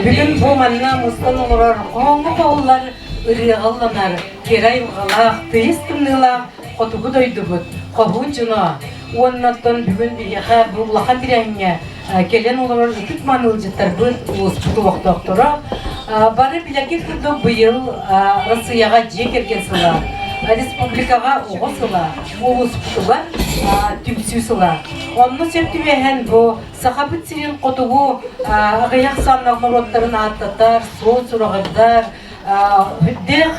Бүгүн бу манна мустан олорор хоһооҥҥо хоһуллар, ырыаҕа ылланар, кэрэ айылҕалаах, тыйыс тымныылаах хотугу дойдубут хоһуун дьоно уонна оттон бүгүн биһиэхэ бу улахан тэрээһиҥҥэ кэлэн олорор ытык мааны ыалдьыттарбыт, улууспут олохтоохторо бары билэргит курдук быйыл Россияҕа дьиэ кэргэн сыла, республикаҕа оҕо сыла, улууспутугар түмсүү сыла. Онно сөп түбэһэн бу Сахабыт сирин хотугу аҕыйах ахсааннаах норуоттарын ааттатар, суол сураҕырдар, үрдээх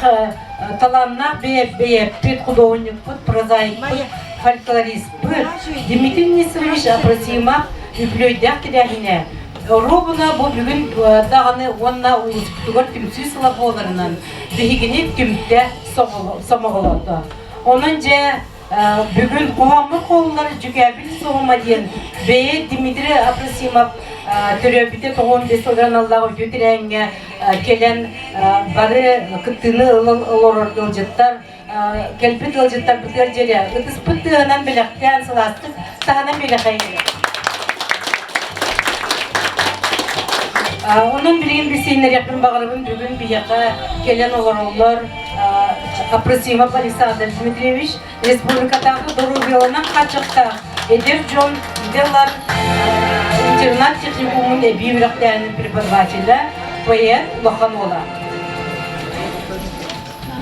талааннаах бэйэппит, худуоһунньукпут, прозаикпыт, фольклористпыт Дмитрий Нестерович Апросимов үбүлүөйдээх тэрээһинэ оруобуна бу бүгүн даҕаны уонна улууспутугар түмсүү сыла буоларынан биһигини түмтэ сомоҕолоото. Онон дьэ Бүгүн хоһооммут хоһуллар Дьүкээбил суһума диэн бэйэ Дмитрий Апросимов төрөөбүтэ 95 сылыгар аналлаах үтүө тэрээһиҥҥэ кэлэн бары кыттыыны ылан олорор ыалдьыттар кэлбит ыалдьыттарбытыгар диэри ытыспыт тыаһынан бэлэхтээн сылаастык таһынан биэрэхэйин. Онон билигин билсиһиннэриэхпин баҕарабын бүгүн биһиэхэ кэлэн олороллор Апросимов Александр Дмитриевич республикатааҕы доруобуйаланан хааччахтаах эдэр дьон идэлар интернат техникумун эбии үөрэхтээһинин преподавателэ, поэт улахан уола.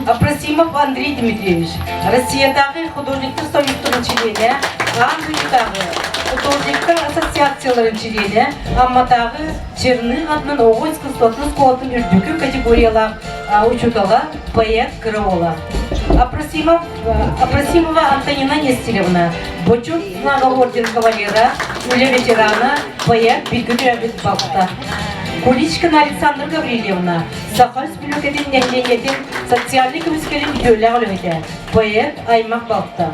Апросимов Андрей Дмитриевич Россиятааҕы художниктар союзтарын чилиэнэ, аан дойдутааҕы художниктар ассоциацияларын чилиэнэ, Амматааҕы Черных атынан оҕо искусствотын оскуолатын үрдүкү категориялаах учуутала, поэт кыра уола. Апросимов, Апросимова Антонина Нестеревна, Бочур Знага орден кавалера, үлэ ветерана, поэт бииргэ төрөөбүт балта. Куличкина Александра Гаврильевна, Саха Республикатын нэһилиэнньэтин социальнай көмүскэлин үтүөлээх үлэһитэ, поэт, аймах балта.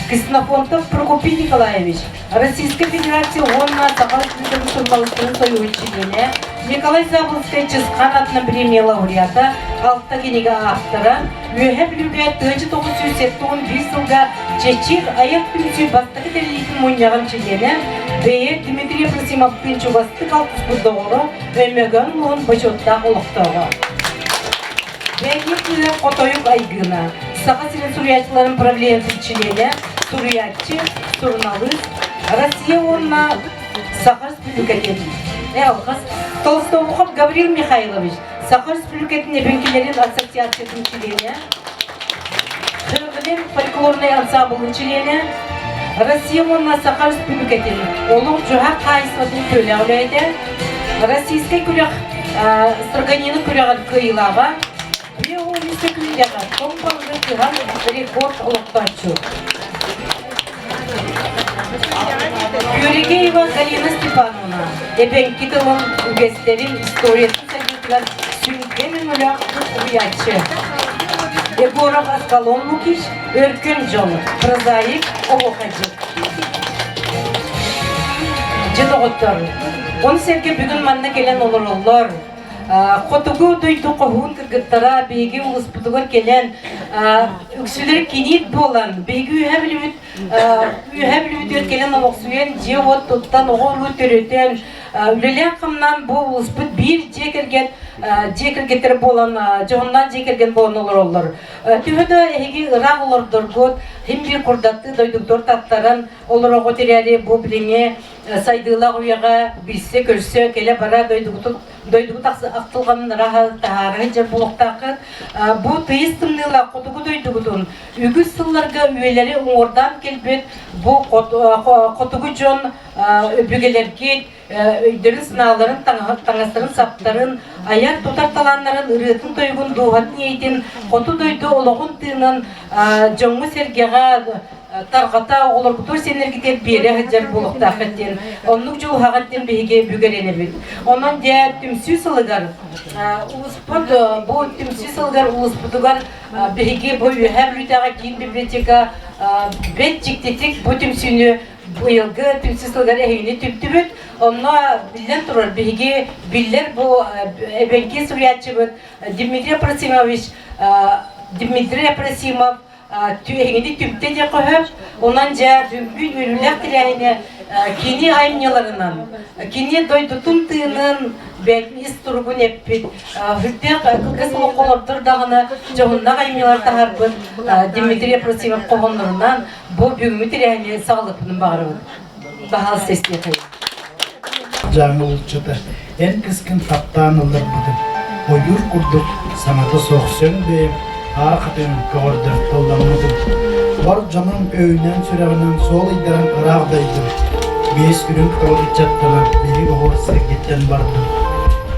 Ксенофонтов Прокопий Николаевич, Российскай Федерация уонна Саха Республикатын суруналыыстарын союһун чилиэнэ, Николай Заболоцкай Чысхан атынан премия лауреата, алта кинигэ автора, Үөһэ Бүлүүгэ 1971 сылга Чэчир айар түмсүү бастакы тэриллиитин мунньаҕын чилиэнэ, бэйэ Дмитрий Апросимовтыын чугастык алтыспыт доҕоро, Өймөкөөн улууһун бочуоттаах олохтооҕо. Бэйэ кыыһа Хотойук Айгыына, Саха сирин суруйааччыларын правлениетын чилиэнэ, суруйааччы, суруналыыс, Россия уонна Саха Республикатын Алҕас Толстоухов Гаврил Михайлович, Саха Республикатын эбэҥкилэрин ассоциациятын чилиэнэ, Хыгылин фольклорнай ансаамбылын чилиэнэ, Россия уонна Саха Республикатын олох-дьаһах хаһаайыстыбатын көлөҕө үлэһитэ, Российскай күрэх Строганина күрэҕин кыайыылааҕа, 53 сөкүүндэҕэ тоҥ балыгы кыһан рекорд олохтооччу. Күөрэгеева Галина Степановна эбэҥки тылын үгэстэрин историятын сайдыытыгар сүҥкэн өҥөлөөх уһуйааччы. Егоров Аскалон Лукич өркөн дьон, прозаик, оһуохайдьыт. Дьэ доҕоттор, он сэргэ бүгүн манна кэлэн олороллор. Хотугу дойду хоһуун кыргыттара биһиги улууспутугар кэлэн үксүлэрэ киниит буолан биһиги үөһэ бүлүүбүт үөһэ бүлүүбүтүгэр кэлэн олохсуйан дьиэ-уот туттан оҕо-уруу төрөтөн үлэлээн-хамнаан бу улууспут биир дьиэ кэргэн дьиэ кэргэттэр буолан дьоһуннаах дьиэ кэргэн буолан олороллор. Төһө да эһиги ыраах олордоргут, хим биир курдаттыы дойдугутугар таттаран олороҕут эрээри бу билиҥҥи сайдыылаах үйэҕэ билсэ-көрсө кэлэ-бара дойдугутун дойдугут ахтылҕанын ыраһа таһаара сылдьар буолуохтааххыт. Бу тыйыс тымныылаах хотугу дойдугутун үгүс сылларга үйэлэри уҥуордаан кэлбит бу хотугу дьон өбүгэлэргит өйдөрүн-санааларын, таҥастарын-саптарын, айар-тутар талааннарын, ырыатын-тойугун, дууһатын иэйитин, хоту дойду олоҕун тыынын дьоҥҥо-сэргэҕэ тарҕата оҕолорбутугар сиэннэргитигэр биэрэ сылдьар буолуохтааххыт диэн оннук дьулуһаҕыт диэн биһиги бүгэрэнэбит. Онон дьэ түмсүү сылыгар улууспут бу түмсүү сылыгар улууспутугар биһиги бу Үөһээ Бүлүүтээҕи киин библиотека бэт дьиктитик бу түмсүүнү быйылгы түмсүү сылыгар эһигини түмтүбүт. Онно биллэн турар биһиги биллэр бу эбэҥки суруйааччыбыт Дмитрий Апросимович Дмитрий Апросимов. Эһигини түмтэ диэххэ сөп. Онон дьэ бүгүҥҥү үөрүүлээх тэрээһинэ кини айымньыларынан, кини дойдутун тыынын, бэйэтин ис туругун эппит, сүрдээх кылгас олоххо олордор даҕаны дьоһуннаах айымньылар таһаарбыт Дмитрий Апросимов хоһооннорунан бу бүгүҥҥү тэрээһини саҕалыахпытын баҕарабыт. Баһаалыста истиэхэйин. Дьааҥы булчута эн кыскын таптаан ылларбытым, ойуур курдук саҥата суох сөҥ бэйэм аар хатыҥ көҕөрдөр тылламмытым. Бар дьонум өйүнэн-сүрэҕинэн суол ыйдаран ыраах дайдым. Биэс үрүҥ тыл ыччаттара биһи оҕо сиргиттэн бардым.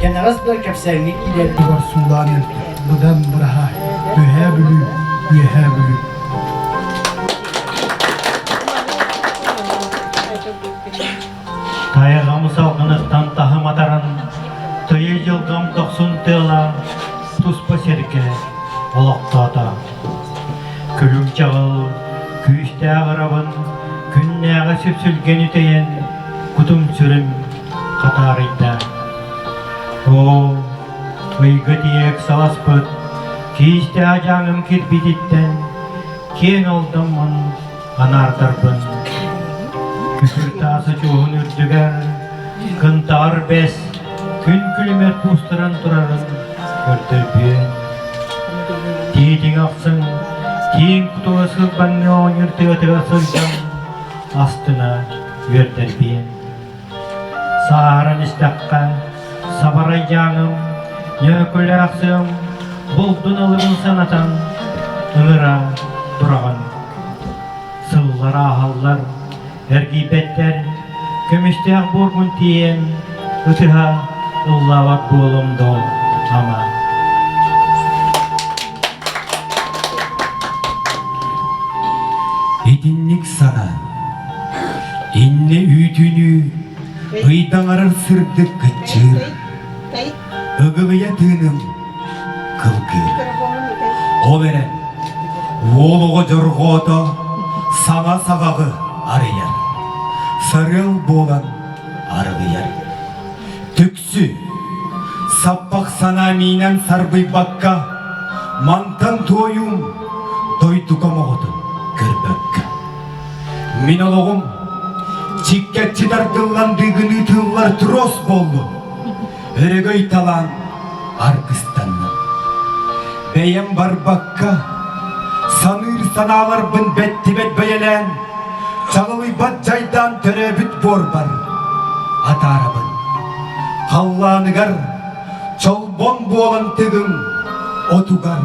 Кэнэҕэс да кэпсээҥҥэ киирэрбэр суулаан өлтүм. Быдан быраһаай, Үөһээ Бүлүү, Үөһээ Бүлүү. Тайҕам салгыныттан таһым атаран, тыйы дьылҕам дохсун тыала туспа сиргэ олохтоото. Күлүм чаҕыл, күүстээх ырабын, күннээҕи сүпсүлгэн үтэйэн, кутум-сүрүм хатаарыйда. Оо, ыйга тиийэ ыксаласпыт, киистээх дьааҥым кирбититтэн киэҥ алдаммын анаардарбын. Күтүр таас очуоһун үрдүгэр кынтаҕар бэс күн күлүмэр куустаран турарын көрдөрбүөн. Тиитиҥ ахсын тииҥ кутуга сылбаҥҥа оонньуур тыатыгар сылдьан астына үөрдэрбиэн. Сааһыран истэххэ, сабарайдьааҥым, ньөөкүлээх сыам булдун ылыбын санатан ыҥыра тураҕын. Сыллар ааһаллар, эргийбэттэр, көмүстээх буоргун тиийэн ытыһа ыллаабат буолуом доо, ама. Итинник санаан, иннэ үүтүнүү ыйдаҥарар сырдык кыччыыр, ыгылыйа тыыным кылгыыр. Ол эрэн, уол оҕо дьорҕоото саҥа саҕаҕы арыйар, сарыал буолан арылыйар. Түксү, саппах санаа миинэн сарбыйбакка, мантан туойуум дойдукам оҕотун көрбөккө. Мин олоҕум чиккэччи тардыллан дыыгыныы тыллар трос буоллун, өрөгөй талаан аргыстанным. Бэйэм барбакка, саныыр санааларбын бэттибэт бэйэлээн, чаҕылыйбат дьайдаан төрөөбүт буорбар атаарабын. Халлааныгар чолбон буолан тыгыҥ, отугар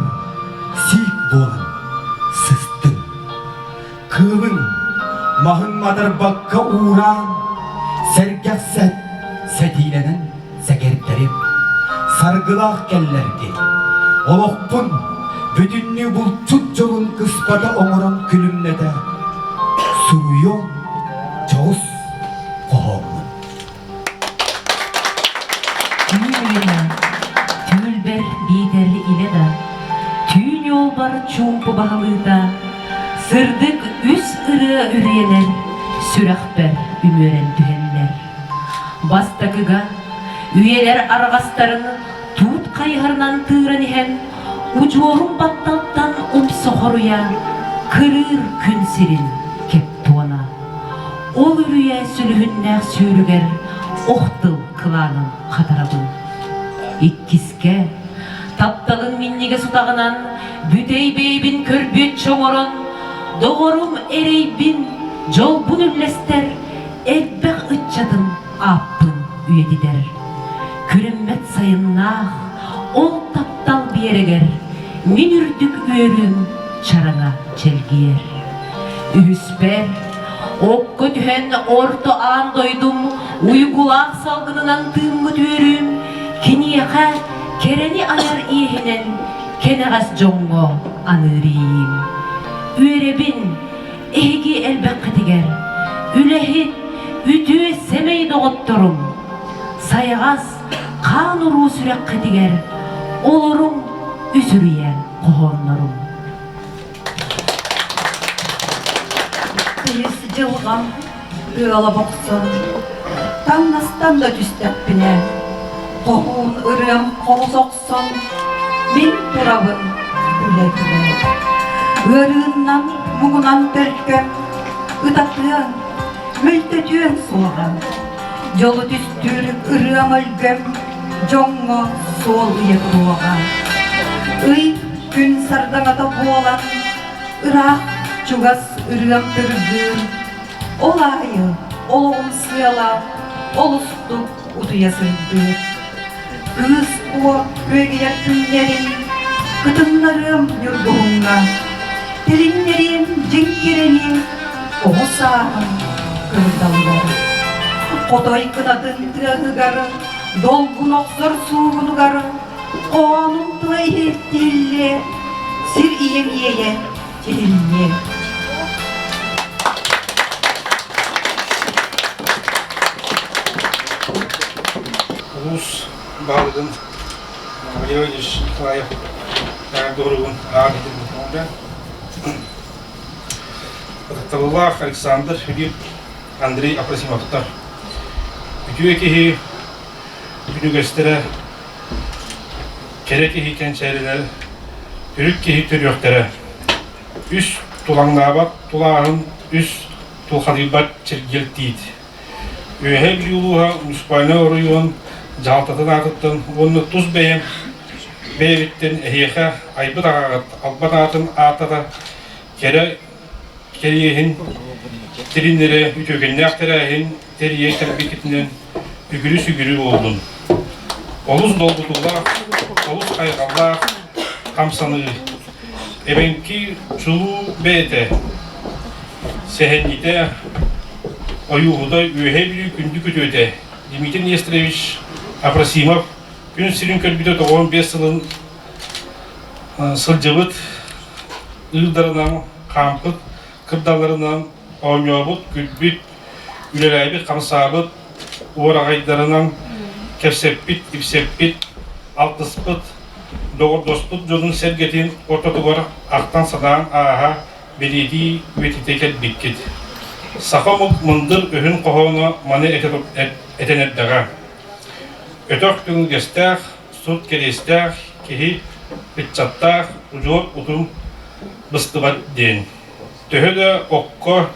сиик буолан сыстыҥ. Кыылыҥ маһын матарбакка уураан, сэргэхсэт сэтиилэнэн сэгэрдэрим, саргылаах кэллэргин, олохпун бүтүннүү булчут дьолун кыспата оҥорон күлүмнэтэ суруйуом дьоҕус хоһооммун. Түүн үйэнэ, түүл-бэр биитэр илэ да, түүн уолбар чуумпу баһылыыта, сырдык үс ырыа үрүйэлэр сүрэхпэр үмүөрэн түһэллэр. Бастакыга үйэлэр арҕастарын туут хайыһарынан тыыран иһэн, удьуорум батталтан умса хоруйа, кырыыр күн сирин кэп туона. Ол үрүйэ сүлүһүннээх сүүрүгэр ох тыл кылаанын хатарабын. Иккискэ, тапталын минньигэс утаҕынан бүтэй бэйэбин көрбүөччү оҥорон, доҕорум эрэйбин, дьолбун үллэстэр элбэх ыччатын ааппын үйэтитэр. Күрэммэт сайыннаах ол таптал биэрэгэр мин үрдүк үөрүүм чараҥа чэлгийэр. Үһүспэр, окко түһэн орто аан дойдум уйгулаах салгынынан тыыммыт үөрүүм киниэхэ кэрэни айар иэһинэн кэнэҕэс дьоҥҥо аныыр иэйиим. Үөрэбин, эһиги элбэххитигэр, үлэһит, үтүө сэмэй доҕотторум, сайаҕас хаан уруу сүрэххитигэр олоруҥ үсүрүйэ хоһооннорум. Тыйыс дьылҕам ыала бохсон, таҥнастан да түстэхпинэ, хоһуун ырыам холус охсон, мин турабын күлэ-күлэ. Ыарыыннан, муҥунан төлкөм, ытатыаҥ, мөлтөтүөҥ суоҕа. Дьолу түстүүр ырыам өлгөм, дьоҥҥо суол ыйа туруоҕа. Ый күн сардаҥата буолан, ыраах чугас ырыам тыргыыр, ол аайы олоҕум сыала олустук утуйа сырдыыр. Кыыс куо күөгүйэр күннэрин кытыннарыам ньургуһуҥҥа, тилиннэриэм дьиҥ кэрэни оҕо сааһым кырдалыгар. Хотой кынатын тыаһыгар, долгун охсор суугунугар, хоонум тыла иһиллиэ, сир ийэм иэйэ тиһиллиэ. Улуус баһылыгын Валерий Владимирович Николаев доругун аҕа кэтирбит Ытыктабыллаах Александр Филипп Андрей Апросимовтар үтүө киһи үнүгэстэрэ кэрэ киһи кэнчээрилэр төрүт киһи төрүөхтэрэ үс тулаҥнаабат тулааһын үс тулхадыйбат чиргэл тиит Үөһээ Бүлүү улууһа муниципальнай оройуон дьаһалтатын аатыттан уонна тус бэйэм бэйэбиттэн эһиэхэ айбыт аҕаҕыт албан аатын ааттата кэрэ кэриэһин тилиннэрэ үтүөкэннээх тэрээһин тэрийэн кэлбиккитинэн үгүрү-сүгүрү буоллун. Олус долгутуулаах, олус хайҕаллаах хамсаныы. Эбэҥки чулуу бэйэтэ, сэһэнньитэ, ойууһута Үөһээ Бүлүү күндү күтүөтэ Дмитрий Нестерович Апросимов күн сирин көрбүтэ 95 сылын сылдьыбыт ыырдарынан хаампыт кырдалларынан оонньообут, күлбүт, үлэлээбит, хамсаабыт уораҕайдарынан кэпсэппит, ипсэппит, алтыспыт, доҕордоспут дьонун-сэргэтин ортотугар ахтан-санаан ааһа, бэлиэтии үйэтитэ кэлбиккит. Саха омук мындыр өһүн хоһооно маны этэн эрдэҕэ. Өтөх түҥүгэстээх, сут кэриэстээх киһи ыччаттаах удьуор утум быстыбат диэн. Төһө да окко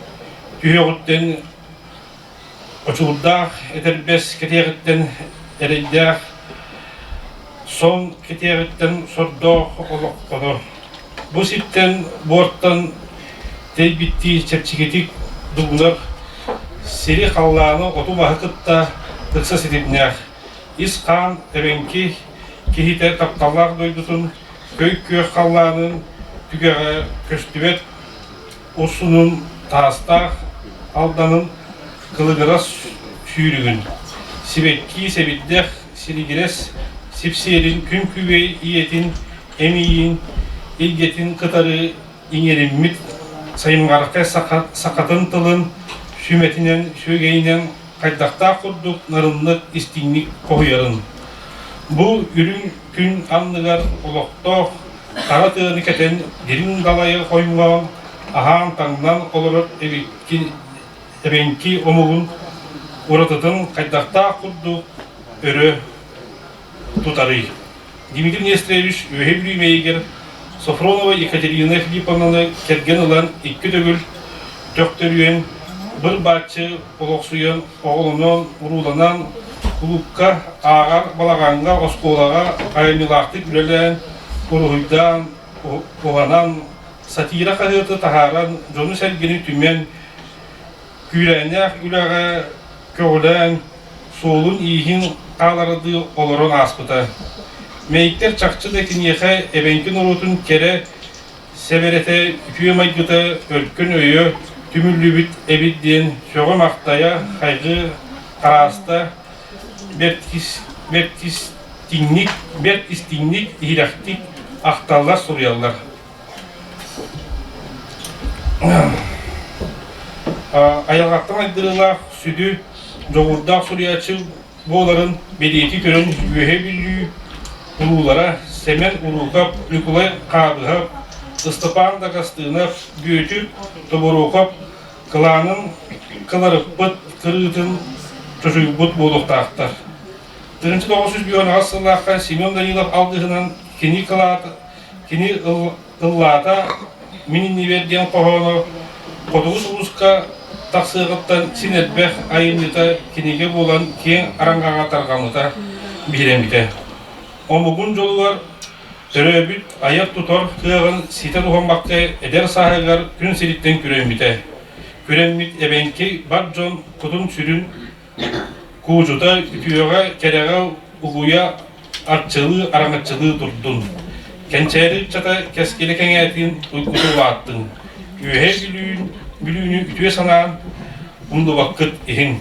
түһүөҕүттэн очуурдаах этэрбэс кэтиэҕиттэн эрэйдээх сон кэтиэҕиттэн сордоох олохтонор. Бу сиртэн буортан тэйбиттии чэпчэкитик дугунар сири-халлааны оту-маһы кытта ыкса ситимнээх ис-хаан эбэҥки киһитэ тапталлаах дойдутун көй күөх халлаанын түгэҕэ көстүбэт урсунун таастаах алданын кылыгырас сүүрүгүн, сибэкки сэбирдэх силигирэс сипсиэрин күн күбэй ийэтин эмиийин илгэтин кытары иҥэриммит сайымҕархай сахатын тылын сүмэтинэн сүөгэйинэн хайдахтаах курдук нарыннык истиҥник хоһуйарын. Бу үрүҥ күн анныгар олохтоох хара тыаны кэтэн дириҥ далайы хоймоон, аһаан-таҥнан олорор эбиккин эбэҥки омугун уратытын хайдахтаах курдук өрө тутарый. Дмитрий Нестерович Үөһээ Бүлүү Мэйигэр Софронова Екатерина Филипповнаны кэргэн ылан икки төгүл төхтөрүйэн, быр-бааччы олохсуйан, оҕолонон, урууланан, кулуупка, ааҕар балаҕаҥҥа, оскуолаҕа айымньылаахтык үлэлээн, уруһуйдаан, уһанан, сатира хаһыаты таһааран, дьону-сэргэни түмэн, күүрээннээх үлэҕэ көҕүлээн, суолун-ииһин хаалардыы олорон ааспыта. Мэйиктэр чахчы да киниэхэ эбэҥки норуотун кэрэ сэбэрэтэ, үтүө майгыта, өркөн өйө түмүллүбүт эбит диэн сөҕө-махтайа, хайҕыы харааста, бэрт истиҥник, бэрт истиҥник, иһирэхтик ахталлар, суруйаллар. Айылҕаттан айдарыылаах сүдү дьоҕурдаах суруйааччы буоларын бэлиэтии көрөн Үөһээ Бүлүү улуулара Сэмэн Уруукап, Ньукулай Хаабыһап, Ыстапаан Дагастыынап, Бүөтүр Тобуруокап кылаанын кыларыппыт кырыытын чочуйбут буолуохтаахтар. 1908 сыллаахха Семен Данилов алгыһынан кини кылаата кини ыллаата. Мин иннибэр диэн хоһооно хотугу сулуска тахсыаҕыттан син элбэх айымньыта кинигэ буолан киэҥ араҥаҕа тарҕаммыта, биһирэммитэ. Омугун дьолугар төрөөбүт айар-тутар кыаҕын ситэ туһаммакка эдэр сааһыгар күн сириттэн күрэммитэ. Күрэммит эбэҥки бар дьон кутун-сүрүн куудьута үтүөҕэ, кэрэҕэ угуйа арчылыы, араҥаччылыы турдун. Кэнчээри ыччата кэскилэ кэҥээтин, уйгута улааттын. Үөһээ Бүлүүн, Бүлүүнү үтүө санаан умнубаккыт иһин.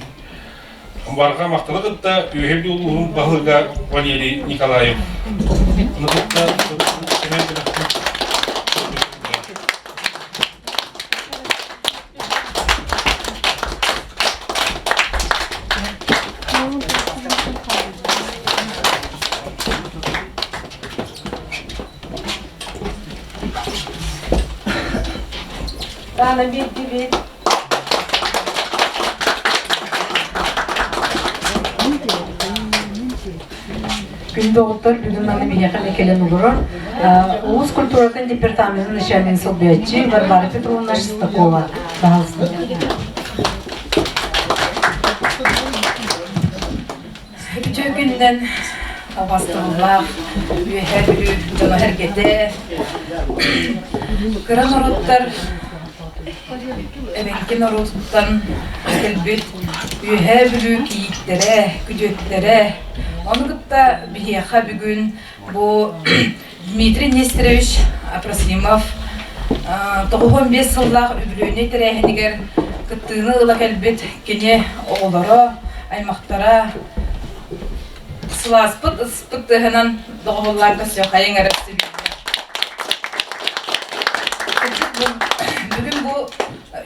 Барҕа махталы кытта Үөһээ Бүлүү улууһун баһылыга Валерий Николаев. Ону кытта Сэмэн Таана биэрдибит. Күндү доҕоттор, бүгүн манна биһиэхэ эмиэ кэлэн олорор Улуус культуратын департаменын начальнигын солбуйааччы Варвара Петровна Шестакова. Пожалуйста. Үтүө күнүнэн убастабыллаах Үөһээ Бүлүү дьоно-сэргэтэ, кыра норуоттар эбэҥки норуотуттан кэлбит Үөһээ Бүлүү кийииттэрэ, күтүөттэрэ, ону кытта биһиэхэ бүгүн бу Дмитрий Нестерович Апросимов 95 сыллаах үбүлүөйнэй тэрээһинигэр кыттыыны ыла кэлбит кини оҕолоро, аймахтара сылааспыт ыспыт тыаһынан доҕоһуллаан көрсүөххэйиҥ эрэ Бүгүн бу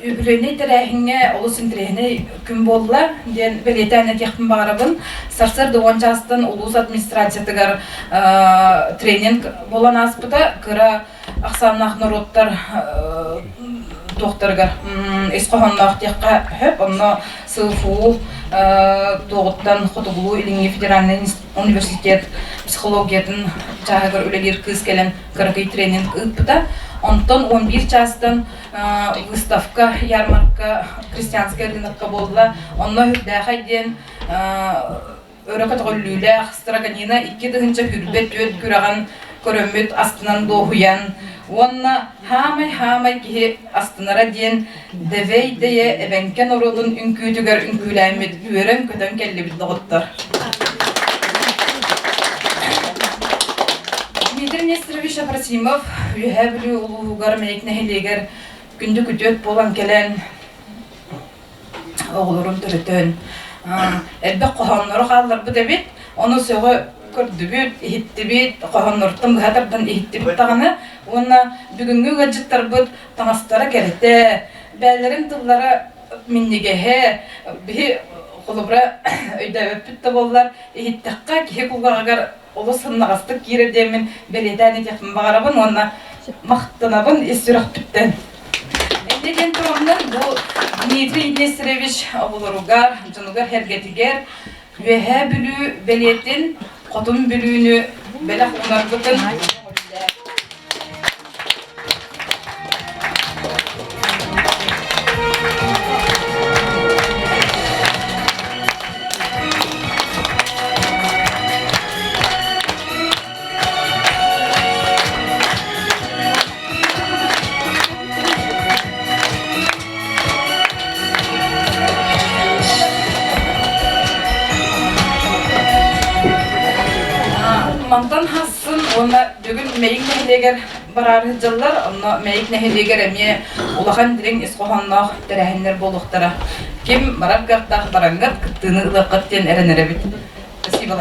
үбүлүөйнэй тэрээһиҥҥэ олус интэриэһинэй күн буолла диэн бэлиэтээн этиэхпин баҕарабын. Сарсыарда уон чаастан улуус администрациятыгар тренинг буолан ааспыта. Кыра ахсааннаах норуоттар туохтарыгар ис хоһоонноох диэххэ сөп. Онно СФУ туоҕуттан Хотугулуу-Илиҥҥи федеральнай университет психологиятын чааһыгар үлэлиир кыыс кэлэн кыракый тренинг ыыппыта. Онтон 11 чаастан выставка, ярмарка крестьянскай рынокка буолла. Онно үрдээхэй диэн өрө көтөҕүллүүлээх Строганина 2024 күрэҕин көрөммүт астынан дуоһуйан уонна хаамай-хаамай киһи астынара диэн Дэвэй-дэйэ эбэҥкэ норуотун үҥкүүтүгэр үҥкүүлээммит үөрэн-көтөн кэллибит доҕоттор. Дмитрий Нестерович Апросимов Үөһээ Бүлүү улууһугар Мэйик нэһилиэгэр күндү күтүөт буолан кэлэн оҕолорун төрөтөн элбэх хоһооннору хаалларбыт эбит. Ону сөҕө көрдүбүт, иһиттибит, хоһоонноруттан быһа тардан иһиттибит даҕаны. Уонна бүгүҥҥү ыалдьыттарбыт таҥастара кэрэтэ, бээлэрин тыллара минньигэһэ, биһи холобура өйдөөбөппүт да буоллар, иһиттэххэ киһи кулгааҕыгар олус сымнаҕастык киирэр диэммин бэлиэтээн этиэхпин баҕарабын уонна махтанабын ис сүрэхпиттэн. Инньэ диэн тураммын бу Дмитрий Нестерович оҕолоругар, дьонугар-сэргэтигэр Үөһээ Бүлүү бэлиэтин, Хотун Бүлүүнү бэлэх уунарбытын Мантан хассын уонна бүгүн Мэйик нэһилиэгэр бараары сылдьаллар. Онно Мэйик нэһилиэгэр эмиэ улахан дириҥ ис хоһоонноох тэрээһиннэр буолуохтара. Ким барар кыахтаах бараҥҥыт, кыттыыны ылыаххыт диэн эрэнэрэбит. Спасибо.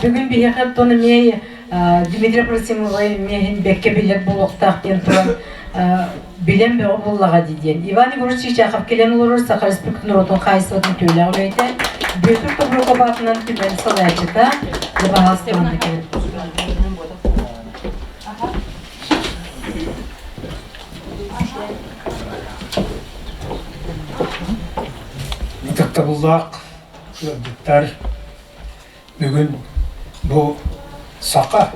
Бүгүн биһиэхэ оттон эмиэ Дмитрий Просимовой эмиэ бэккэ билэр буолуохтаах диэн туран билэн бөҕө буллаҕа дии диэн. Иван Егорович Чичахов кэлэн олорор Саха Республикатын норуотун хаһаайыстыбатын үтүөлээх үлэһитэ, Бүөтүр Тобуруокап аатынан түмэл салайааччыта Лыбаһаас манна кэлэн. Ытыктабыллаах ыалдьыттар, Бүгүн бу саха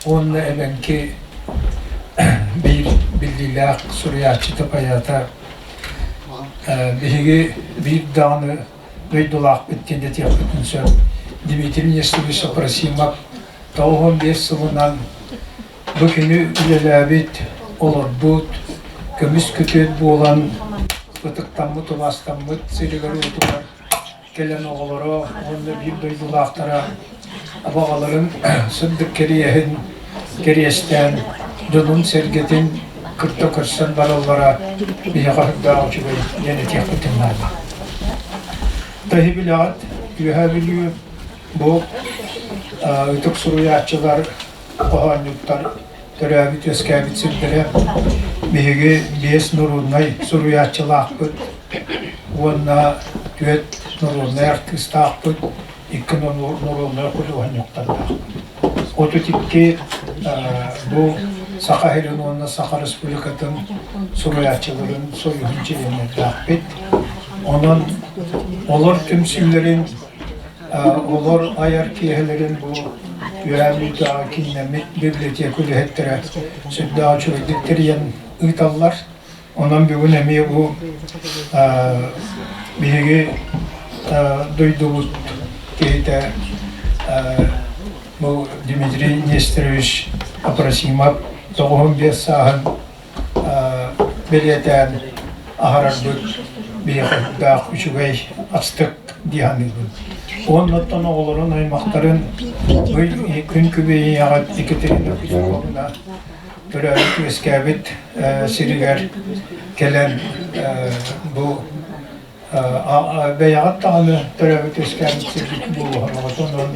уонна эбэҥки. биллиилээх суруйааччыта, поэта биһиги биир даҕаны дойдулаахпыт диэн этиэхпитин сөп. Дмитрий Нестерович Апросимов 95 сылынан бу күнү үлэлээбит, олорбут, көмүс күтүөт буолан ытыктаммыт, убаастаммыт сиригэр-уотугар кэлэн оҕолоро уонна биир дойдулаахтара абаҕаларын сырдык кэриэһин кэриэстээн дьонун-сэргэтин кытта көрсөн бараллара биһиэхэ сүрдээх үчүгэй диэн этиэхпитин наада. Таһи билэҕит, Үөһээ Бүлүү бу ытык суруйааччылар, хоһоонньуттар төрөөбүт-үөскээбит сирдэрэ. Биһиги биэс норуодунай суруйааччылаахпыт уонна түөрт норуодунай артыыстаахпыт, икки норуодунай худуоһунньуктардаахпыт. 32 бу Саха сирин уонна Саха Республикатын суруйааччыларын союһун чилиэннэрдээхпит. Онон олор түмсүүлэрин Олор айар киэһэлэрин бу Үөһээ Бүлүүтээҕи кииннэммит библиотека үлэһиттэрэ сүрдээх үчүгэйдик тэрийэн ыыталлар. Онон бүгүн эмиэ бу биһиги дойдубут киһитэ бу Дмитрий Нестерович Апросимов 95 сааһын бэлиэтээн аһарарбыт биһиэхэ сүрдээх үчүгэй астык дии саныыбын. Уонна оттон оҕолорун, аймахтарын күн күбэйиэҕит Екатерина Петровна төрөөбүт үөскээбит сиригэр кэлэн бу бэйэҕит даҕаны төрөөбүт үөскээбит сиргит буолуоҕун онон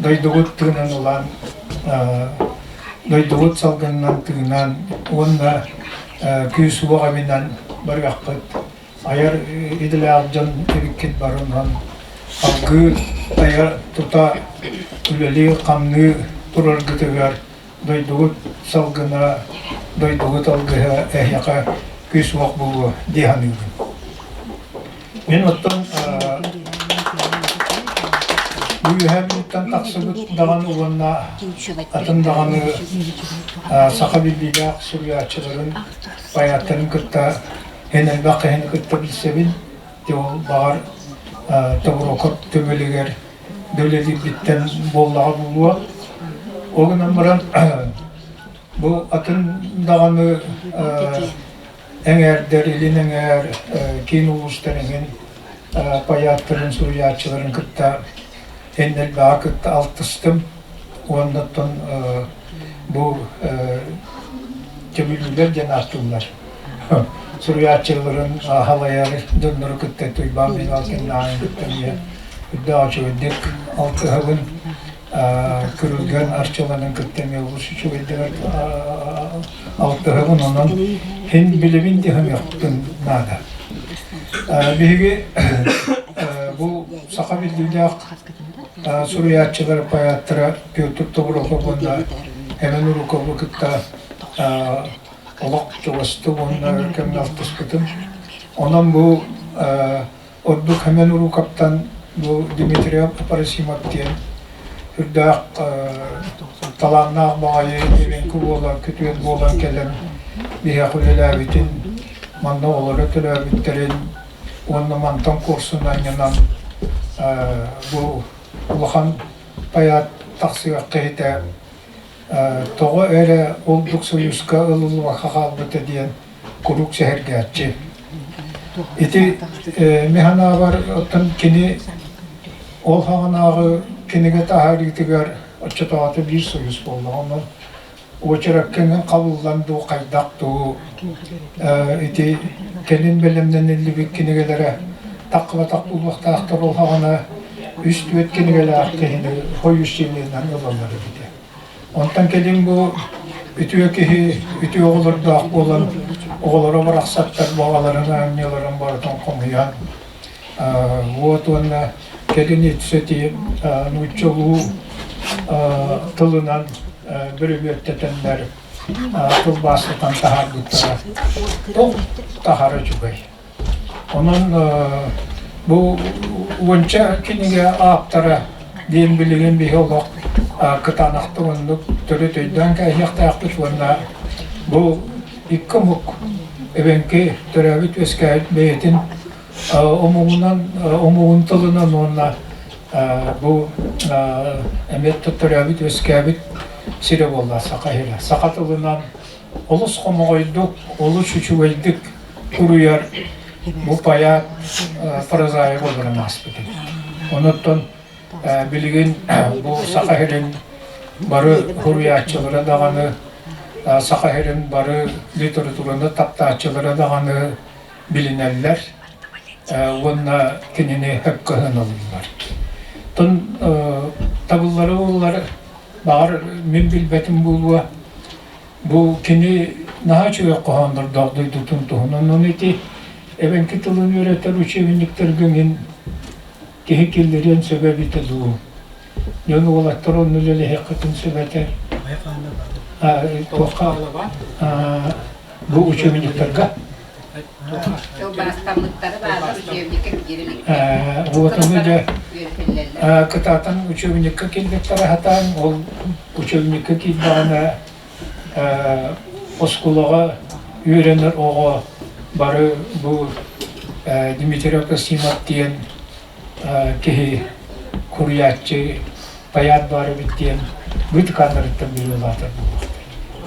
дойдугут тыынын ылан дойдугут салгынынан тыынан уонна күүс-уох эбинэн барыаххыт айар идэлээх дьон эбиккит барынан салгыы айар тута үлэлии-хамныы тураргытыгар дойдугут салгына, дойдугут алгыһа эһиэхэ күүс-уох буолуо дии саныыбын. Мин оттон бу үөһээ Бүлүүттэн тахсыбыт даҕаны уонна атын даҕаны саха биллиилээх суруйааччыларын, поэттарын кытта эн элбэх киһини кытта билсэбин. Ол баҕар Тобурокоп түмэлигэр үлэлиирбиттэн буоллаҕа буолуо. Ол гынан баран бу атын даҕаны эҥээрдэр, илин эҥээр, киин улуустар эҥин поэттарын, суруйааччыларын кытта эн элбэҕи кытта алтыстым. Уонна оттон бу төбүлүүлэр диэн ааттыыллар. Суруйааччыларын халайар дьоннору кытта Туйбаан Михайловнаҕын кытта эмиэ үрдээх үчүгэйдик алтыһабын. Күрүлгэн Арчыланын кытта эмиэ олус үчүгэйдик алтыһабын. Онон һин билэбин диһэмиэхпин наада. Биһиги бу саха биллиилээх суруйааччылар, поэттара Петр Тобурохов уонна Эмэн Урукову кытта олох чугастык уонна өр кэмҥэ алтыспытым. Онон бу ордук Эмэн Уруковтан бу Дмитрий Апарасимов диэн үрдээх талааннаах баҕайы эбэҥки уола күтүөт буолан кэлэн биһиэхэ үлэлээбитин, манна оҕолоро төрөөбүттэрин уонна мантан куорсун анньынан бу улахан поэт тахсыах киһитэ тоҕо эрэ ордук Союзка ылыллыбакка хаалбыта диэн куруук сэһэргээччи. Ити мин санаабар оттон кини ол саҕанааҕы кинигэ таһаарыытыгар оччотооҕута биир союз буоллаҕа онон уочаракка хабыллан дуу хайдах дуу ити кэлин бэлэмнэниллибит кинигэлэрэ таххыбатах буолуохтаахтар ол саҕана үс-түөрт кинигэлээх киһини хойущениенан ылаллар эбитэ. Онтон кэлин бу үтүө киһи үтүө оҕолордоох буолан оҕолоро барахсаттар баҕаларын аанньаларын барытын хомуйан вот уонна кэлин итсэти нууччалуу тылынан бөрүбүөттэтэннэр тылбаастатан таһаарбыттара туох таһара үчүгэй. Онон бу уонча кинигэ ааптара диэн билигин биһи олох кытаанахтык оннук төрүт өйдөөн кээһиэхтээхпит уонна бу. Икки омук эбэҥки төрөөбүт үөскээбит бэйэтин омугунан омугун тылынан уонна бу эмиэ төрөөбүт үөскээбит сирэ буолла саха сирэ. Саха тылынан олус хомоҕойдук, олус үчүгэйдик суруйар бу поэт прозаик олорон ааспытым. Онуттан билигин бу Саха сирин бары суруйааччылара даҕаны, Саха сирин бары литератураны таптааччылара даҕаны билинэллэр уонна кинини сөпкө ылаллар. Тон табыллары буоллар, баҕар мин билбэтим буолуо, Бу кини наһаа үчүгэй хоһооннордоох дойдутун туһунан. Ону ити эбэҥки тылын үөрэтэр учебниктарга мин киһи киллэриэн сөбө эбитэ дуу. Дьон уолаттар онно үлэлэһиэххитин сөп этэ. Туохха бу учебниктарга Тылбаастаммыттары бааллар учебникка киирэ Вот ону дьэ кытаатан учебникка киллэртэрэ сатаан, ол учебникка киирдэҕинэ оскуолаҕа үөрэнэр оҕо бары бу Дмитрий Касимов диэн киһи куруйааччы поэт баар эбит диэн быытыкааннарыттан билэ улаатар буолуохтар.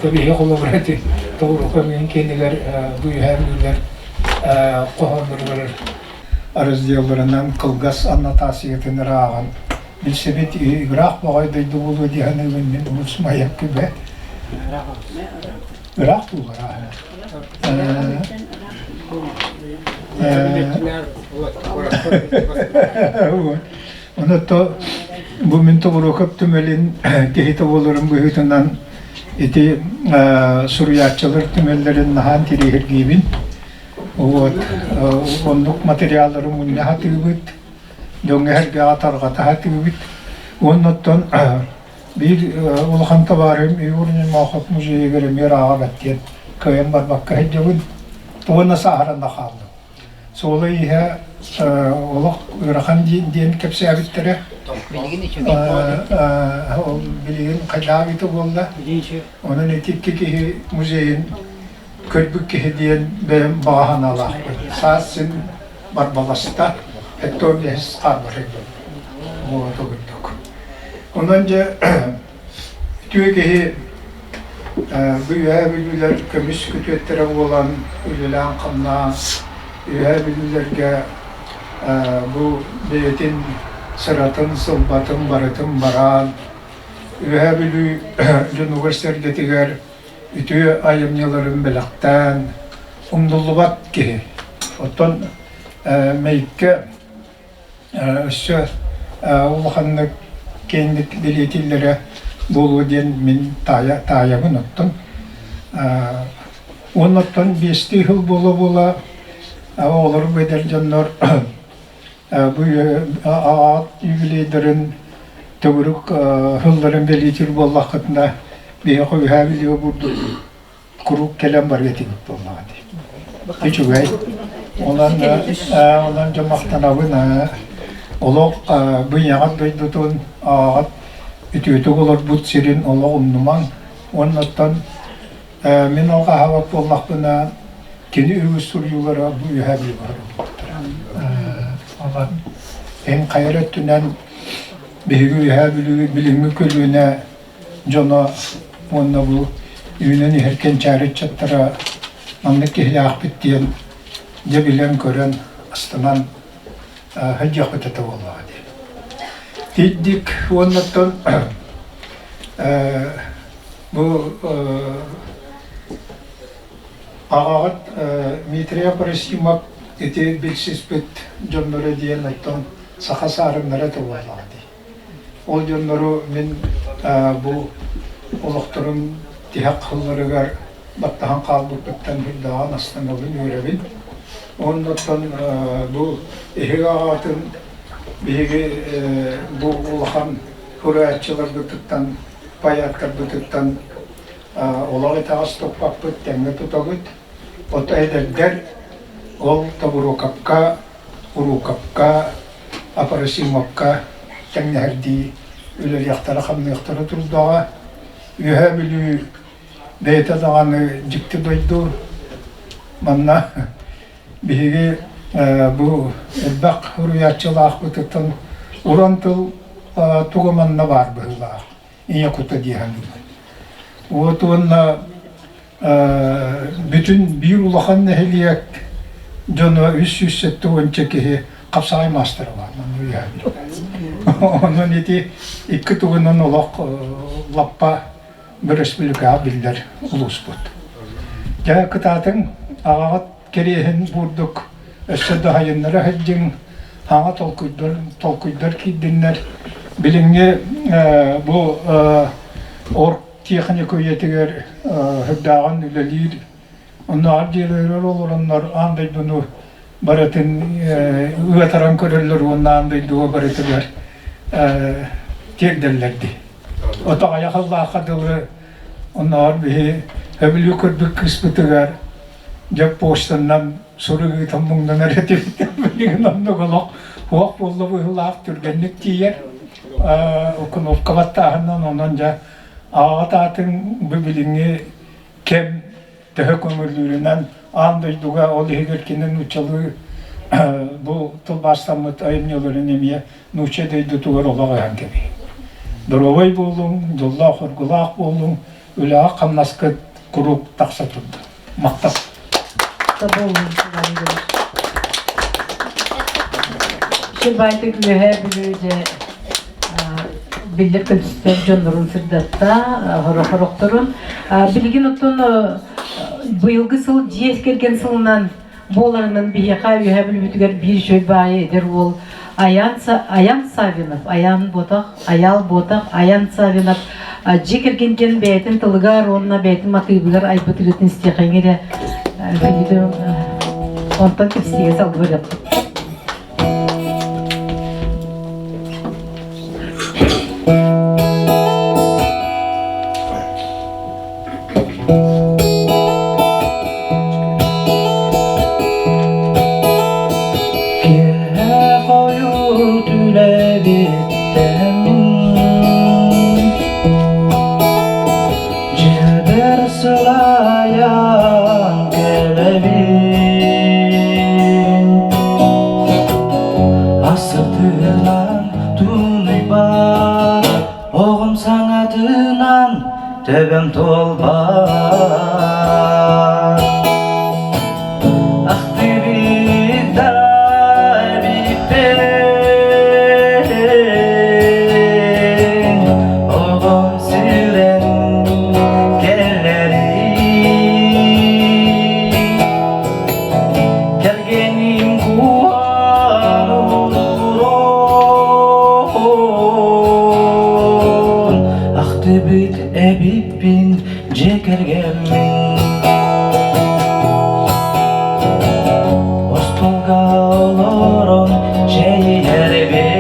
Тэбиһи холобура ити Тоҕурука мин киэнигэр бу үһээн үлэр хоһоонноругар разделларынан кылгас аннотациятын ырааҕын билсибит ыраах баҕай дойду буолуо дии саныыбын мин улус Майа күбэ ыраах буолар Ону то бу мин Тобуруокап түмэлин киһитэ буоларым быһыытынан ити суруйааччылар түмэллэрин наһаан тириэһиргиибин. Вот оннук материаллары мунньа сатыыбыт, дьоҥҥо эһэргэҕэ тарҕата сатыыбыт. Уонна оттон биир улахан табаарым Егор Ньурмахов музейыгар эмиэ ырааҕа бэрт диэн кыайан барбакка сылдьабын. Уонна сааһыран да хааллым. Суола-ииһэ олох ыарахан диэн кэпсээбиттэрэ. Билигин үчүгэй. Ол билигин хайдах эбитэ буолла. Онон ити икки киһи музейын көрбүт киһи диэн бэйэм баҕа санаалаахпын. Саас син барбаласта, эттон эһис хаалбата буолла курдук. Онон дьэ үтүө киһи бу Үөһээ Бүлүүлэр көмүс күтүөттэрэ буолан үлэлээн-хамнаан Үөһээ Бүлүүлэргэ бу бэйэтин сыратын-сылбатын барытын бараан Үөһээ Бүлүү дьонугар-сэргэтигэр үтүө айымньыларын бэлэхтээн умнуллубат киһи. Оттон Мэйиккэ өссө улаханнык киэҥник бэлиэтииллэрэ буолуо диэн мин таайа таайабын оттон уонна оттон биэстии сыл буола-буола оҕолорум эдэр дьоннор бу аҕаҕыт юбилейдарын төгүрүк сылларын бэлиэтиир буоллаххытына биһиэхэ үһээ билиэ бурдук куруук кэлэн барыа этибит буоллаҕа дии. Үчүгэй. Онон онон дьон махтанабын олох бу ийэҕит дойдутун аҕаҕыт үтүөтүк олорбут сирин олох умнумаҥ. Уонна оттон мин алҕаһаабат буоллахпына кини үгүс суруйуулара бу үөһээ быыбар буолбуттара. Онон эн хайа эрэ өттүнэн биһиги Үөһээ Бүлүү билиҥҥи көлүөнэ дьоно уонна бу үүнэн иһэр кэнчээри ыччаттара маннык киһилээхпит диэн дьэ билэн-көрөн астынан сылдьыахпыт этэ буоллаҕа дии. Тиийдик уоннаттан бу аҕаҕыт Дмитрий Апарасимов ити билсиспит дьонноро диэн оттон саха саарыннара этэ буоллаҕа дии. Ол дьоннору мин бу олохторун тиһэх сылларыгар баттаһан хаалбыппыттан сүрдээҕин астынабын, үөрэбин. Уонна оттон бу эһиги аҕаҕытын биһиги бу улахан суруйааччыларбытыттан, поэттарбытыттан олох итэҕэс туппаппыт, тэҥҥэ тутабыт. Ото эдэрдэр ол Тобуруокапка Уруукапка, Апарасимовка тэҥнэһэрдии үлэлиэхтэрэ-хамныахтара турдаҕа. Үөһээ Бүлүү бэйэтэ даҕаны дьикти дойду. Манна биһиги бу элбэх суруйааччылаахпытыттан уран тыл туга манна баар быһыылаах ийэ кута дии саныыбын. Вот уонна бүтүн биир улахан нэһилиэк дьоно 370 киһи хапсаҕай маастара баар Онон ити икки тугунан олох лаппа республикаҕа биллэр улууспут. Дьэ кытаатыҥ, аҕаҕыт кэриэһин бурдук өссө да сайыннара сылдьыҥ, саҥа толкуйдар, толкуйдар киирдиннэр. Билиҥҥи бу орг техника үйэтигэр сүрдээҕин үлэлиир, оннооҕор дьиэлэригэр олороннор аан дойдуну барытын ыатаран көрөллөр уонна аан дойдуга барытыгар тиэрдэллэр дии. Отоҕойох Аллаахха дылы оннооҕор биһи сөбүлүү көрбүт кыыспытыгар дьэ почтанан сурук ыытан муҥнанар этибит. Билигин оннук олох суох буолла быһыылаах түргэнник тиийэр. Кнопка баттааһынынан онон дьэ аҕаҕыт аатын бу билиҥҥи кэм төһө көҥүллүүрүнэн аан дойдуга ол иһигэр кини нууччалыы бу тылбаастаммыт айымньыларын эмиэ нуучча дойдутугар олох ыһан кэбиһиҥ. Доруобай буолуҥ, дьоллоох-соргулаах буолуҥ, үлэҕэ-хамнаскыт куруук тахса турдун. Махтал. Шыбайтык үөһээ Бүлүүдэ биллэр көстөр дьоннорун сырдатта, хорохторун. Билигин оттон быйылгы сыл дьиэ кэргэн сылынан буоларынан биһиэхэ үөһээ Бүлүүбүтүгэр биир үчүгэй баайы эдэр уол Аян, Аян Савинов, Аян Ботах, Аял Ботах, Аян Савинов дьиэ кэргэн диэн бэйэтин тылыгар уонна бэйэтин матыыбыгар айбыт ырыатын истиэхэҥ эрэ онтон кэпсиигэ салгыы Киэһэ хойут үлэбиттэн Дьиэбэр сылайан кэлэбин Асытынан тунуйбат Оҕом саҥатынан төбөм туолбат Ахтыбыт да эбиппин Оҕом сүрэн кэлэрин Кэргэним куһаҕан олорон Ахтыбыт эбиппин дьиэ кэргэммин Остуолга олорон чэй иһэрбин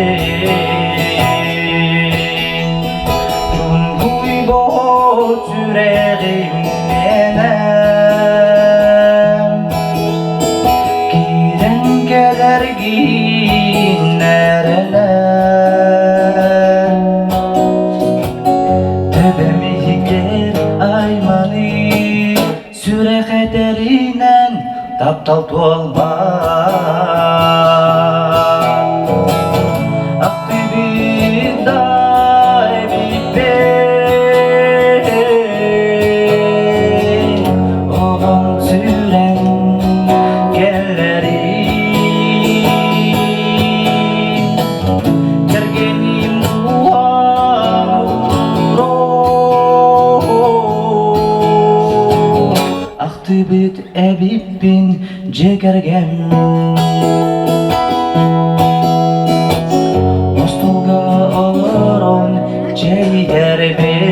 Чунгуйбут сүрэҕим миэнэ Киирэн кэлэргин эрэнэр Төбөм иһигэр айманыы Сүрэх этэринэн таптал туолбат Ахтыбыт да эбиппин Оҕом сүрэн кэлэрин Кэргэним Ахтыбыт эбиппин дьиэ кэргэн Остуолга олорон чэй иһэрбин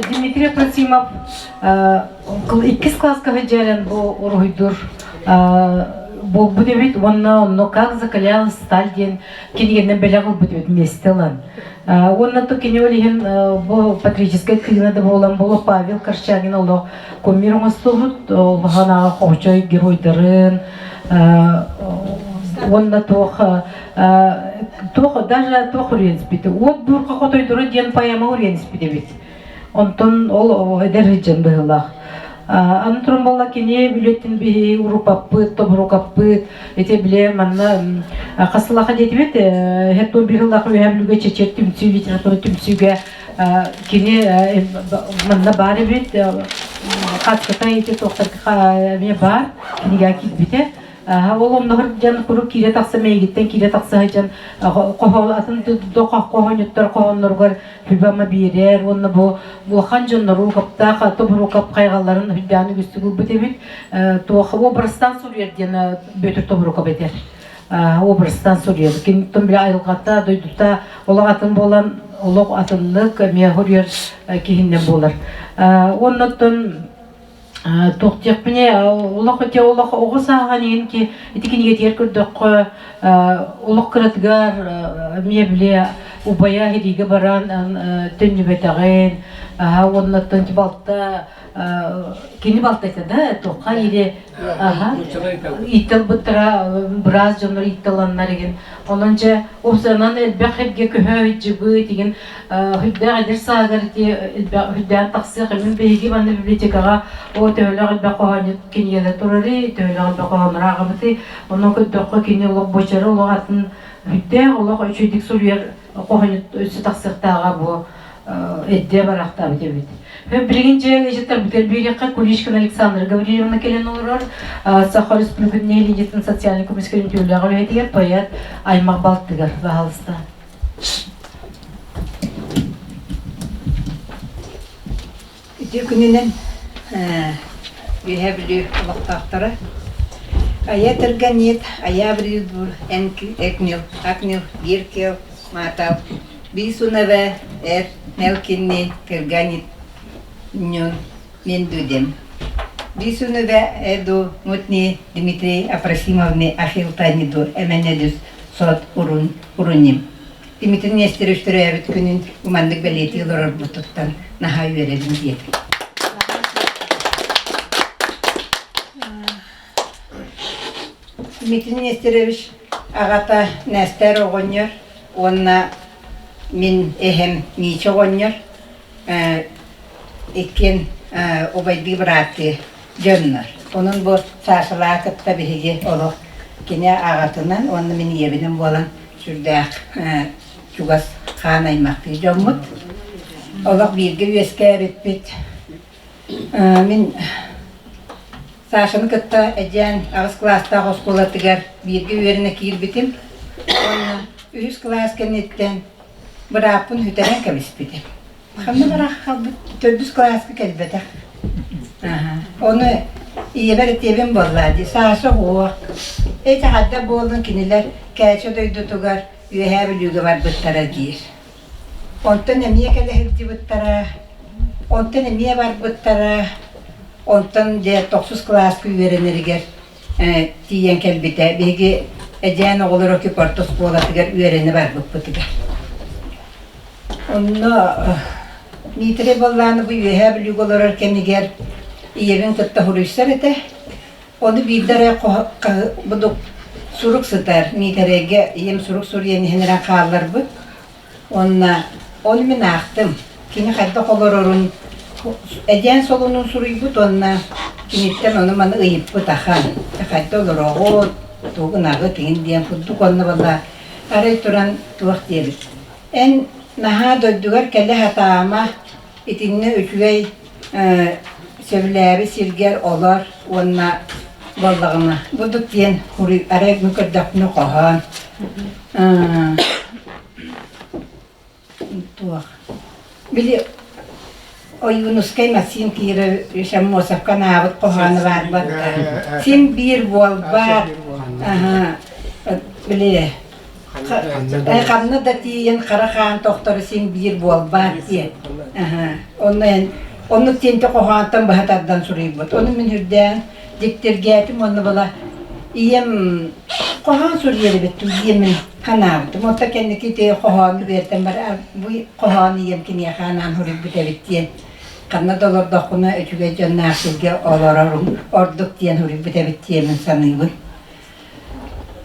Дмитрий Протимов иккис класска сылдьарын бу уруһуйдуур. буолбут эбит уонна онно «Как закалялась сталь» диэн кинигэнэн бэлэх ылбыт эбит миэстэ ылан. Уонна то кини ол иһин бу патриотическай тыына да буолан буолуо Павел Корчагин олох кумир оҥостубут улахан аҕа хоочой геройдарын уонна туох туох даже туох уруйан Уот буурха хотойдоро диэн поэма уруйан испит эбит. Онтон ол эдэр сылдьан быһыылаах. Аны туран буолла кини билеттин биһи урупаппыт, тобурукаппыт, ити биле манна хасылаха диэтибит, хеттон бир сыллаах үөһэ бүлүүгэ чечер түмсүү литература түмсүүгэ кини манна баар эбит, хаската ити туохтарга эмиэ баар, кинигэ киирбитэ. Ол оннугар дьон куруук киирэ тахса мэйигиттэн киирэ тахса сылдьан хоһоон атын хоһоонньуттар хоһоонноругар Хүбама биэрэр уонна бу улахан дьоннор Рукаптаах Тобурукап хайҕалларын үрдээн үгүстүк ылбыт эбит. Туох образтан суруйар диэн Бүөтүр Тобурукап этэр. Образтан суруйар. Киниттэн бile айылҕата, дойдута олох атын буолан, олох атыннык эмиэ суруйар киһиннэн буолар. Оннуттан туох диэхпиний олох ити олох оҕо сааһан иһин ки ити кинигэтигэр көрдөххө олох кыратыгар эмиэ били убайа сэриигэ баран төннүбэтэҕин уоннаттан балта кини балта этэ да туохха или ииттэлбыттара быраас дьоннор ииттэланнар игин онон дьэ уопсайынан элбэх эргэ көһө сылдьыбыт игин Үрдээх эдэр сааһыгар ити үрдээн тахсыах эмин биһиги манна библиотекаҕа о төһөлөөх элбэх хоһоонньут кинигэлэр турарый, төһөлөөх элбэх хоһооннор ааҕабытый. Онон көрдөххө кини олох буочары олох атын үрдээх олох үчүгэйдик суруйар хоһоонньут өссө тахсыахтааҕа бу эрдэ бараахтаабыт эбит. Билигин дьэ ыалдьыттарбытыгар биэриэххэ Куличкина Александра Гаврильевна кэлэн олорор. Саха Өрөспүүбүлүкэтин нэһилиэнньэтин социальнай көмүскэлин үтүөлээх үлэһитигэр поэт аймах балтыгар баһаалыста. Үтүө күнүнэн Үөһээ Бүлүү олохтоохторо Айа Түргэнниит, Айа Брилбур, Экнил, Акнил, Биркел, Маатал, Бисунаве, Эр, Мелкинни, Кырганит, Нюн, Мендудем. Бисунаве, Эду, Мутни, Дмитрий Апросимовни, Ахилтаниду, Эменедүс, Сот, Урун, Уруним. Дмитрий Нестерович төрөөбүт күнүн маннык бэлиэтии олорорбутуттан наһаа үөрэбин диэтим. Дмитрий Нестерович аҕата Нестер оҕонньор уонна мин эһэм Миичэ оҕонньор иккиэн убайдыы бырааттыы дьоннор. Онон бу Сашалаах кытта биһиги олох кини аҕатынан уонна мин ийэбинэн буолан сүрдээх чугас хаан аймахтыы дьоммут. Олох бииргэ үөскээбиппит. Мин Сашаны кытта Эдьээн аҕыс кылаастаах оскуолатыгар бииргэ үөрэнэ киирбитим. Уонна үһүс кылаас кэнниттэн бырааппын сүтэрэн кэбиспитим. Ханна бараах хаалбыт төрдүс кылааска кэлбэтэх. Ону ийэбэр этиэбин буоллаа дии, Саша уох. Эти хадда буоллун кинилэр Кээчэ дойдутугар Үөһээ Бүлүүгэ барбыттара диир. Онтон эмиэ кэлэ сылдьыбыттара, онтон эмиэ барбыттара, онтон дьэ тохсус кылааска үөрэнэригэр тиийэн кэлбитэ. Биһиги Эдьээн оҕолоро Кипорт оскуолатыгар үөрэнэ барбыппытыгар. Онно Дмитрий Балланов Үөһээ Бүлүүгэ олорор кэмигэр ийэбин кытта суруйсар этэ. Ону биирдэ эрэ будук сурук сытар. Миитэрэйгэ ийэм сурук суруйан иһэн эрэн хаалларбыт. Уонна ону мин аахтым. Кини хайдах олорорун Эдьээн солунун суруйбут уонна киниттэн ону-маны ыйыппыт ахан. Хайда олороҕут, тугун аҕыт иҥин диэн курдук онно буолла арай туран туох диэбит. Эн наһаа дойдугар кэлэ сатаама, итиннэ үчүгэй сөбүлээбит сиргэр олор уонна буоллаҕына бурдук диэн хуруй арай бу көрдөхпүнэ хоһоон туох били Ойуунускай Максим Кирович Аммосовка анаабыт хоһооно баар буолта син биир буолбат били ханна да тиийэн хара хаан тохтору син биир буолбаат диэн. Онно эн оннук тиэнти хоһоонтон быһа тардан суруйбут. Ону мин үрдээн дьиктиргээтим уонна була. Ийэм хоһоон суруйар эбит дуу диэммин санаабытым. Онто кэнники ити хоһоону үөрэтэн баран бу хоһоон ийэм киниэхэ анаан суруйбут эбит диэн ханна да олордоххуна үчүгэй дьонноох сиргэ олорорум ордук диэн суруйбут эбит диэммин саныыбын.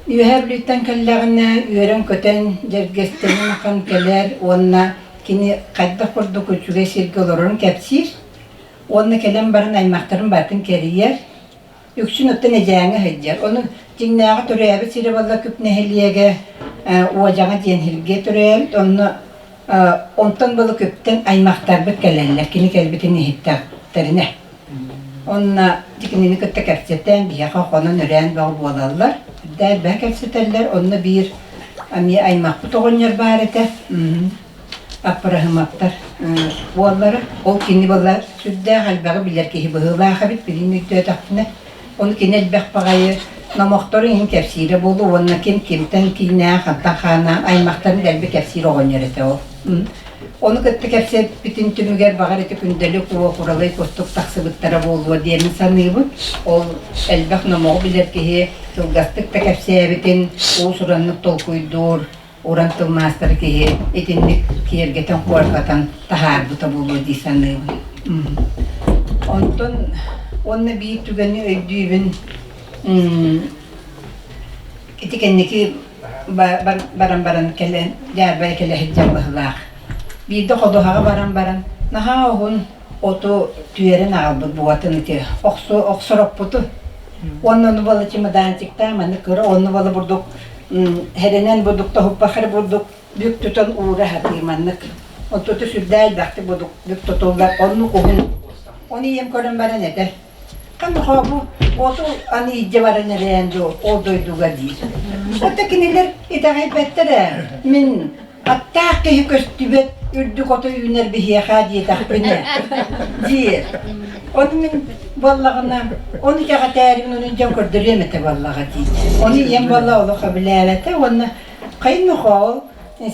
Үөһээ Бүлүүттэн кэллэҕинэ үөрэн-көтөн, дьэргэстэнэн ахан кэлэр уонна кини хайдах курдук үчүгэй сиргэ олорорун кэпсиир уонна кэлэн баран аймахтарын барытын кэрийэр. Үксүн оттон Эдьээҥҥэ сылдьар. Ону дьиҥнээҕи төрөөбүт сирэ буолла Күп нэһилиэгэ Уодьаҥа диэн сиргэ төрөөбүт. Онно онтон была Күптэн аймахтарбыт кэлэллэр. Кини кэлбитин иһиттэхтэринэ. Онно кинини кытта кэпсэтэн, биһиэхэ хонон-өрөөн бөҕө буолаллар. Үрдэ элбэх кэпсэтэллэр. Онно биир эмиэ аймахпыт оҕонньор баар этэ. Аппыраһымаптар уоллара. Ол кини буолла сүрдээх элбэҕи билэр киһи быһыылаах эбит, билин өйдөөтөхпүнэ. Ону кини элбэх баҕайы номохтору иһин кэпсиирэ буолуо уонна ким кимтэн киинээх, хантан хааннаах аймахтарын дэлби кэпсиир оҕонньор этэ ол. Ону кытта кэпсэппитин түмүгэр баҕар ити күндэлик уо куралай кустук тахсыбыттара буолуо диэмин саныыбын. Ол элбэх номоҕу билэр киһи кылгастык да кэпсээбитин уус-ураннык толкуйдуур, уран тылмаастары киһи итинник киэргэтэн куорҕатан таһаарбыта буолуо дии саныыбын. Онтон уонна биир түгэни өйдүүбүн ити кэнники баран баран кэлэн дьаарбайа кэлэ сылдьан быһылаах. Биирдэ ходуһаҕа баран баран наһаа уһун оту түөрэн аҕалбыт буотун ити охсороппуту. Уонна ону буола чемоданчиктаах маннык кыра онну буола бурдук Һэрэнэн бурдук тоһуппахыр бурдук бүк тутан уура сатыыр маннык. Онтута сүрдээх элбэхтик бурдук бүк тутуллар оннук уһун. Ону ийэм көрөн баран этэр. Ханна бу оту аны илдьэ баран эрээн дуу ол дойдуга диир. Оттон кинилэр итэҕэйбэттэр ээ. Мин аттаах киһи көстүбэт үрдүк ото үүнэр биһиэхэ диэтэхпинэ диир. Ону мин буоллаҕына, ону итэҕэтээрибин ону дьон көрдөрүөм этэ буоллаҕа дии. Ону ийэм буолла олох сөбүлээбэтэ уонна хайын нохоол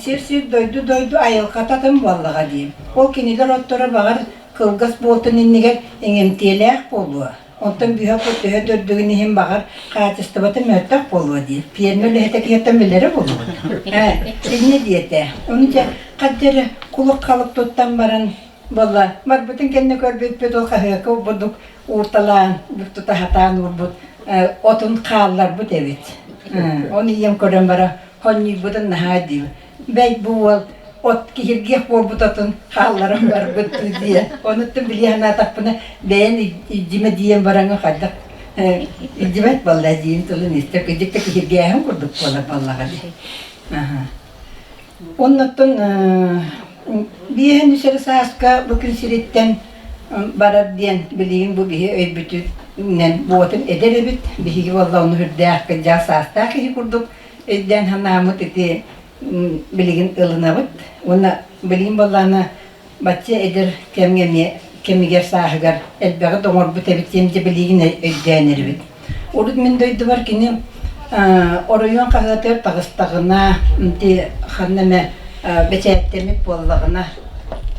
сир-сир дойду-дойду айылҕата атын буоллаҕа дии. Ол кинилэр отторо баҕар кылгас буолтун иннигэр иҥэмтиэлээх буолуо. Онтон бүһэ төһө да үрдүгүн иһин баҕар хаачыстыбата мөлтөх буолуо диир. Пиэрмэ үлэһитэ киһиттэн билэрэ буолуо. Ээ, инньэ диэтэ. Ону дьэ ханна эрэ кулук-халык туттан баран буолла. Барбытын кэннэ көрбүппүт ол хаһыакка бурдук уурталаан, бүк тута сатаан уурбут отун хаалларбыт эбит. Ону ийэм көрөн баран хонньуйбутун наһаа диир. Бэй бу уол от киһиргиэх буолбут отун хаалларан барбыт диэн. Онуттан билии санаатахпына бэйэн илдьимэ диэн бараҥҥа хайдах илдьибэт буолла диин тылын истэр кырдьык да киһиргээһин курдук буолар буоллаҕа дии. Оннуттан биэһин үс эрэ сааска бу күн сириттэн барар диэн билигин бу биһи өйбүтүнэн буотун эдэр эбит. Биһиги буолла ону үрдээх кырдьаҕас саастаах киһи курдук өйдөөн санааммыт ити билигин ылынабыт уонна билигин буоллаҕына бачча эдэр кэмҥэ эмиэ кэмигэр сааһыгар элбэҕи да оҥорбут эбит диэн дьэ билигин өйдөөн эрэбит. Урут мин дойдубар кини оройуон хаһыатыгар таҕыстаҕына ити ханна эмэ бэчээттэммит буоллаҕына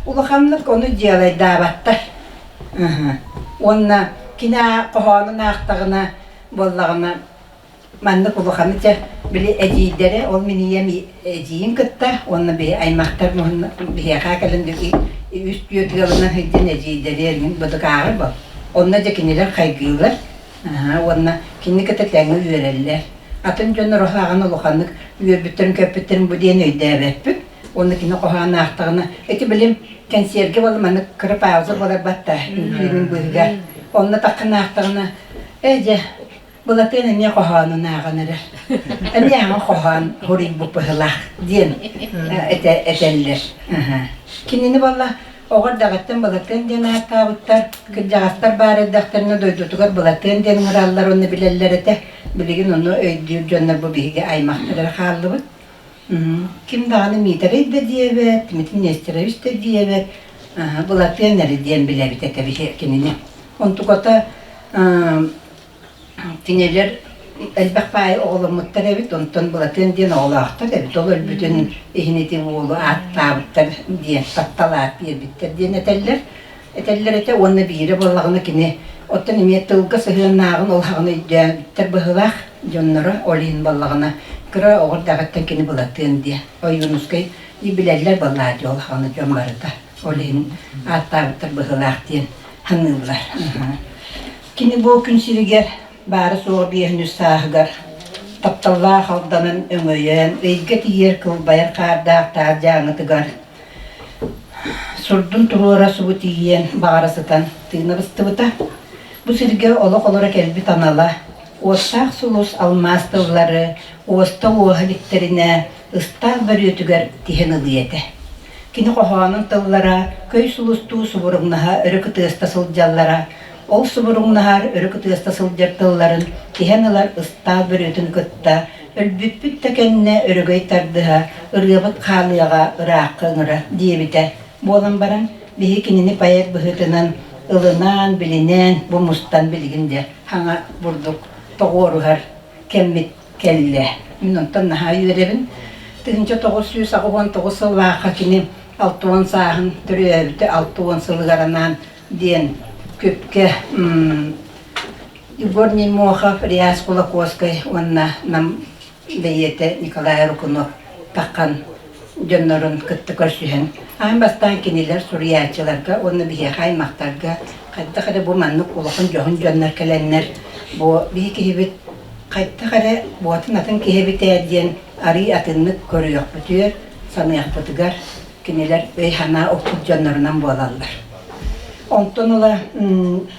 улаханнык ону дьыалайдаабаттар. Уонна кини хоһоонун аахтаҕына буоллаҕына Маннык улаханы чэ, били эдьиийдэрэ, ол мин ийэм эдьиийин кытта уонна биһи аймахтар биһиэхэ кэлэн үс түөрт ыалынан сылдьан эдьиийдэри эргин быдыкааҕы бол. Онно дьэ кинилэр хайгыыллар уонна кинини кытта тэҥҥэ үөрэллэр. Атын дьон ороһааҕын улаханнык үөрбүттэрин-көппүттэрин бу диэн өйдөөбөппүт. Уонна кини хоһоон аахтаҕына, ити билим кэнсиэргэ буолла маннык кыра пауза буолар батта үҥкүүнүн быыһыгар. Онно таххан аахтаҕына, ээ дьэ Былатыан эмиэ хоһоонун ааҕан эрэр. Эмиэ аҕа хоһоон хуруйбут быһылаах диэн этэллэр. Кинини буолла оҕо эрдэҕиттэн Былатыан диэн ааттаабыттар. Кырдьаҕастар баар эрдэхтэринэ дойдутугар Былатыан диэн ыҥыраллар уонна билэллэр этэ. Билигин ону өйдүүр дьоннор бу биһиги аймахтар эрэ хааллыбыт. Ким даҕаны Миитэрэй да диэбэт, Дмитрий Нестерович да диэбэт, Былатыан эрэ диэн билэбит этэ биһи кинини. Онтуката Кинилэр элбэх баайы оҕоломмуттар эбит, онтон Былатыан диэн оҕолоохтор эбит, ол өлбүтүн иһин ити уолу ааттаабыттар диэн, таптал аат биэрбиттэр диэн этэллэр. Этэллэр этэ уонна биирэ буоллаҕына кини Оттон эмиэ тылга сыһыаннааҕын улахан өйдөөбүттэр быһыылаах дьонноро ол иһин буоллаҕына кыра оҕо эрдэҕиттэн кини Былатыан диэ Ойуунускай и билэллэр буоллаа дии улаханы дьон барыта ол иһин ааттаабыттар быһыылаах диэн саныыллар. Кини бу күн сиригэр баара-суоҕа 53 сааһыгар тапталлаах Алданын өҥөйөн, ыйга тиийэр кылбайар хаардаах таас дьааҥытыгар сурдун туруора субу тиийэн баҕара сытан тыына быстыбыта. Бу сиргэ олох олоро кэлбит анала, уоттаах сулус алмаас тыллары уоста уоһа иликтэринэ ыстаал бөрүөтүгэр тиһэн ылыа этэ. Кини хоһоонун тыллара көй сулустуу субуруҥнаһа өрө кытыаста сылдьаллара, ол субуруҥнаһар өрө кытыаста сылдьар тылларын тиһэн ылар ыстаал бөрүөтүн кытта өлбүппүт да кэннэ өрөгөй тардыһа, ырыабыт хаалыаҕа ыраахха ыҥыра диэбитэ буолан баран, биһи кинини поэт быһыытынан ылынан, билинэн, бу мустан билигин дьэ хаҥа бурдук тоҕуоруһар кэммит кэллэ. Мин онтон наһаа үөрэбин. 1989 сыллаахха кини 60 сааһын төрөөбүтэ 60 сылыгар анаан диэн күпкэ Егор Неймохов, Реас Кулаковскай уонна Нам бэйиэтэ Николай Рыкунов таххан дьоннорун кытта көрсүһэн аан бастаан кинилэр суруйааччыларга уонна биһиэхэ аймахтарга хайдах эрэ бу маннык улахан дьоһун дьоннор кэлэннэр бу биһи киһибит хайдах эрэ буотун атын киһи эбит ээ диэн арыый атыннык көрүөхпүтүгэр, саныахпытыгар кинилэр өй-санаа укпут дьоннорунан буолаллар. Онтон ыла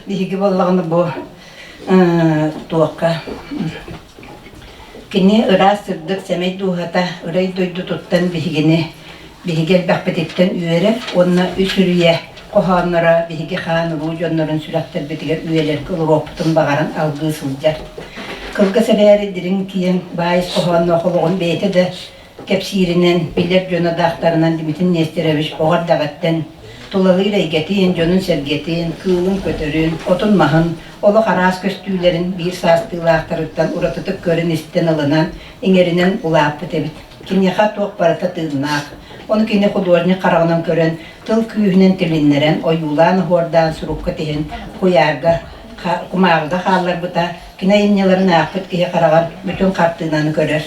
биһиги буоллаҕына бу туохха кини ыраас сырдык сэмэй дууһата ырай дойдутуттан биһигини биһиги элбэхпититтэн үөрэр уонна үс үрүйэ хоһоонноро биһиги хаан уруу дьоннорун сүрэхтэрбитигэр үйэлэргэ олоруохпутун баҕаран алгыы сылдьар. Кылгас эрээри дириҥ киэҥ баай хоһоонноох олоҕун бэйэтэ да кэпсииринэн, билэр дьоно даахтарынан Дмитрий Нестерович оҕо эрдэҕиттэн тулалыыр эйгэтин, дьонун-сэргэтин, кыылын-көтөрүн, отун-маһын, олох араас көстүүлэрин биир саастыылаахтарыттан уратытык көрөн-истэн ылынан, иҥэринэн улааппыт эбит. Киниэхэ туох барыта тыыннаах. Ону кини художник хараҕынан көрөн, тыл күүһүнэн тилиннэрэн, ойуулаан-оһуордаан сурукка тиһэн, куйаарга, кумааҕыга хаалларбыта, кини айымньыларын аахпыт киһи хараҕар бүтүн хартыынаны көрөр.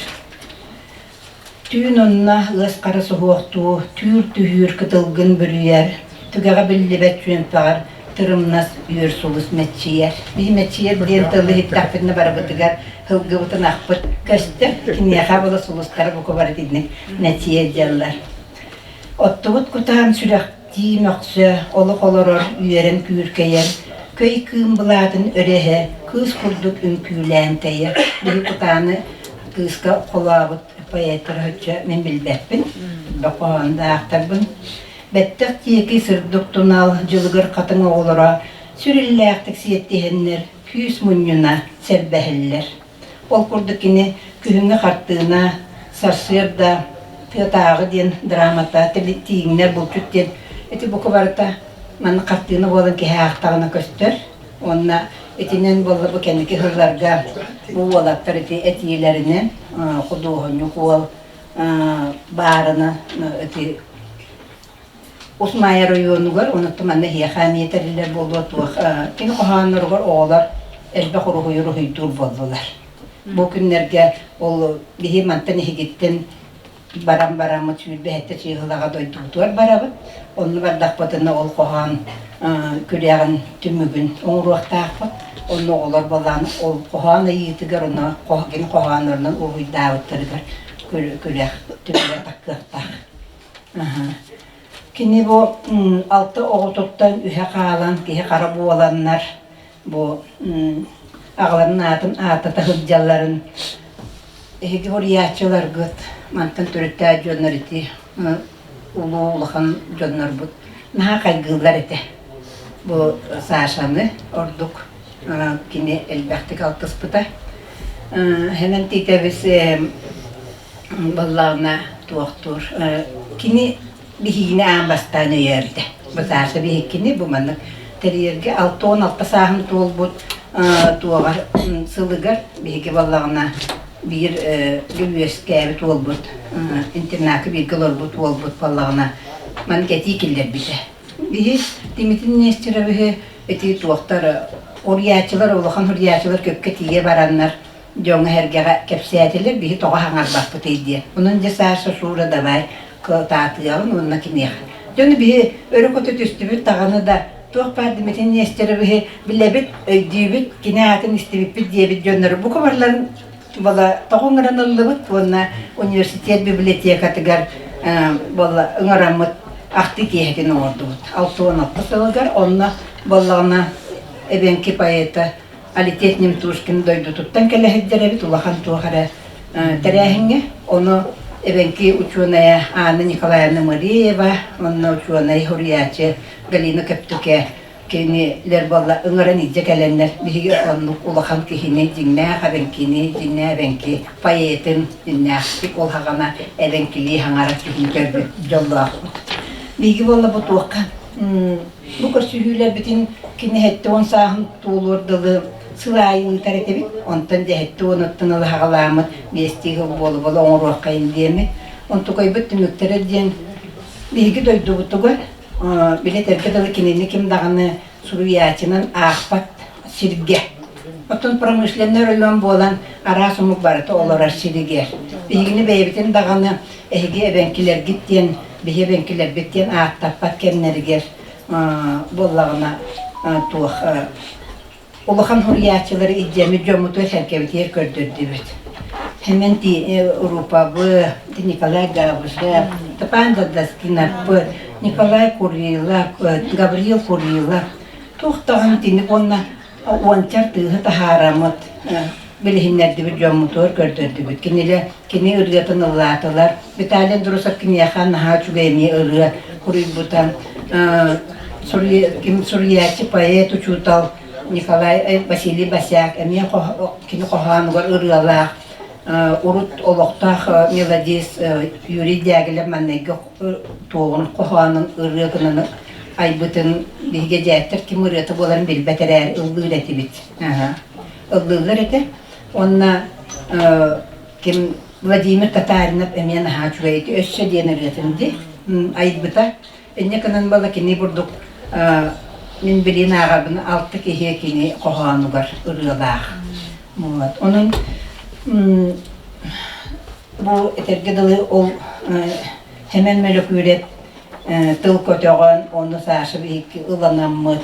Түүн онно ыас хара суһуохтуу, түүр түһүүр кытылгын бүрүйэр, түгэҕэ биллибэт чүөмпэҕэр тырымнас үөр сулус мэччийэр. Биһи мэччийэр диэн тылы иһиттэхпитинэ барыбытыгар һылгыбытын ахпыт көстөр, киниэхэ була сулустара бука бары итинник мэччийэр дьаллар. Оттубут кутаан сүрэхтии мөхсө, олох олорор, үөрэн күүркэйэр, көй кыым былаатын өрөһө, кыыс курдук үҥкүүлээн тэйэр. Биһи кутааны кыыска холообут поэттар оччо мин билбэппин, бохоондаахтарбын. Бэттэх диэки сырдык тунал дьылыгыр хатыҥ оҕолоро сүрүллээхтик сиэттиһэннэр күүс мунньуна сэрбэһэллэр. Ол курдук кини күһүҥҥү хартыына, сарсыарда тыатааҕы диэн драмата, тииҥнэр булчут диэн ити бука барыта маннык хартыына буолан киһи аахтаҕына көстөр. Уонна итинэн буолла бу кэнники сылларга бу уолаттар ити этиилэринэн худуоһунньук уол баарына ити Усмай оройуонугар онуттан манна эһиэхэ эмиэ тэриллэр буолуо туох кини хоһоонноругар оҕолор элбэх уруһуйу уруһуйдуур буоллулар. Бу күннэргэ ол биһи мантан эһигиттэн баран бараммыт 27 чыыһылаҕа дойдубутугар барабыт. Онно бардахпытына ол хоһоон күрэҕин түмүгүн оҥоруохтаахпыт. Онно оҕолор балаан ол хоһоон ыйыытыгар онно кини хоһооннорунан уруһуйдаабыттарыгар күрэх түмүгэ тахсыахтаах. Кини бу алта оҕотуттан үһэ хаалан киһи хара буоланнар бу аҕаларын аатын ааттата сылдьалларын эһиги суруйааччыларгыт мантан төрүттээх дьоннор ити улуу улахан дьоннорбут наһаа хайгыыллар этэ. Бу Сашаны ордук кини элбэхтик алтыспыта. Хэнэн Тиитэбис Буоллаҕына туохтуур кини биһигини аан бастаан өйөөбүтэ. Бу Саша биһиккини бу маннык тэрийэргэ 66 сааһын туолбут туоҕар сылыгар биһиги буоллаҕына биир үөскээбит уолбут интернакка бииргэ олорбут уолбут буоллаҕына маннык этии киллэрбитэ. Биһи Дмитрий Нестеровиһы ити туохтар. Уруйааччылар, улахан уруйааччылар көпкө тиийэ бараннар дьоҥҥо-сэргэҕэ кэпсээтилэр, биһи тоҕо хаҥарбаппытый диэн. Онон дьэ Саша Шура давай кытаатыаҕын уонна киниэхэ. Дьону биһи өрө көтө түстүбүт даҕаны да туох баар Дмитрий Нестеровиһы билэбит, өйдүүбүт, кини аатын истибиппит диэбит дьоннору бука барыларын буола тоҕо ыҥыран ыллыбыт уонна университет библиотекатыгар буола ыҥыраммыт ахтыы киэһэтин оҥордубут. 66 сылыгар онно буоллаҕына эбэҥки поэта Алитет Немтушкин дойдутуттан кэлэ сылдьар эбит улахан туох эрэ тэрээһиҥҥэ. Ону эбэҥки учуонайа Анна Николаевна Мыреева уонна учуонай суруйааччы Галина Көптүкэ кинилэр буолла ыҥыран илдьэ кэлэннэр биһиги оннук улахан киһини дьиҥнээх эбэҥкини, дьиҥнээх эбэҥки поэтын дьиҥнээхтик ол саҕана эбэҥкилии саҥарар киһини көрбүт дьоллоохпут. Биһиги буолла бу туохха Бу көрсүһүүлэрбитин кини 70 сааһын туолуор дылы сыл аайы ыытар этибит. Онтон дьэ 70-уттан ыла саҕалааммыт биэстии сыл буола-буола оҥоруоххайын диэммит. Онтукайбыт түмүктэрэ диэн биһиги дойдубутугар били этэргэ дылы кинини ким даҕаны суруйааччынан аахпат сиргэ. Оттон промышленнай оройуон буолан араас омук барыта олорор сиригэр. Биһигини бэйэбитин даҕаны эһиги эбэҥкилэргит диэн биһи эбэҥкилэрбит диэн ааттаппат кэмнэригэр буоллаҕына туох улахан суруйааччылары илдьэммит дьоммутугар сэргэбитигэр көрдөрдүбүт. Хэмэн Рупабы, Николай Габышев, Степан Дадаскинаппы, Николай Курилов, Гаврил Курилов туох даҕаны итинник уонна уончар тыаһы таһаараммыт билиһиннэрдибит дьоммутугар көрдөрдүбүт. Кинилэр кини ырыатын ыллаатылар. Виталий Андросов киниэхэ наһаа үчүгэй эмиэ ырыа суруйбута. Ким суруйааччы, поэт, учуутал Николай Василий Босяк эмиэ кини хоһоонугар ырыалаах. Урут олохтоох мелодист Юрий Дягилев манныгы туоҕун хоһоонун ырыа гынан айбытын биһиги эдьээттэр ким ырыата буоларын билбэт эрээри ыллыыр этибит. Ыллыыллар этэ. Уонна ким Владимир Татаринов эмиэ наһаа үчүгэй ити өссө диэн ырыатын дии айбыта. Инньэ гынан буолла кини бурдук мин билин ааҕабын алта киһи кини хоһоонугар ырыалаах. Вот. Онон бу этэргэ дылы ол Сэмэн Мөлөкүүрэп тыл көтөҕөн, ону Саша биһикки ыланаммыт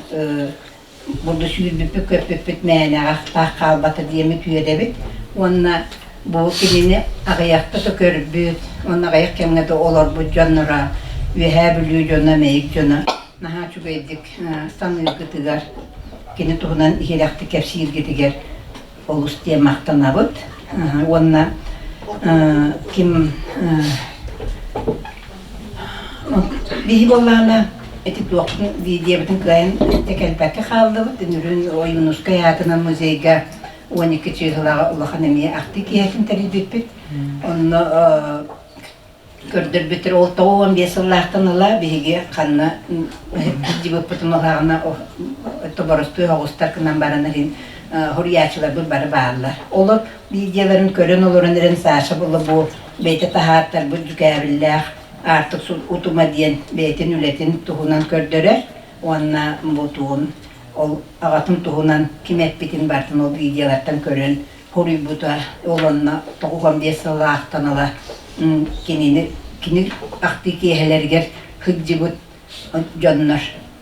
бурду сүүрбүппүт-көппүппүт мээнэҕэ таах хаалбата диэммит үөрэбит уонна бу кинини аҕыйахта да көрбүт уонна аҕыйах кэмҥэ да олорбут дьонноро Үөһээ Бүлүү дьоно, Мэйик дьоно наһаа үчүгэйдик саныыргытыгар, кини туһунан иһирэхтик кэпсииргитигэр олус диэн махтанабыт уонна ким биһи буоллаҕына ити туохпун видеобытын кыайан илдьэ кэлбэккэ хааллыбыт үнүрүүн Ойуунускай аатынан музейга 12 чыыһылаҕа улахан эмиэ ахтыы киэһэтин тэрийбиппит онно көрдөрбүттэр ол 95 сыллаахтан ыла биһиги ханна сылдьыбыппытын улаҕына тоборостуой оҕустар гынан баран эрин суруйааччыларбыт бары бааллар. Олор видеоларын көрөн олорон эрэн Саша була бу бэйэтэ таһааттарбыт дьүкээбиллээх Аартык утума диэн бэйэтин үлэтин туһунан көрдөрөр уонна бу тугун ол аҕатын туһунан ким эппитин барытын ол видеолартан көрөн хоруйбута ол онно 95 сыллаахтан ыла кинини кини ахтыы киэһэлэригэр сылдьыбыт дьоннор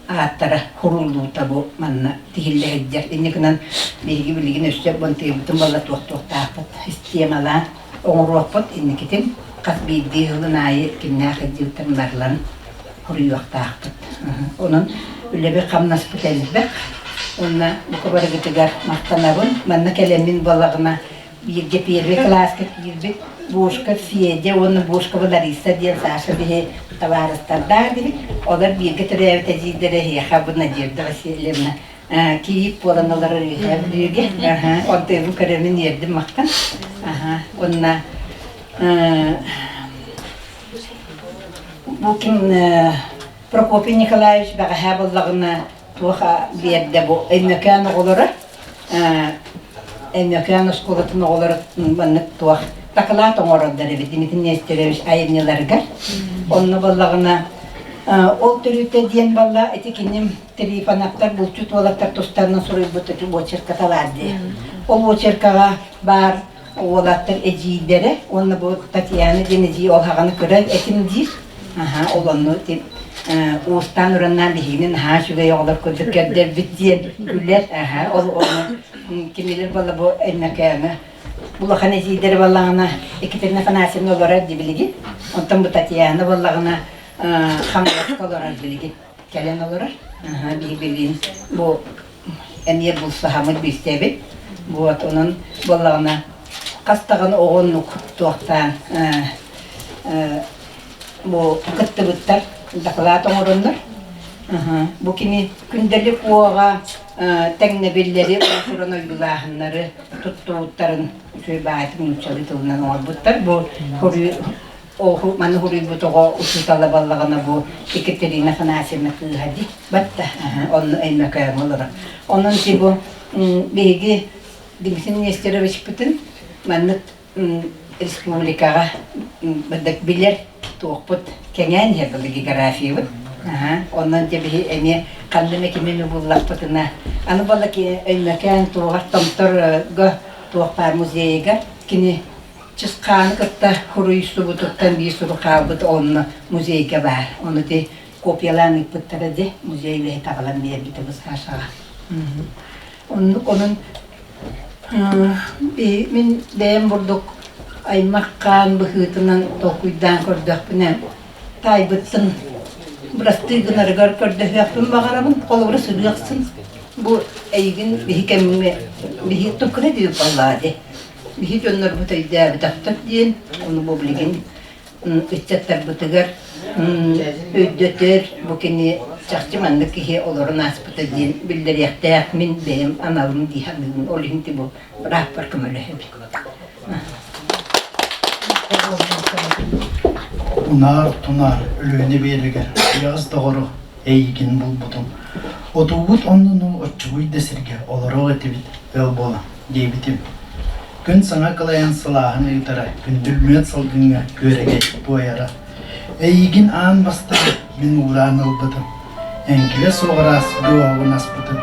ааттара хуруллуута бу манна тиһиллэ сылдьар. Инньэ гынан биһиги билигин өссө бантыйбытын буолла туох-туохтаахпыт системалаан оҥоруохпут инникитин хас биирдии сылын аайы кимнээх сылдьыбыттарын барыларын хоруйуохтаахпыт. Онон үлэбит-хамнаспыт элбэх. Уонна бука барыгытыгар махтанабын. Манна кэлэммин буоллаҕына бииргэ первый кылааска киирбит Бушков Федя уонна Бушкова Лариса диэн Саша биһи табаарыстардаах эбит. Олор бииргэ төрөөбүт эдьиийдэрэ эһиэхэ бу Надежда Васильевна кийиит буолан олорор үөһээ Бүлүүгэ. Онтуйбун көрөмүн үөрдүм махтан. Уонна Бу ким Прокопий Николаевич бэҕэһээ буоллаҕына туох биэрдэ бу Өймөкөөн оҕолоро Өймөкөөн оскуолатын оҕолоро маннык туох дакылаат оҥорордор эбит Дмитрий Нестерович айымньыларыгар. Онно буоллаҕына. Ол төрүтэ диэн балла ити киним Трифоновтар булчут уолаттар тустарынан суруйбут очерката баар дии. Ол очеркаҕа баар уолаттар эдьиийдэрэ уонна бу Татьяна диэн эдьиий ол хаҕаны көрөн этим диир. Аха, ол онну уустаан ураннаан биһигини наһаа үчүгэй оҕолор курдук көрдөрбүт диэн күлэр. Аха, ол ону кинилэр буолла бу Өймөкөөҥө улахан эдьиийдэрэ буоллаҕына Екатерина Афанасьевна олорор дии билигин. Онтон бу Татьяна буоллаҕына Хаҥаласка олорор билигин. Кэлэн олорор. Аха, биһи билигин бу эмиэ булсаһаммыт билсэбит. Вот онон буоллаҕына хас даҕаны оҕо оннук туохтаан бу кыттыбыттар дакылаат оҥороннор. Бу кини күндэлик уоҕа тэҥнэбиллэри уус-уран ойуулааһыннары туттубуттарын үчүгэй баайытык нууччалыы тылынан оҥорбуттар. Бу маны хуруйбут оҕо учуутала буоллаҕына бу Екатерина Афанасьевна кыыһа дии батта онно Өймөкөөҥҥө олорор. Онон ти бу биһиги Дмитрий Нестеровичпытын маннык республикаҕа билэр туохпут кэҥээн иһэр былы географиябыт. Онон дьэ биһи эмиэ ханна эмэ кими эмэ буллахпытына аны буолла Өймөкөөн туоҕар Томторго туох баар музейыгар кини Чысхааны кытта суруйсубутуттан биир сурук хаалбыт онно музейга баар. Ону ти копиялаан ыыппыттара дии музей үлэһитэ аҕалан биэрбитэ бу Сашаҕа. Оннук онон мин бэйэм бурдук аймах хаан быһыытынан толкуйдаан көрдөхпүнэ таайбыттын бырастыы гынарыгар көрдөһүөхпүн баҕарабын. Холобура сырыахсын бу эйигин биһи кэмҥэ биһи туккуна диир баллаа дии. Биһи дьоннорбут өйдөөбөтөхтөр диэн, ону бу билигин ыччаттарбытыгар өйдөтөр, бу кини чахчы маннык киһи олорон ааспыта диэн биллэриэхтээх мин бэйэм аналым дии саныыбын. Ол иһин бу бырааппар көмөлөһөбүн. Унаар-тунаар Өлүөнэ биэрэгэр уйаҕас доҕору эйигин булбутум. Отуубут оннунуу оччугуй да сиргэ олоруох этибит ыал буолан диэбитим. Күн саҥа кылайан сылааһын ыытара, күндүл мүөт салгыҥҥа күөрэгэй туойара. Эйигин аан бастаан мин уураан ылбытым, эҥкилэ суох ыраас дууһабын аспытым.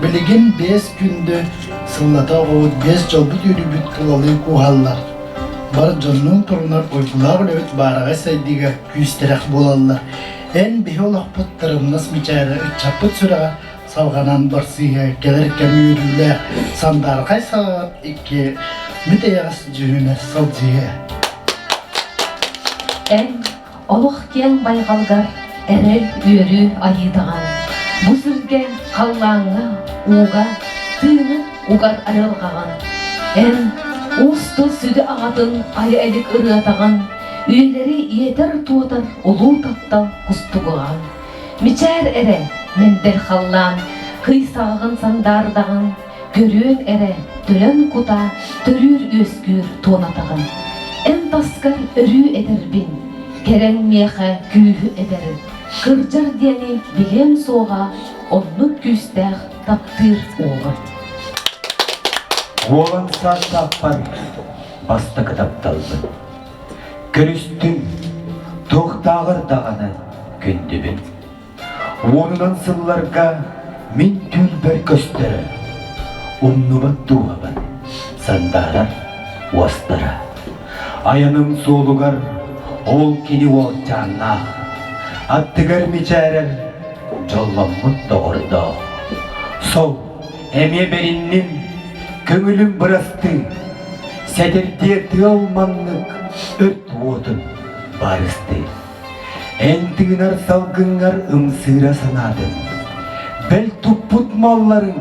Билигин биэс күндү сыллата оҕобут биэс дьолбут үөрүүбүт тулалыы кууһаллар. Бар дьоннуун турунар уйгулаах үлэбит баараҕай сайдыыга күүстэрэх буолаллар. Эн биһи олохпут тырымнас мичээрэ ыччаппыт сүрэҕэ салҕанан барсыыһа кэлэр кэм үөрүүлээх сандаархай саҕаҕар икки мүт эйэҕэс дьүһүнэ сылдьыһыа. Эн олох киэҥ байҕалгар эрэл үөрүү айыытаҕын. Бу сиргэ халлааҥҥа, ууга тыыны угар айылҕаҕын. Эн уус тыл сүдү аҕатын айа илик ырыатаҕын, үйэлэри иэтэр-туотар улуу таптал кустугуҕан. Мичээр эрэ, мэндэл халлаан, кый саҕаҕын сандаардаҕын, көрүөҥ эрэ, төлөн кута, төрүүр-үөскүүр туонатаҕын. Эн таскар өрүү этэрбин, кэрэҥ миэхэ күүһү эбэр, кырдьар диэни билиэм суоҕа, оннук күүстээх таптыыр уоҕун. Уолан саастаахпар бастакы тапталбын. Көрүстүм, туохтааҕар даҕаны күндүбүн. Уонунан сылларга мин түүлбэр көстөрө, умнубат дууһабын сандаарар уостара. Айаным суолугар ол кини уолчааннаах, аттыгар мичээрэр дьолломмут доҕордоох. Сол эмиэ бэринним, көҥүлүм бырастыы, Сэтирдиэ тыал маннык өрт уотун барыстыы. Эн тыынар салгыҥҥар ымсыыра санаатым. Бэл туппут малларыҥ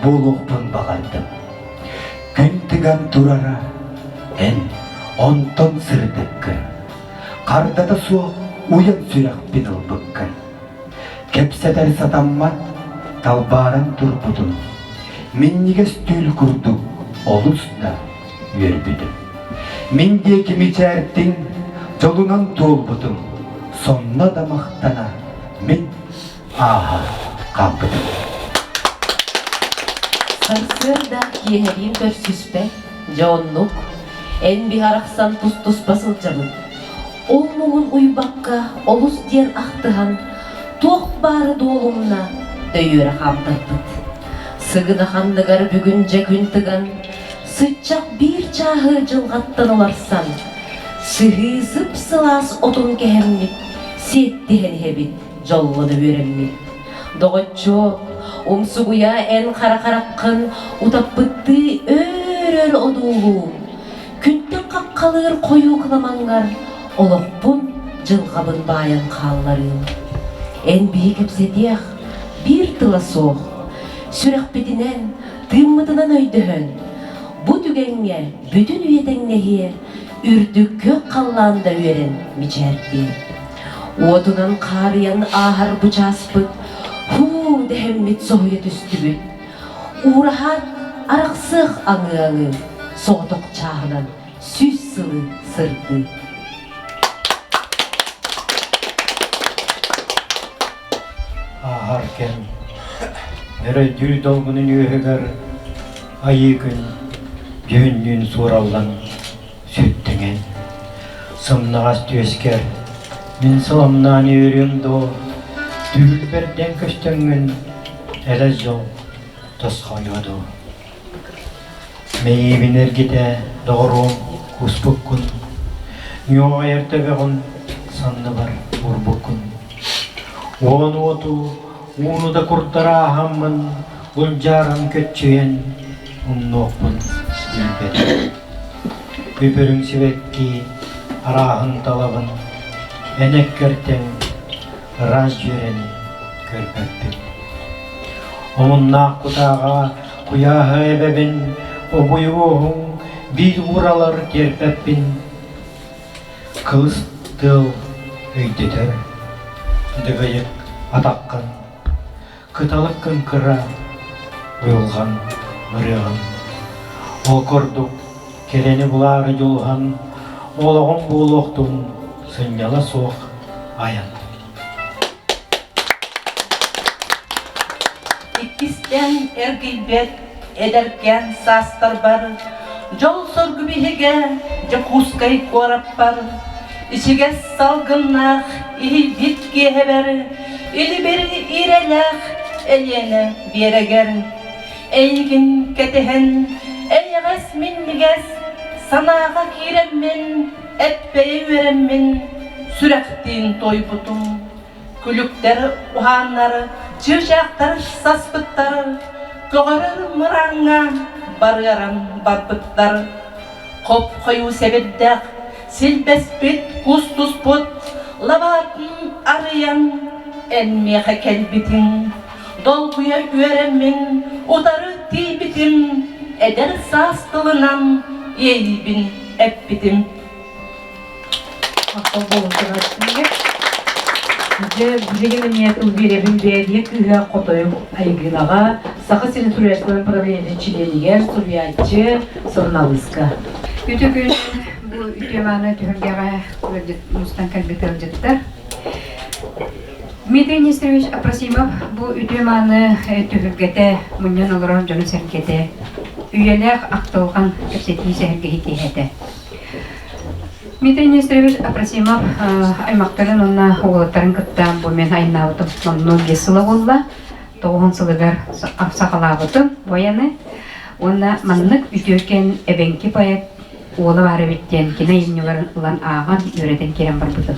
буолуохпун баҕардым. Күн тыган турара эн онтон сырдыккын. Хардата суох уйан сүрэхпин ылбыккын. Кэпсэтэр сатаммат, талбааран турбутум. Минньигэс түүл курдук олус да үөрбүтүм. Мин диэки мичээртиҥ, дьолунан туолбутум, сонно да махтана мин ааһа хаалбытым. Сарсыарда киэһэлиин көрсүспэт, дьэ оннук. Эн биһи арахсан тус-туспа сылдьабыт. Ол муҥун уйбакка олус диэн ахтыһан, туох баары дуолумна дөйүөрэ хаамтарбыт. Сыгына ханныгар бүгүн дьэ күн тыган, сыччах биир чааһы дьылҕаттан уларсан, сыһыы сып-сылаас отун кэһэммит, сиэттиһэн иһэбит, дьоллоно үөрэммит. Доҕоччуок, умсугуйа эн хара хараххын утаппыттыы өөр-өр одуулуум, Күнтэн хаххалыыр хойуу кыламаҥҥар олохпун, дьылҕабын баайан хаалларыым. Эн биһи кэпсэтиэх биир тыла суох, сүрэхпитинэн, тыыммытынан өйдөһөн, бу түгэҥҥэ бүтүн үйэ тэҥнэһиэ, үрдүк күөх халлаан да үөрэн мичээрдиэ. Уотунан хаарыйан ааһар бу чааспыт, һуу дэһэммит соһуйа түстүбүт. Уураһаат арахсыах аҥыы-аҥыы, соҕотох чааһынан сүүс сылы сырдыы. Ааһар кэм өрөйдүүр долгунун үөһүгэр айыы күн дьүһүннүүн суураллан сүттэҥэн сымнаҕас түөскэр мин сыламнаан үөрүөм дуо түүл бэрдэн көстөҥҥүн элэс дьол тосхойуо дуу мэйиибин эргитэ доҕоруом кууспуккун ньуоҕайар төбөҕүн санныбар уурбуккун уон уоту ууну да курдарааһаммын улдьааран көччүйэн умнуохпун билбэтим Үпүрүҥ сибэкки арааһын талабын, эн эккэртэн ыраас дьүөрэни көрбөппүн. Омуннаах кутааҕа куйааһы эбэбин, обуйуоһуҥ биир ууралар тиэрпэппин. Кылыс тыал өйдөтөр, дыгыйык атаххын Кыталык кыҥкыра, уйулҕан ырыаҕын. Ол курдук кэрэни булаары дьулуһан, олоҕум буолуохтун сынньала суох айан. Иккистээн эргийбэт эдэркээн саастарбар, дьол-соргу биһигэ Дьокуускай куораппар, ичигэс салгыннаах иһийбит киэһэбэр, илибир иирэлээх Элиэнэ биэрэгэр, эйигин кэтэһэн, эйэҕэс минньигэс санааҕа киирэммин, эппэйэ үөрэммин, сүрэхтиин туойбутум. Күлүктэр уһааннар, чыычаахтар саспыттар, көҕөрөр мырааҥҥа барыаран барбыттар. Хоп-хойуу сэбирдэх, силбэспит, кустуспут лабаатын арыйан, эн миэхэ кэлбитиҥ. Долгуйа үөрэммин, утары тиийбитим, эдэр саас тылынан иэйиибин эппитим. Махтал буолуохтун Дьэ, билигин эмиэ тыл биэрэбин бэйэ кыыһа Хотойук Айгынаҕа, Саха сирин суруйааччыларын правлениетын чилиэнигэр, суруйааччы, суруналыыска. Үтүө күн бу үтүө мааны түһүлгэҕэ мустан кэлбит ыалдьыттар. Дмитрий Нестерович Апросимов бу үтүө мааны түһүлгэтэ мунньан олорор дьону-сэргэтэ үйэлээх ахтылҕан кэпсэтии сэһэргэһии киэһэтэ. Дмитрий Нестерович Апросимов аймахтарын уонна уолаттарын кытта бу мен айаннаабытым номнуо биэс сыла буолла. Тоҕуһун сылыгар саҕалаабытым бу айаны. Уонна маннык үтүөкэн эбэҥки поэт уола баар эбит диэн кини айымньыларын ылан ааҕан, үөрэтэн киирэн барбытым.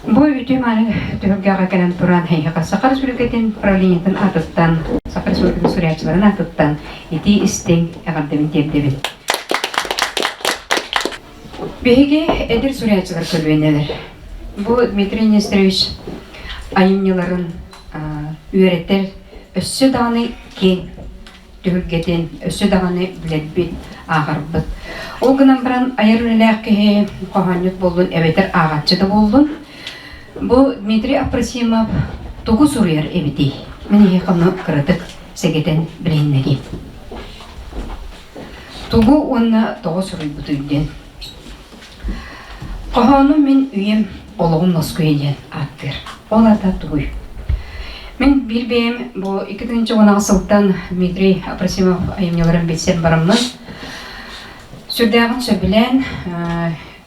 Бу үтүө мааны түһүлгэҕэ кэлэн туран эһиэхэ Саха Республикатын правлениетын аатыттан, Саха Республикатын суруйааччыларын аатыттан итии истиҥ эҕэрдэбин тиэрдэбин. Биһиги эдэр суруйааччылар көлүөнэлэр. Бу Дмитрий Нестерович айымньыларын үөрэтэр өссө даҕаны киэҥ түһүлгэтин өссө даҕаны билэрбит, ааҕарбыт. Ол гынан баран айар үлэлээх киһи хоһоонньут буоллун эбэтэр ааҕааччы да буоллун, бу Дмитрий Апросимов тугу суруйар эбитий? Мин эһиэхэ ону кыратык сэгэтэн билиһиннэриим. Тугу уонна тоҕо суруйбутуй диэн. Хоһоону мин үйэм олоҕум лоскуйа диэн ааттыыр. Ол аата тугуй? Мин биир бэйэм бу 2016 сылтан Дмитрий Апросимов айымньыларын билсэн бараммын, сүрдээҕин сөбүлээн,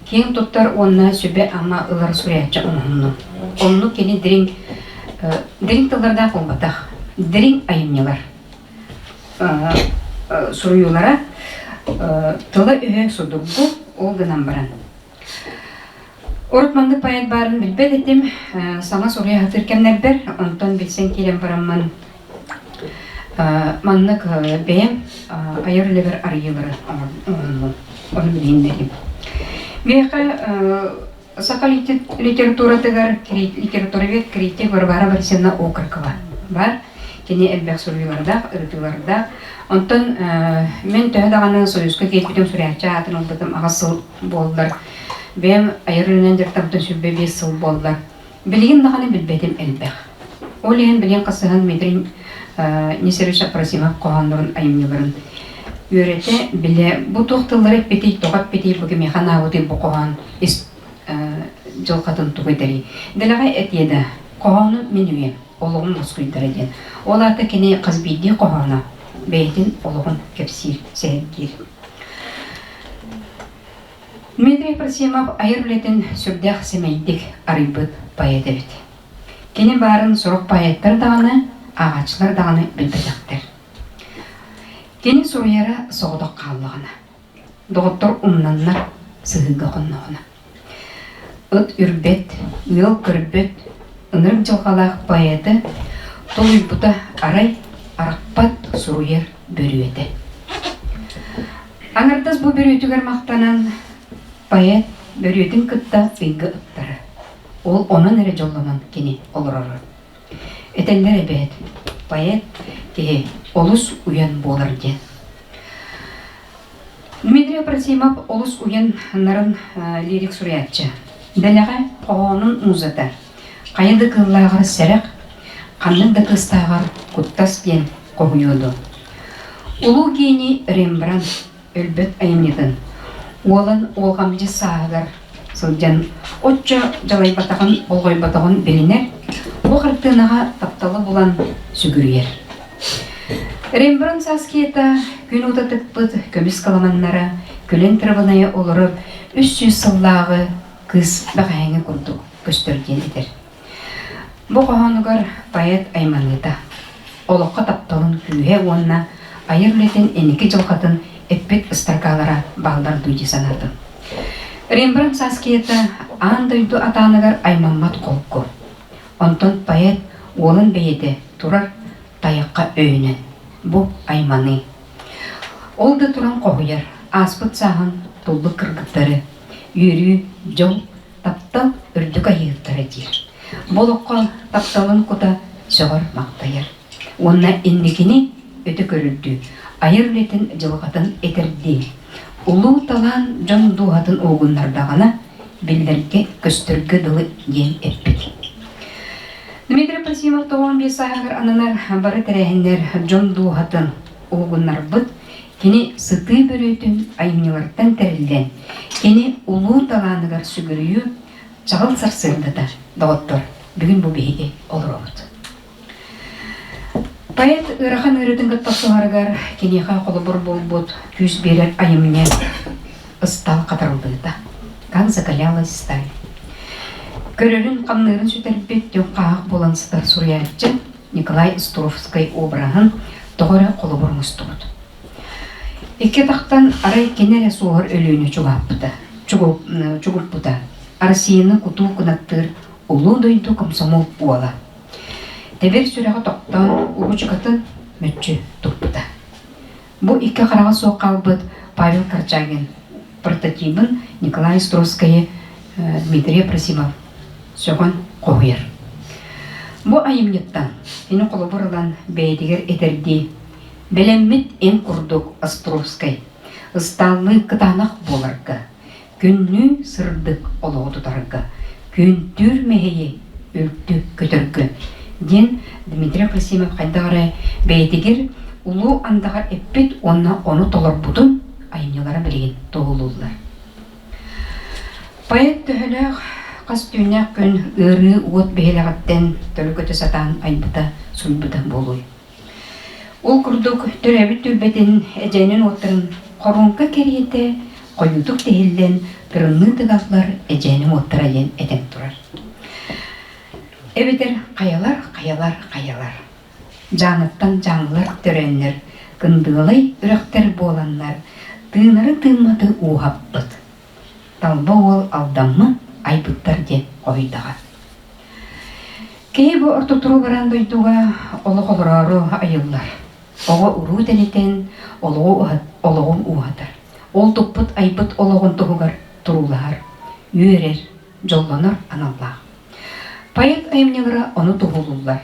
Киэҥ туттар уонна сүбэ-ама ылар суруйааччы оҥоһуннум. Оннук кини дириҥ дириҥ тыллардаах буолбатах, дириҥ айымньылар суруйуулара тыла-өһө судургу, ол гынан баран. Урут маннык поэт баарын билбэт этим, саҥа суруйа сатыыр кэмнэрбэр, онтон билсэн киирэн бараммын маннык бэйэм айар үлэбэр арыйыылары оҥоһуннум, ону билиһиннэрим. Миэхэ саха литературатыгар литературовед критик Варвара Борисовна Окорокова баар. Кини элбэх суруйуулардаах, ырытыылардаах. Онтон мин төһө даҕаны Союзка киирбитим суруйааччы аатын ылбытым аҕыс сыл буоллар. Бэйэм айар үлэнэн дьарыктаммытым 25 сыл буолла. Билигин даҕаны билбэтим элбэх. Ол иһин билигин хасыһан Дмитрий Нестерович Апросимов хоһооннорун айымньыларын үөрэтэ, билэ, бу туох тыллары эппитий, тоҕо эппитий, бу кимиэхэ анаабытый бу хоһоон ис дьылҕатын тугу этэрий. Дэлэҕэ этиэ да, хоһоону мин үйэм, олоҕум лоскуйдара диэн. Ол аата кини хас биирдии хоһооно бэйэтин олоҕун кэпсиир, сэһэргиир. Дмитрий Апросимов айар үлэтин сүрдээх сэмэйдик арыйбыт поэт эбит. Кини баарын сорох поэттар даҕаны, ааҕааччылар даҕаны билбэтэхтэр. Кини суруйара соҕотох хааллаҕына, доҕоттор умнаннар сыһыыга хонноҕуна. Ыт үрбэт, ыал көрбөт, ынырык дьылҕалаах поэты толуйбута арай арахпат суруйар бөрүөтэ. Аҥардас бу бөрүөтүгэр махтанан поэт бөрүөтүн кытта ыйга ыттара. Ол онон эрэ дьоллонон кини олороро. Этэллэр эбээт, поэт киһи олус уйан буолар диэн. Дмитрий Апросимов олус уйан нарын лирик суруйааччы. Дэлэҕэ хоһоонун музата хайа да кыыллааҕар сэрэх, ханнык да кыыстааҕар куттас диэн хоһуйуоду. Улуу гений Рембрандт өлбөт айымньытын уолан уолҕамдьы сааһыгар сылдьан оччо дьалайбатаҕын, болҕойботоҕун билинэр, бу хартыынаҕа тапталы булан сүгүрүйэр. Рембрандт Саскиета күн уота тыкпыт көмүс кыламаннара күлэн тырыбынайа олорор 300 сыллааҕы кыыс бэҕэһээҥҥи курдук көстөр диэн этэр. Бу хоһоонугар поэт айманыыта, олоххо тапталын күүһэ уонна айар үлэтин инники дьылҕатын эппит ыстаркаалара бааллар дуу дии санаатым. Рембрандт Саскиета аан дойду атааныгар аймаммат холку. Онтон поэт уолун бэйэтэ турар тайахха өйөнөн. Бу айманыы. Ол да туран хоһуйар, ааспыт сааһын туллук кыргыттары, үөрүү, дьол, таптал үрдүк айыыһыттара диир. Бу олоххо тапталын кута сөҕөр-махтайар. Уонна инникини өтө көрүрдүү, айар үлэтин дьылҕатын этэрдии, улуу талаан дьон дууһатын уһугуннардаҕына, биллэргэ, көстөргө дылы диэн эппит. Дмитрий Просимов 95 сааһыгар ананар бары тэрээһиннэр дьон дууһатын уһугуннарбыт, кини сытыы бөрүөтүн айымньыларыттан тэриллэн, кини улуу талааныгар сүгүрүйүү чаҕыл сарсыардата, доҕоттор, бүгүн бу биһиги олоробут. Поэт ыарахан ыарыытын кытта охсуһарыгар киниэхэ холобур буолбут күүс биэрэр айымньы ыстаал хатарыллыыта «Как закалялась сталь». Көрөрүн, хамныырын сүтэрбит түҥ-хаһах буолан сытар суруйааччы Николай Островскай обраһын тоҕо эрэ холобур оҥостубут. Икки атахтан арай кини эрэ суоһар өлүүнү чугаһаппыта, чугурпута. Россияны кутуу кынаттыыр улуу дойду комсомол уола. Тэбэр сүрэҕэ тохтоон, уруучукатын мүччү туппута. Бу икки хараҕа суох хаалбыт Павел Корчагин прототибын Николай Островскайы Дмитрий Апросимов сөҕөн хоһуйар. Бу айымньыттан кини холобур ылан бэйэтигэр этэрдии «Бэлэммит эн курдук Островскай, ыстааллыы кытаанах буоларга, күннүү сырдык олоҕу тутарга, күөнтүүр мэһэйи үлтү көтөргө» диэн Дмитрий Апросимов хайдах эрэ бэйэтигэр улуу андаҕар эппит уонна ону толорбутун айымньылара билигин туоһулууллар. Поэт төһөлөөх хас түүннээх күн ыарыы уот биһилэҕиттэн төлө көтө сатаан айбыта, суруйбута буолуой? Ол курдук төрөөбүт түөлбэтин эдьээнин уоттарын хоруоҥка кэриэтэ хойуутук тиһиллэн тырымныы тыгаллар эдьээним уоттара диэн этэн турар. Эбэтэр хайалар, хайалар, хайалар. Дьааҥыттан дьааҥылар төрөөннөр, кындыалай үрэхтэр буоланнар, тыынары тыымматы ууһаппыт. Талба уол алдаммыт айбыттар диэн хоһуйдаҕа. Киһи бу орто туруу баран дойдуга олох олороору айыллар. Оҕо уруу тэнитэн олоҕу олоҕун ууһатар. Ол туппут айбыт олоҕун туһугар туруулаһар, үөрэр, дьоллонор аналлаах. Поэт айымньылара ону туһулууллар.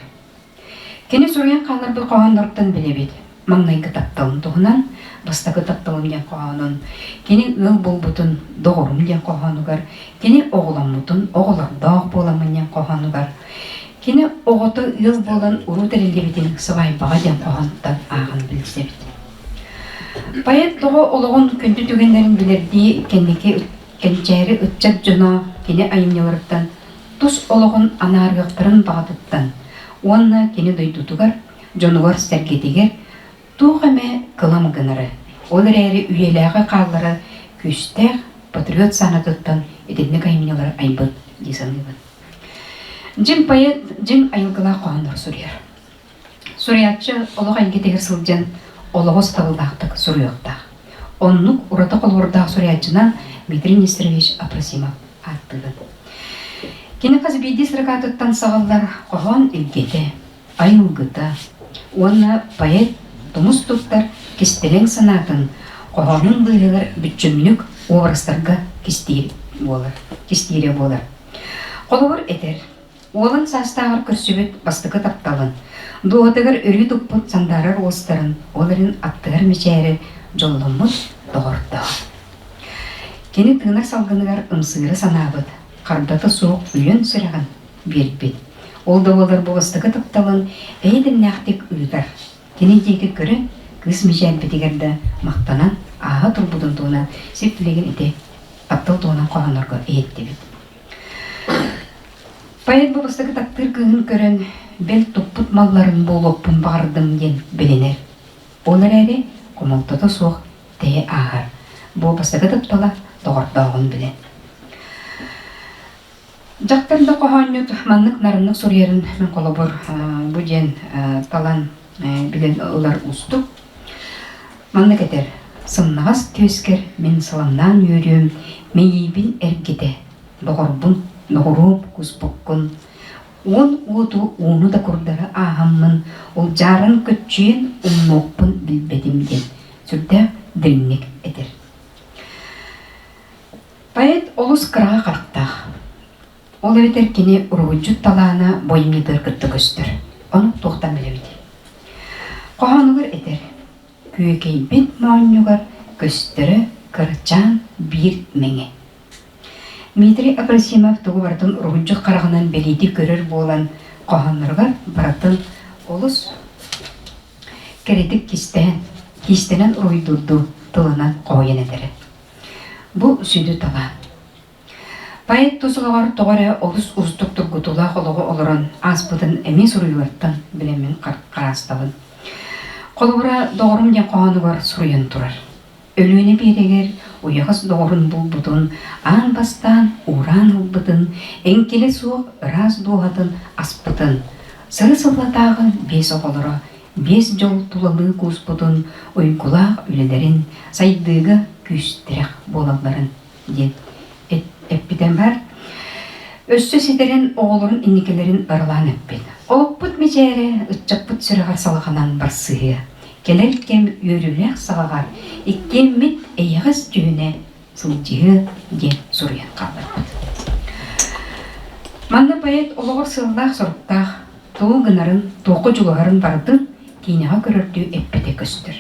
Кини суруйан хаалларбыт хоһоонноруттан билэбит. Маҥнайгы тапталын туһунан, бастакы тапталым диэн хоһоонун, кини ыал буолбутун доҕорум диэн хоһоонугар, кини оҕоломмутун оҕолордоох буоламмын диэн хоһоонугар, кини оҕото ыал буолан уруу тэриллибитин сыбаайбаҕа диэн хоһоонтон ааҕан билсэбит. Поэт тоҕо олоҕун күндү түгэннэрин билэрдии кэнники кэнчээри ыччат дьоно кини айымньыларыттан тус олоҕун анаарыахтарын баҕатыттан уонна кини дойдутугар, дьонугар-сэргэтигэр туох эмэ кылам гынары, ол эрээри үйэлээҕи хаалларар күүстээх патриот саанатыттан итинник айымньылары айбыт дии саныыбын. Дьиҥ поэт дьиҥ айылгылаах хоһооннору суруйар. Суруйааччы олох эйгэтигэр сылдьан олоҕу сатабыллаахтык суруйуохтаах. Оннук ураты холобурдаах суруйааччынан Дмитрий Нестерович Апросимов ааттыыбын. Кини хас биирдии строкатыттан саҕыллар хоһоон илгэтэ, айылгыта уонна поэт тумус туттар кистэлэҥ санаатын хоһоонун быыһыгар бүччүмнүк образтарга кистиир буолар, кистиирэ буолар. Холобур этэр, Уолан саастааҕар көрсүбүт бастакы тапталын, дууһатыгар өрүү туппут сандаарар уостарын, ол эрэн аттыгар мичээрэр дьолломмут доҕордоох. Кини тыынар салгыныгар ымсыыра санаабыт, хардата суох үйэн сүрэҕин биэрбит. Ол да буоллар бу бастакы тапталын эйэ-дэмнээхтик ыытар. Кини диэки көрөн, кыыс мичээрбитигэр да махтанан ааһа турбутун туһунан сип-билигин ити таптал туһунан хоһооннорго иһиттибит. Поэт бу бастакы таптыыр кыыһын көрөн, бэл туппут малларын буолуохпун баҕардым диэн билинэр. Ол эрээри хомолтото суох тэйэ ааһар. Бу бастакы таптала доҕордооҕун билэн. Дьахтар да хоһоонньут маннык нарыннык суруйарын мин холобур бу диэн талан билэн ылар уустук. Маннык этэр: Сымнаҕас түөскэр мин сыламнаан үөрүөм, мэйиибин эргитэ, доҕорбун, доҕоруом куспуккун. Уон уоту ууну да курдары ааһаммын, улдьааран көччүйэн умнуохпун билбэтим диэн сүрдээх дириҥник этэр. Поэт олус кыраҕа харахтаах. Ол эбэтэр кини уруһуйдьут талаана бойумньутугар кытта көстөр. Ону туохтан билэбитий? Хоһоонугар этэр: Күөкэйбит моонньугар көстөрө кырачаан биир мэҥэ. Дмитрий Апросимов тугу барытын уруһуйдьут хараҕынан бэлиэтии көрөр буолан, хоһоонноругар барытын олус кэрэтик кистээн, киистэнэн уруһуйдуурдуу тылынан хоһуйан этэрэ. Бу сүдү талаан. Поэт тус олоҕор тоҕо эрэ олус уустук тургутуулаах олоҕу олорон ааспытын эмиэ суруйуулартан билэммин хараастабын. Холобура, доҕорум диэн хоһоонугар суруйан турар. Өлүөнэ биэрэгэр уйаҕас доҕорун булбутун, аан бастаан уураан ылбытын, эҥкилэ суох ыраас дууһатын аспытын, сыры-сыллатааҕы биэс оҕолоро биэс дьол тулалыы кууспутун, уйгулаах үлэлэрин, сайдыыга күүстэрэх буолалларын диэн эппитэ бар. Өссө ситэрэн оҕолорун инникилэрин ыралаан эппит. Олохпут мичээрэ ыччаппыт сүрэҕэр салҕанан барсыһыа. Кэлэр кэм үөрүүлээх саҕаҕар иккиэммит эйэҕэс дьүһүнэ сылдьыһыа диэн суруйан хаалларбыт. Манна поэт олоҕор сыаллаах-соруктаах, тугу гынарын, туохха дьулуһарын барытын киинэҕэ көрөрдүү эппитэ көстөр.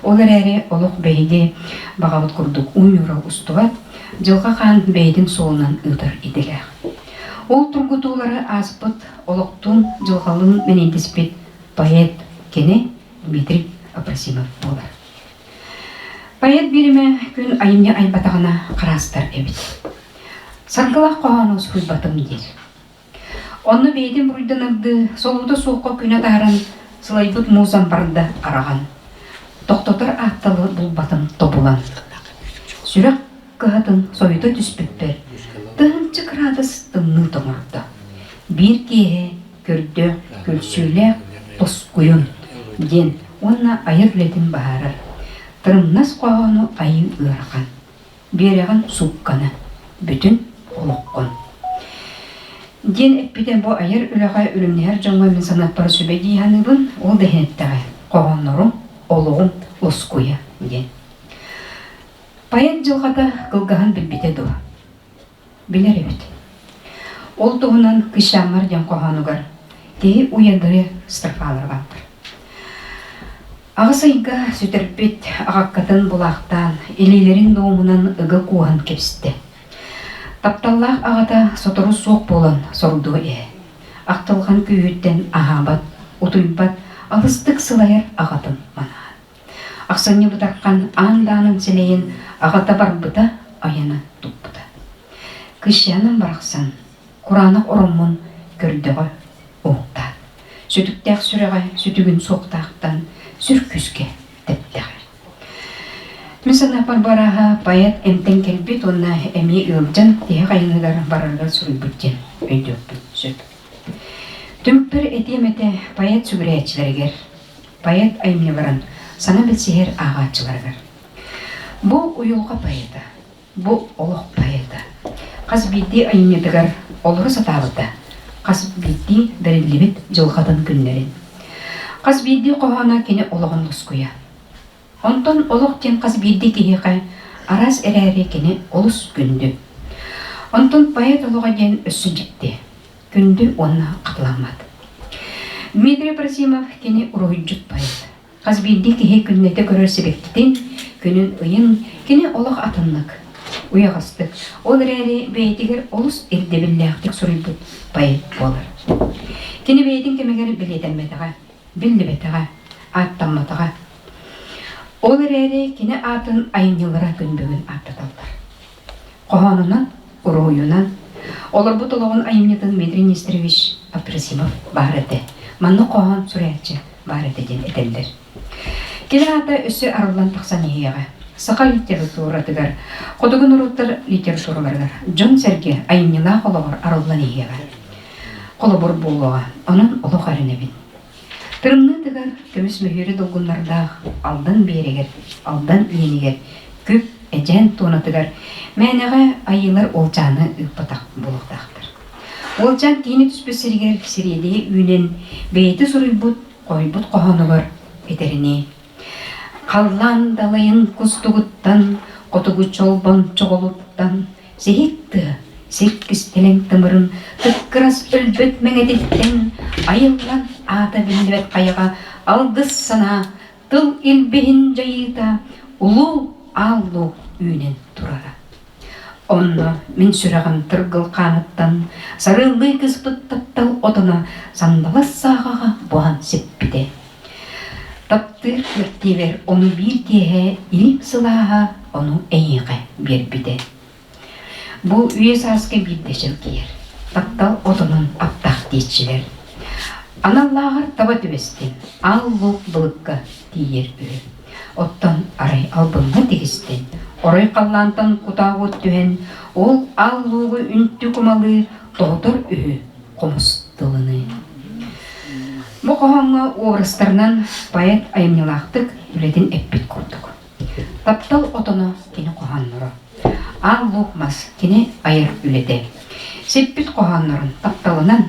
Ол эрээри олох биһиги баҕабыт курдук уу-ньуура устубат, дьылҕа хаан бэйэтин суолунан ыытар идэлээх. Ол тургутуулары ааспыт олохтуун дьылҕалыын мэнэйдэспит поэт кини Дмитрий Апросимов буолар. Поэт бииримэ күн айымньы айбатаҕына хараастар эбит. Саргылаах хоһоону суруйбатым диир. Онно бэйэтин буруйданардыы, солуута суохха күнэ таһаран, сылайбыт муусам барда араҕан, тохтотор аатталы булбатым тобулан. Сүрэх кыһатын сойута түспүппэр, тыһыынча кыраадыс тымныы тоҥордо. Биир киэһэ көрдөөх, күлсүүлээх тоскуйун диэн уонна айар үлэтин баһаарар. Тырымнас хоһоону айыы ыарахан. Биэрэҕин суукканы, бүтүн олоххун. Диэн эппитэ бу айар үлэҕэ үлүмнэһэр дьоҥҥо мин санааппар сүбэ дии саныыбын, ол да иһин эттэҕэ, хоһооннорум, олоҕум лоскуйа диэн. Поэт дьылҕата кылгаһын билбитэ дуо? Билэр эбит. Ол туһунан Кыщаммар диэн хоһоонугар киһи уйадыры строфалар бааллар. Аҕыс ыйга сүтэрбит аҕаккатын булаахтаан, илиилэрин дуомунан ыга кууһан кэбистэ. Тапталлаах аҕата сотору суох буолан сордуо ээ. Ахтылҕан күүһүттэн аһаабат, утуйбат, алыстык сылайар аҕатын манаан. Ахсынньы бытархан аан даанын силэйин аҕата барбыта, айана туппута. Кыысчааным барахсан кураанах ороммун көрдөҕө уһуктаат, сүтүктээх сүрэҕэ сүтүгүн суохтаахтан сүр күүскэ тэптэҕэ. Мин санааппар барааһа поэт эмтэн кэлбит уонна эмиэ ыалдьан тиһэх айаныгар барарыгар суруйбут диэн өйдүөхпүн сөп. Түмүкпэр этиэм этэ поэт сүгүрүйээччилэригэр, поэт айымньыларын саҥа билсиһэр ааҕааччыларыгар. Бу уйулҕа поэта, Бу олох поэта. Хас биирдии айымньытыгар олоро сатаабыта, хас биирдии бэриллибит дьылҕатын күннэрин. Хас биирдии хоһооно кини олоҕун лоскуйа. Онтон олох диэн хас биирдии киһиэхэ араас эрээри кини олус күндү. Онтон поэт олоҕо диэн өссө дьикти, күндү уонна хатыламмат. Дмитрий Просимов кини уруһуйдьут поэт. Хас биирдии киһи күннэтэ көрөр сибэккитин, күнүн-ыйын кини олох атыннык, уйаҕастык, ол эрээри бэйэтигэр олус ирдэбиллээхтик суруйбут поэт буолар. Кини бэйэтин кэмигэр бэлиэтэммэтэҕэ, биллибэтэҕэ, ааттамматаҕа. Ол эрээри кини аатын айымньылара күн бүгүн ааттаталлар. Хоһоонунан, уруһуйунан олорбут олоҕун айымньытын Дмитрий Нестерович Апросимов баар этэ. Маннык хоһоон суруйааччы баар этэ диэн этэллэр. Кини аата өссө арыллан тахсан иһиэҕэ. Саха литературатыгар, хотугу норуоттар литератураларыгар дьон-сэргэ айымньылаах олоҕор арыллан иһиэҕэ. Холобур буолуоҕа. Онон олох эрэнэбин. Тырымныытыгар көмүс мөһүүрэ долгуннардаах Алдан биэрэгэр, Алдан иэнигэр, Күп Эдьээн туонатыгар мээнэҕэ айыылар уолчааны ыыппатах буолуохтаахтар. Уолчаан киинэ түспүт сиригэр сириэдийэ үүнэн, бэйэтэ суруйбут, хойбут хоһоонугар этэринии Халлаан далайын кустугуттан, хотугу чолбон чоҕулуттан Сиһик тыа, сир кистэлэҥ тымырын тыккырас өлбөт мэҥэтиттэн айыллан аата биллибэт хайаҕа алгыс санаа тыл илбиһин дьайыыта улуу аал-луук үүнэн турара. Онно мин сүрэҕим тыргыл хааныттан сарыаллыы кыспыт таптал отоно сандалас сааҕаҕа буһан сиппитэ. Таптыыр кэлэктиибэр ону биир киэһэ илиим сылааһа ону эйиэхэ биэрбитэ. Бу үйэ сааска биирдэ чэлгийэр, таптал отонун аптаах диэччилэр. Аналлааҕар таба түбэстин, аал-луук былыкка тиийэр үһү. Оттон арай албыҥҥа тигистин, орой халлаантан кутаа уот түһэн, ол аал-луугу үнтү кумалыы тоһутар үһү хомус тылыныы. Бу хоһооҥҥо уобарастарынан поэт айымньылаахтык үлэтин эппит курдук. Таптал отоно кини хоһоонноро. Аал Луук мас кини айар үлэтэ. Сиппит хоһооннорун тапталынан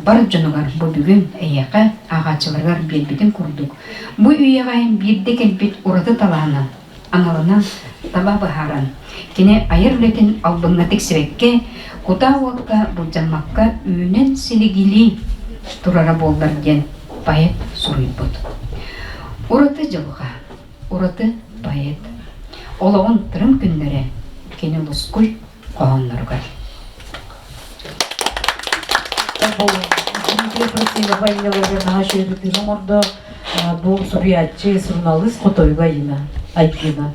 бар дьонугар бу бүгүн эйиэхэ ааҕааччыларыгар биэрбитин курдук, бу үйэҕэ биирдэ кэлбит ураты талаанын аналынан таба быһааран, кини айар үлэтин албыҥҥа тиксибэккэ, кутаа уокка былдьаммакка үүнэн силигилии турара буоллар диэн поэт суруйбут. Ураты дьылҕа, ураты поэт. Олоҕун тырым күннэрэ кини лускуй хоһоонноругар. Дмитрий Просилов айымньыларыгар наһаа үчүгэй оҥордо. Бу суруйааччы, суруналыыс Хотойго Айына, Айгына.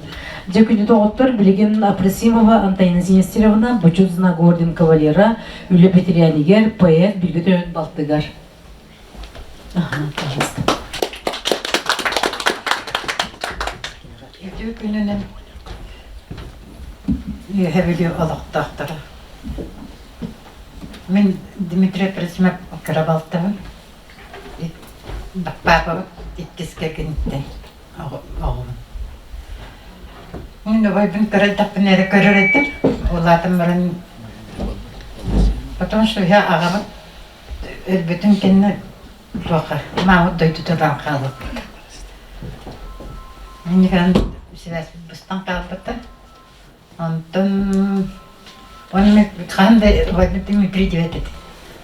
Дьэ күнү доҕоттор, билигин Апросимова Антонина Синестеровна Бочуот знак орден кавалера, үлэ бэтэрээнигэр, поэт, билгэ төрүт балтыгар. Пожалуйста. Үтүө күнүнэн. Үөһэ Бүлүү олохтоохторо. Мин Дмитрий Присмак кыра балтыбын. Папабыт иккис кэргэниттэн оҕобун. Мин убайбын кыра эрдэхпинэ эрэ көрөр этим. Улаатан баран потому что я аҕабыт өлбүтүн кэннэ туохха маамыт дойдутугар хаалбыппыт. Инникан сибээспит быстан хаалбыта. Онтон уонна хаһан да убайбыт Дмитрий диэбэт этэ.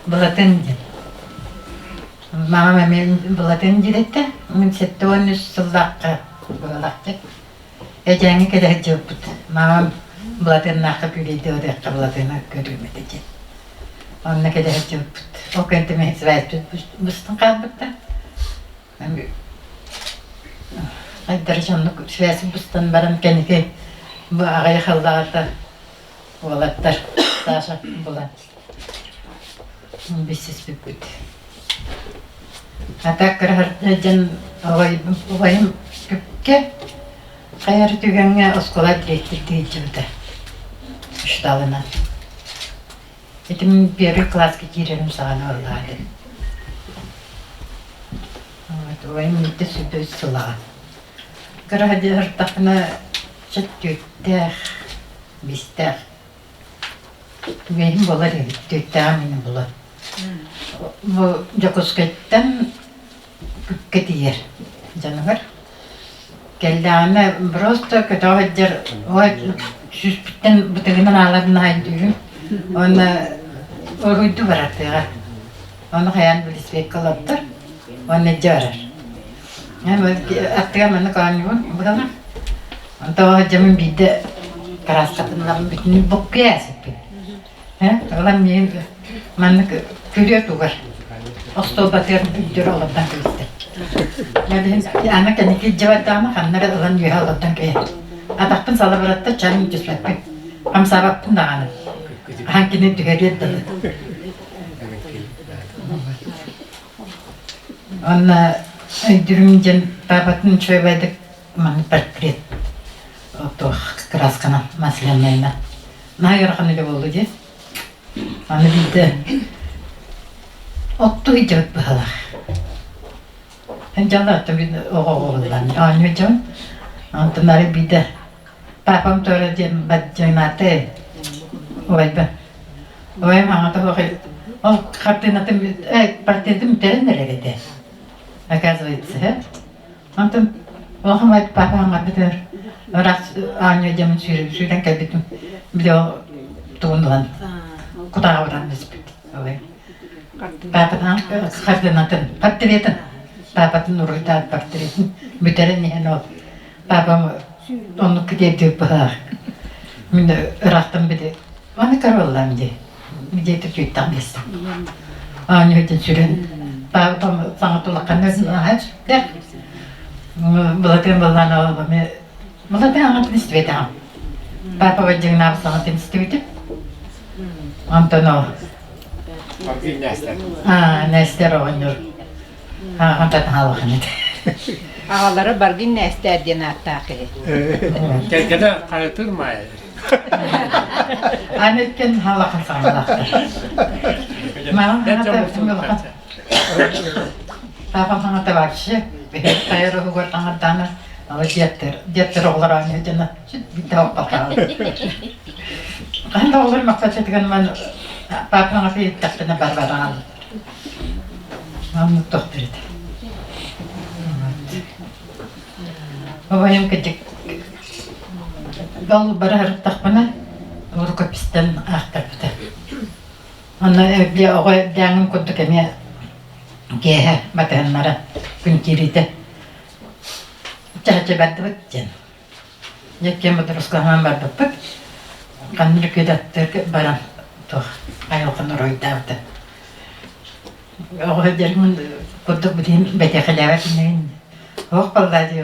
Былатын диэн. Маамам эмиэ Былатын диир этэ. Мин 73 сыллаахха быһалаахтык. Эдьээҥҥэ кэлэ сылдьыбыппыт. Маамам Былатыаннаахха күүлэйдии барыахха Былатыаны көрүөм этэ диэн. Онно кэлэ сылдьыбыппыт. Ол кэнниттэн мин сибээспит быстан хаалбыта. Хайдары соннук связь быстан баран кэнники бу аҕыйах сыллааҕыта уолаттар Саша булан билсиспиппит. А так кыраһырдьан убайым күпкэ хайар түгэҥҥэ оскуола дириэктирдии илдьибитэ учууталынан. Ити мин первый класска киирэрим саҕана ыллаатым. Убайым миитэ сүрдэ үс сылаҕа. Кыра сырыттахпына түөттээх, биэстээх. Үгэһим буолар эбит, түөттээҕим мин булар. Бу Дьокуускайтан Күккэ тиийэр дьонугар. Кэллэҕинэ просто көтөҕө сылдьар ой сүүспүттэн бытыгынан ааларын аайдыырым уонна уруйду барар тыаҕа. Ону хайаан велосипедка олордор уонна илдьэ барар. Аттыгар маннык оонньуубун быһалар. Онтон ол сылдьаммын биирдэ кырааскатын ылан бүтүннүү буккуйа сыппыт. Ылан миигин маннык күрүө тугар остуолбатыгар үрдүр олордон кэбистэ. Аны кэнники илдьэ бардаҕына ханна эрэ ылан үөһэ олордон кэбиһэр. Атахпын салыбыратта чарын түспэппин. Хамсаабаппын даҕаны. Ахан кини түһэриэр дылы. Онно өйдүүрүм диэн паапатын үчүгэйдик маннык портрет туох красканан масляныйна наһаа ыарахан үлэ буолла дии. Аны биирдэ оттуу сылдьыбыт быһыылаах. Дьаллааттан биир оҕо оҕоллан оонньуу дьон. Онтон арай биирдэ папам туора диэн баддьаҥнаата убайбын. Убайым аҕата суох ол хартыынатын портретын бүтэрэн эрэр этэ. Оказывается, Онтон улахан убайбыт папа хаҥарбытыгар ыраах аанньа дьэмин сүүрэн кэлбитим били ол тугун ылан кутааҕа баран испит Папатын хартыынатын портретын папатын уруйдаат портретын бүтэрэн иһэн ол папам оннук китиэрдиир быһаах мин ыраахтан били аны короллаам дии где-то чуйттах биэстим аанньа өтөн сүрэн папам саҥа тулахханна сүрдээх Былатыан баллаан оҕоме Былатыан аҕатын истибэтэҕим. Папа бадьыҥнаабыт саҥатын истибитим. Онтон ол Аа, Нестер оҕонньор ааҕан татаалахан этэ. Аҕалара Баргин Нестер диэн ааттаах киһи. Кэргэнэ хайытыр маайа. Аны өттен халахан саҥалаахтар. Маған хаҥата Папам хаҥата вообще тайар уһугар таҥардаана ала деттер деттер оҕолор оонньуу дьоно биирдэ оппатаҕа. Хаһан да оҕолор махсатытыган ман папа хаҥата ииттэхпинэ барбараал. Маннык тохтор этэ. Убайым кырдьык ол бара сырыттахпына рукопистан аахтарбыта. Онно эбии оҕо эрдээҥҥин курдук эмиэ киэһэ батыһыннара күн киириитэ чахчы бардыбыт диэн. Дьэ киэн боторускаһынан барбыппыт. Ханна ликвидаттыырга баран туох айылҕаны уруйдаабыта. Оҕо сылдьарым курдук билигин бэтиэхэлээбэт иннигин Ох баллаа дии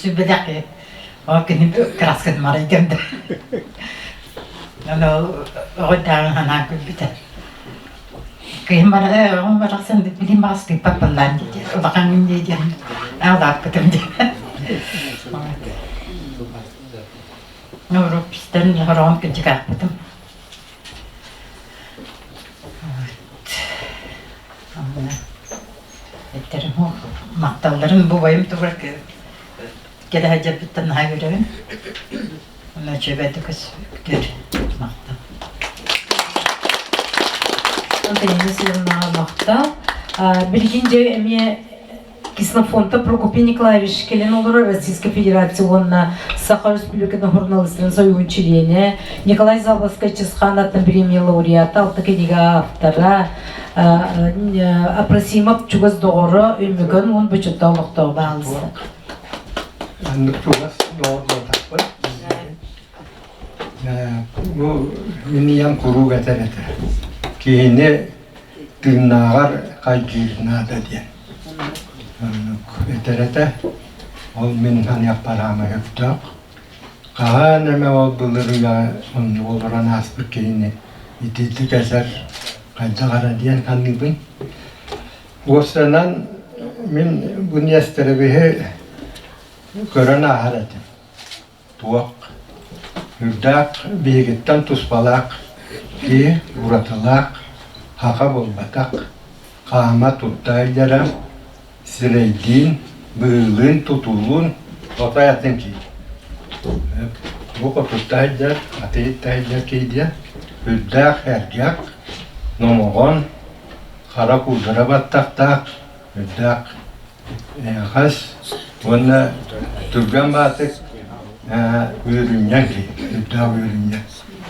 сүбэлэх киһи. Ол кини краскын марайгам да. Аны оҕо санаан күлбүтэ. Кыһын бара оҕом барахсан билин баҕас тыыппат баллаан дии улахаҥҥын дии диэн аалааппытым дии. Европистан хороҕон кынчыкаахпытым. Эттерим махталларын бу байым тугар кэлэ сылдьарбыттан наһаа үөрэбин. Онно үчүгэйдик көстүбүттэр махтал. Антонина Васильевнаҕа махтал. Билигин дьэ эмиэ Ксенофонтов Прокопий Николаевич кэлэн олорор Российскай Федерация уонна Саха Республикатын журналистарын союһун чилиэнэ, Николай Заболоцкай Чысхаан аттан премия лауреата, алта кинигэ автора, Апросимов чугас доҕоро, Өймөкөөн уон бочуоттаах олохтооҕо баалыста. Аннык чугас доҕор буолтахпыт. Бу мин ийэм куруук этэр этэ. Киһини тыыннааҕар хайгыыр наада диэн. Оннук этэр этэ. Ол мин саныахпар хаама сөптөөх. Хаһан эмэ ол былыр үйэҕэ оннук олорон ааспыт киһини итиитик эсэр хайдах эрэ диэн саныыбын. Уопсайынан мин бу Нестеровиһы көрөн ааһар этим. Туох үрдээх биһигиттэн туспалаах киһи уратылаах хаха буолбатах, хаама тутта илдьэрэ, сирэйдиин, быһыылыын, тутуулуун отой атын киһи. Бу хотутта сылдьар, атыйытта сылдьар киһи диэн үрдээх эргэх, номоҕон, хара куудара баттахтаах, үрдээх Хас уонна түргэн баатык үөрүнньэҥ киһи, үрдээх үөрүнньэҥ.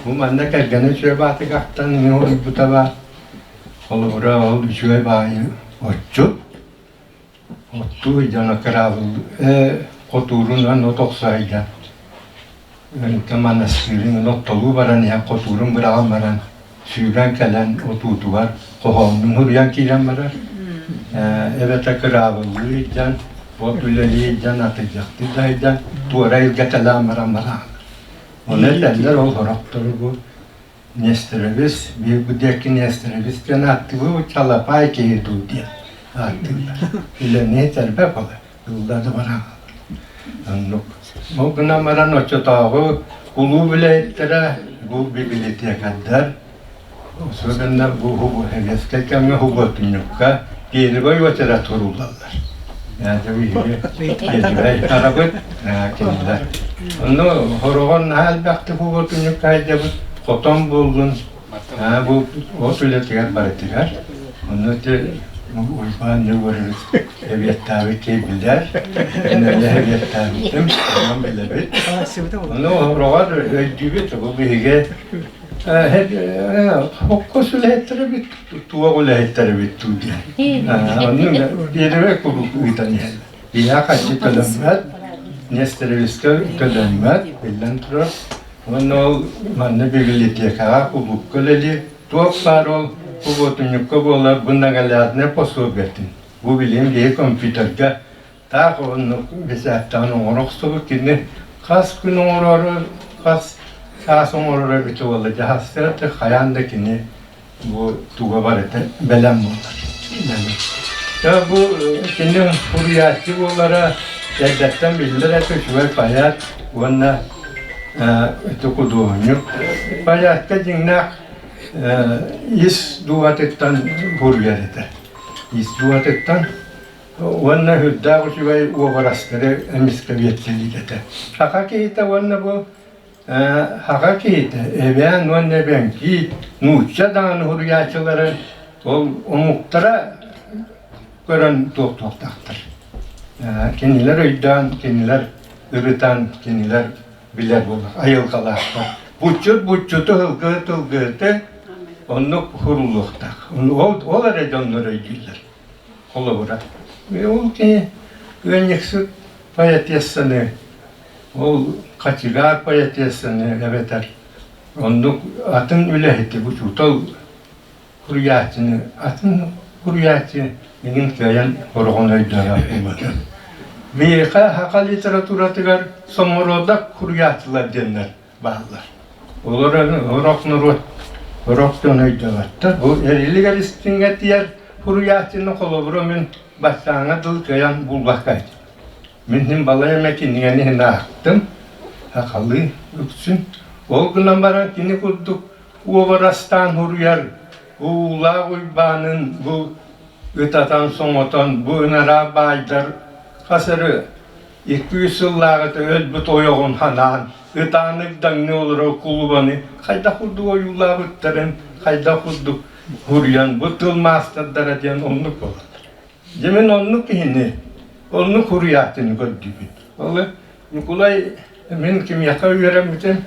Бу манна кэргэнэ үчүгэй баатык ахтан уһуйбута баар. Холобура, ол үчүгэй баайы отчут, оттуу дьоно кыраабыл хотуурунан от охсо сылдьан Онтон манастыырын оттолуу баран иһэн хотуурун быраҕан баран сүүрэн кэлэн отуутугар хоһооннун суруйан киирэн барар. Эбэтэ кыраабыллыы илдьэн, от үлэлии илдьэн, атырдьахтыы да илдьэн, туора илгэтэлээн баран барааллар. Ону этэллэр ол сорохтору бу Нестерович, биир бу диэки Нестерович диэн ааттыыбыт, Чалапаай киһи дуу диэн ааттыыллар. Үлэни этэрбэ буолар. Ылла да баран Оннук. Ол гынан баран оччотооҕу кулууп үлэһиттэрэ бу бибилитиэкэрдэр особенно бу сэбиэскэй кэмҥэ хубуотунньукка первый уочарат туруулаллар. Первый арабыт кинилэр. Онно хороҕор наһаа элбэхтик хубуотунньукка сылдьабыт, хотон буоллун, бу от үлэтигэр барытыгар. Онно ити Уйбаан Ньугурович эбиэттээбит киһи билэр. Мен эбиэттээбитим, онон билэбит. Ону хороҕор өйдүүбүт, бу биһиги хоккос үлэһиттэрэ бит, туох үлэһиттэрэ бит дуу диэн. Онну биэрэбэ куруук ыытан иһэллэр. Биһиэхэ харчы төлөммөт, Нестеровичка төлөммөт, биллэн турар. Уонна ол манна библиотекаҕа, кулуупка үлэлиир. Туох баар ол субуотунньукка буолар бу наглядное пособиетын. Бу билигин биһи компьютерга таах оннук бэчээттээн оҥоро охсубут кини хас күн оҥорору, хас чаас оҥороро эбитэ буолла дьаһастыра хайаан да кини бу туга барыта бэлэм буолар. Бэлэм. Бу кини суруйааччы буолара эрдэттэн биллэр этэ үчүгэй поэт уонна ити худуоһунньук. Поэтка дьиҥнээх ис дууһатыттан суруйар этэ. Ис дууһатыттан уонна үрдээх үчүгэй уобарастары эмискэ биэртэлиир этэ. Саха киһитэ уонна бу Саха киһитэ эбээн уонна эбэҥкии нуучча даҕаны суруйааччылары ол омуктара көрөн туохтуохтаахтар. Кинилэр өйдөөн, кинилэр ырытан, кинилэр билэр буолар айылҕалаахтар. Буччут буччуту, ылгыһыт ылгыһыты оннук суруллуохтаах. Ол, ол эрэ дьоннор өйдүүллэр. Холобура, ол киһи ыанньыксыт поэтессаны Ол хачыгаар поэтессаны эбэтэр оннук атын үлэһити учуутал суруйааччыны атын суруйааччы миҥин кыайан хороҕон өйдөөх буолбата. Миэхэ саха литературатыгар сомородок суруйааччылар диэннэр бааллар. Олор орох норуот орох дьон өйдөөбөттөр. Бу Эрилик Эристиҥҥэ тиийэр суруйааччыны холобура мин бастааҥҥа дылы кыайан булбакка Мин иһин балай эмэ кинигэни иһин аахтым. Сахалыы үксүн. Ол гынан баран кини курдук уобарастаан суруйар Уулаах Уйбаанын бу ытатан-соҥотон бу ынараа баайдар хас эрэ 200 сыллааҕыта өлбүт ойоҕун ханаан ытаан ыгдаҥныы олорор кулубаны хайдах курдук ойуулаабыттарын хайдах курдук суруйан бу тыл маастардара диэн оннук буолаллар. Дьэ мин оннук киһини, оннук суруйааччыны көрдүүбүн. Ол Ньукулай мин кимиэхэ үөрэммитим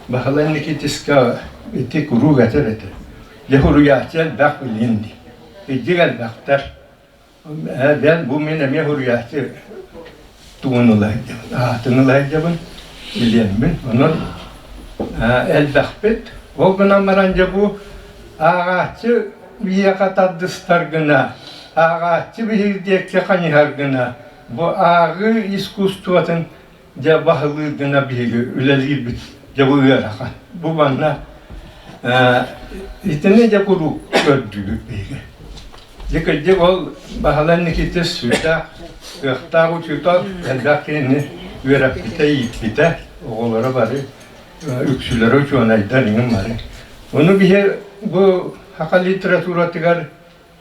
Баһылай Никитиска ити куруук этэр этэ. Дьэ суруйааччы элбэх билин дии. Идьик элбэхтэр. Бэл бу мин эмиэ суруйааччы тугун ыла сылдьабын, аатын ыла сылдьабын, билиэммин. Онон элбэхпит. Ол гынан баран дьэ бу ааҕааччы биһиэхэ тардыстар гына, ааҕааччы биһиги диэки хайыһар гына, бу ааҕыы искусствотын дьэ баһылыыр гына биһиги үлэлиирбит дьэ бу ыарахан. Бу манна итини дьэ куруук көрдүүбүт биһиги. Дьэ кырдьык ол Баһылай Никитич сүрдээх кыахтаах учуутал, элбэх киһини үөрэппитэ, ииппитэ, оҕолоро бары үксүлэрэ учуонайдар иҥин бары. Ону биһи бу саха литературатыгар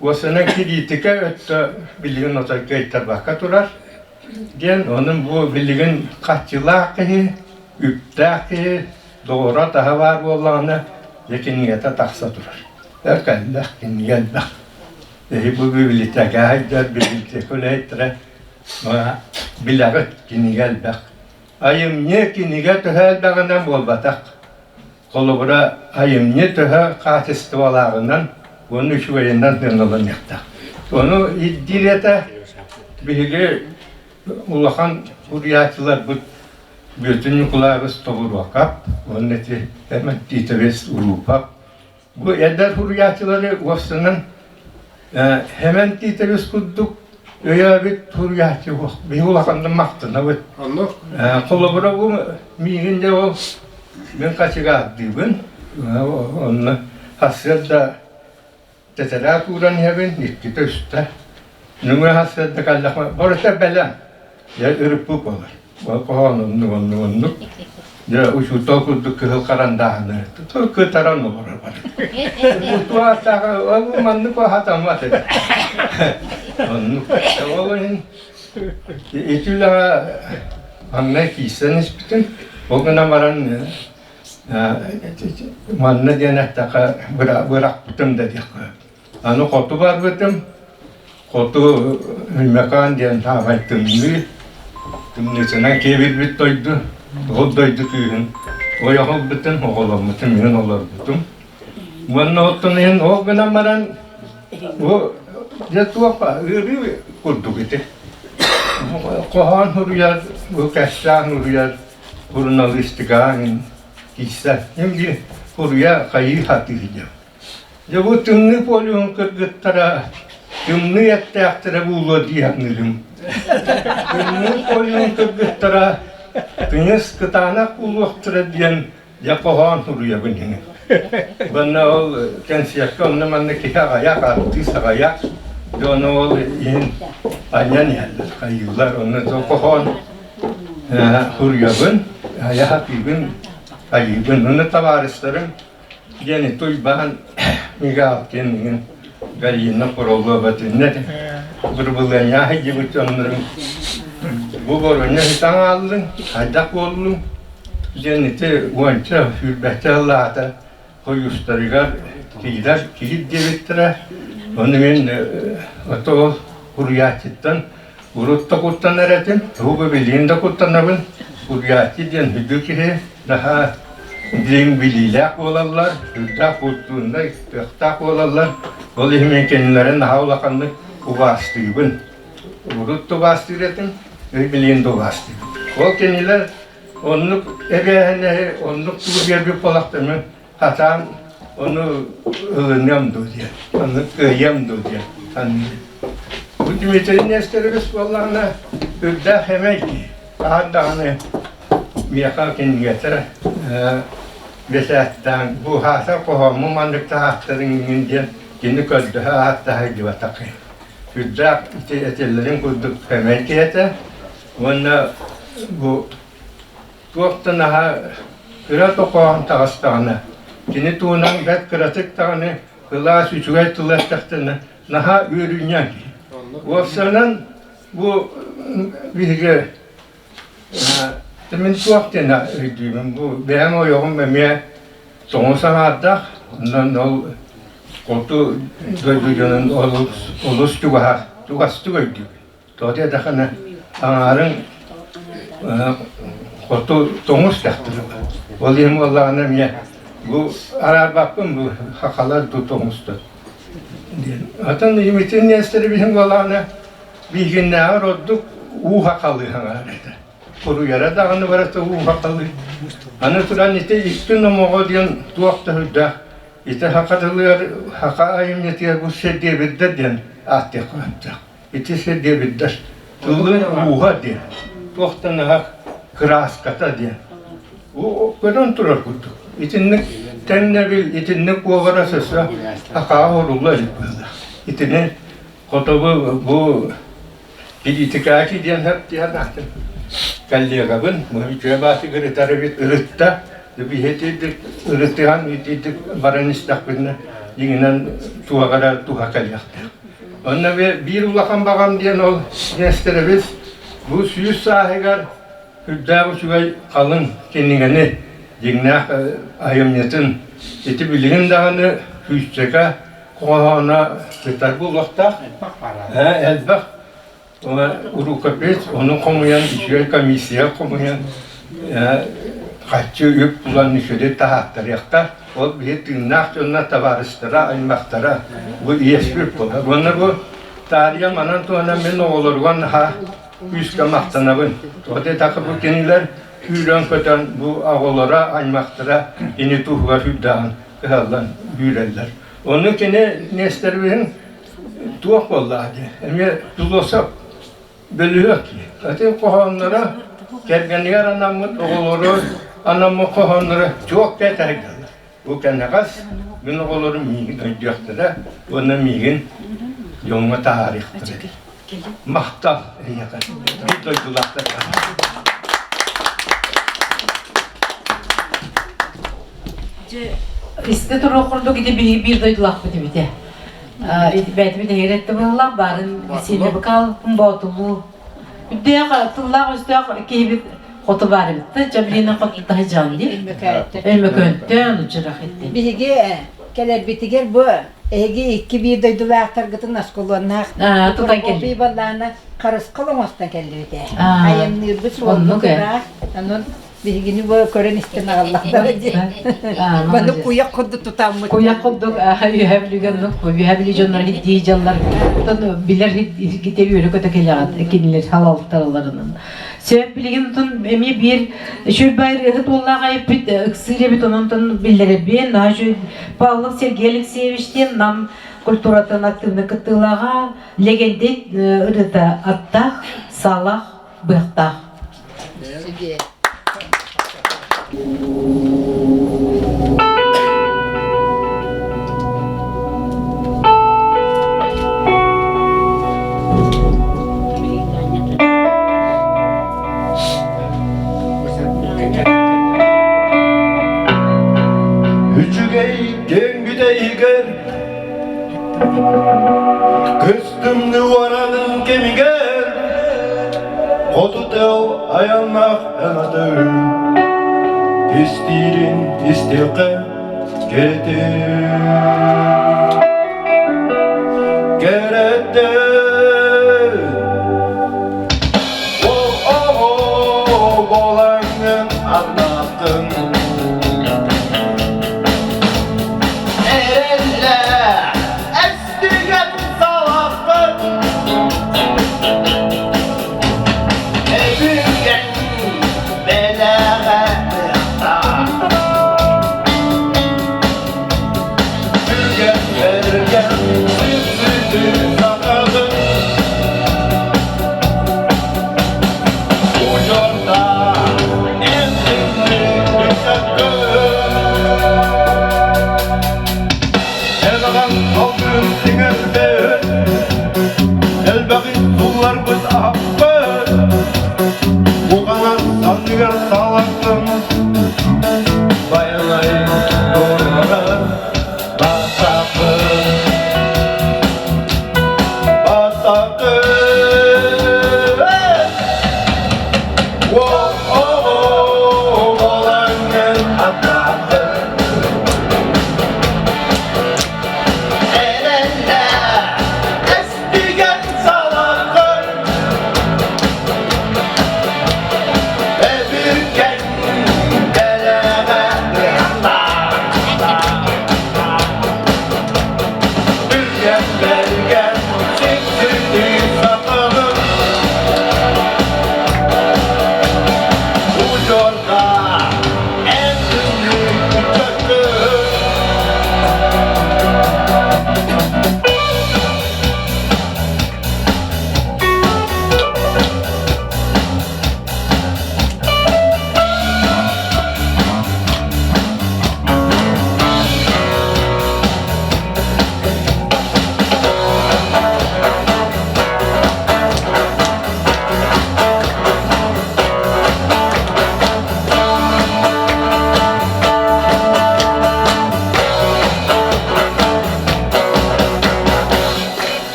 уосанан кириитикэ өттө билигин отой кыайтарбакка турар диэн, онон бу билигин хаччылаах киһи, үптээх киһи доҕоро таһа баар буоллаҕына, дьэ кинигэтэ тахса турар. Эр кэллэх, кинигэ элбэх. Эһи бу библиотека сылдьар, библиотека үлэһиттэрэ билэҕит, кинигэ элбэх. Айымньы кинигэ төһө элбэҕинэн буолбатах. Холобура, айымньы төһө хаачыстыбалааҕынан уонна үчүгэйинэн сыаналаныахтаах. Ону ирдиир этэ биһиги улахан суруйааччыларбыт Бүөтүр Ньукулаевич Тобуруокап уонна ити Эмэн Титович Уруупап Бу эдэр суруйааччылары уопсанан Хэмэн Титович курдук өйөөбүт суруйааччы биһи улаханнык махтанабыт. Холобура бу миигин дьэ ол мин хачыгаардыыбын онно сарсыарда тэтэрээт ууран иһэбин иккитэ үстэ Нөҥүө сарсыарда кэллэхпинэ барыта бэлэм дьэ ырыппыт буолар Хоһоон оннук оннук оннук. Дьэ учуутал курдук кыһыл харандааһыны кытаран олорор бары. Ол маннык хатаммат этэ. Оннук. Ол иһин ити үлэҕэ маҥнай киирсэн испитим. Ол гынан баран манна диэн эттэххэ бырахпытым да диэххэ. Аны хоту барбытым, хоту Өймөкөөн диэн саамай тымныы, тымныытынан киэбирбит дойду, ол дойду кыыһын ойох ылбытым, оҕоломмутум, мин олорбутум. Уонна оттон иһин ол гынан баран бу дьэ туох ыарыы курдук ити. Хоһоон суруйар, бу кэпсээн суруйар суруналыыстыкаҕа мин киирсэр. Мин биир суруйа хайыы сатыыр диэн. Дьэ бу тымныы полюһун кыргыттара тымныы эттээхтэрэ буолуо дии саныырым. Тымныы полюһун кыргыттара тыйыс кытаанах буолуохтара диэн дьэ хоһоон суруйабын ини. Уонна ол кэнсиэркэ онно-манна киһи аҕыйах, артыыс аҕыйах. Дьэ ону ол иһин анньан иһэллэр, хайыыллар. Онно хоһоон суруйабын, айа сатыыбын, айыыбын. Онно табаарыстарым Диэн Туйбаан Мигалкин иҥин Галина Фролова итиннэ бырбылыанньа сылдьыбыт дьоннорун бу боруонньа сытан хааллыҥ, хайдах буоллуҥ диэн ити уонча сүүрбэччэ сыллаата хойуустарыгар киирэр киир диэбиттэрэ. Ону мин ото ол суруйааччыттан Урут да куттанар этим, тугу билигин да куттанабын. Суруйааччы диэн үрдүк киһи, наһаа дириҥ билиилээх буолаллар, сүрдээх культурнай, кыахтаах буолаллар. Ол иһин мин кинилэри наһаа улаханнык убаастыыбын. Урут да убаастыыр этим, билигин да убаастыыбын. Ол кинилэр оннук эбээһинэһи, оннук тугу биэрбит буолахтарына Сатаан ону ылыныам дуу диэн, ону кыайыам дуу диэн саныыбын. Бу Дмитрий Нестерович буоллаҕына үрдээх эмэй киһи. Хаһан даҕаны миэхэ кинигэтэ бэчээттээн бу хаасар хоһооммун маннык таһааттарыҥ иҥин диэн кини көрдөһө ааттаһа сылдьыбатах киһи. Сүрдээх ити этэллэрин курдук эмэй киһи этэ уонна бу. Туох да наһаа кыра тохооһун таҕыстаҕына, кини туһунан бэрт кыратык даҕаны кылаас үчүгэй тыл эттэхтэринэ наһаа үөрүнньэҥ киһи. Уопсайынан бу биһиги мин туох диэн өйдүүбүн бу бэйэм ойоҕум эмиэ тоҥус аҥаардаах онон ол хоту дойду дьонун олус олус чугаһар чугастык өйдүүбүн. Тоҕо диэтэххинэ аҥаарыҥ хоту тоҥус дьахтар ол иһин буоллаҕына эмиэ бу араарбаппын бу хахалар дуу тоҥустар диэн. Атын имитин миэстэрибиһин буоллаҕына биһигиннээҕэр ордук уу хахалыы хаҥаар этэ. Суруйара даҕаны барыта уу хахалыы. Аны туран ити икки номоҕо диэн туох да сүрдээх ити саха тылыгар саха айымньытыгар бу сирдиэбирдэр диэн ааттыахха сөптөөх. Ити сирдиэбирдэр тылын ууһа диэн туохтан аһа кырааската диэн көрөн турар курдук. Итинник тэҥнэбил, итинник уобарас өссө сахаҕа уһулла илик быһыылаах. Итини хотобу бу Кириитикээчи диэн сөп ахтын коллегабын үчүгэй баатыгар ырытар эбит ырытта биһи ырытыһан итирдик баран истэхпинэ дьиҥинэн туһаҕа эрэ туһа кэлиэхтээх. Онно биир улахан баҕам диэн ол Нестерович бу 100 сааһыгар үрдээх үчүгэй халыҥ кинигэни дьиҥнээх айымньытын ити билигин даҕаны күүсчэкэ хоһооно сытар буолуохтаах. Элбэх рукопись, ону хомуйан, үчүгэй комиссия хомуйан, хаччы үп булан үчүгэй таһааттарыахтаах. Ол биһи тыыннаах дьонно табаарыстара, аймахтара бу иэспит буолар. Уонна бу таарыйа манан туһанан мин оҕолоругар наһаа күүскэ махтанабын. Тоҕо диэтэххэ бу кинилэр сүүрэн-көтөн бу оҕолоро, аймахтара ини туһугар сүүрдэҕин кыһаллан үүрэллэр. Ону кини Нестеровиһын туох буоллаҕа дии, эмиэ философ, бөлүһүөк киһи. Ити хоһоонноро кэргэнигэр анаммыт, оҕолору анаммыт хоһоонноро чуок кэтэһэллэр. Бу кэнэҕэс мин оҕолорум миигин өйдүөхтэрэ уонна миигин дьоҥҥо таһаарыахтара. Махтал эйиэхэ, биир дойдулаахтарга. Истэ туруох курдук ити биһиги биир дойдулаахпыт эбитэ. Бэйэтибит эһиэрэтте быһалаах баарын сиэнэ быкаалпын боотулуу. Үрдээх тыллаах өстөөх киһибит хоту баар эбит да Чаблина хоту таһыдьаан дии. Өймөкөөнтөн учурах итти. Биһиги кэлэрбитигэр бу эһиги икки биир дойдулаахтаргытын осколуоннаах тутан кэлли. Баллаана харысхал оҥостон кэллибит ээ. Айанныырбыт суолбут ыраах. Онон биһигини бу көрөн истэн аҕаллахтара дии. Маны куйах курдук тутаммыт. Куйах курдук үөһэ бүлүүгэ оннук үөһэ бүлүү дьоннор дии дьаллар оттон билэр гите үөрэ көтө кэлэҕит кинилэр халалтараларынан. Сөп билигин отон эмиэ биир үчүгэй ырыаһыт уоллаах айыппыт ыксыыр эбит онон биллэрэбин наһаа үчүгэй Павлов Сергей Алексеевич диэн нам культуратын активный кыттыылааҕа легендит ырыата аттаах саалаах быһахтаах. Үчүгэй киэҥ бүтэйигэр Көстүмнү уоранын кэмигэр Хоту тыл айаннаах ынатын Истиирин истиэххэ кэтин Кэрэтин Ол оҕо буолаҥҥын аннатын Эрэллэ эстигэн салаххын Эбүгэн бэлэҕэ Түргэн бэргэн сүпсүтү сатаҕын.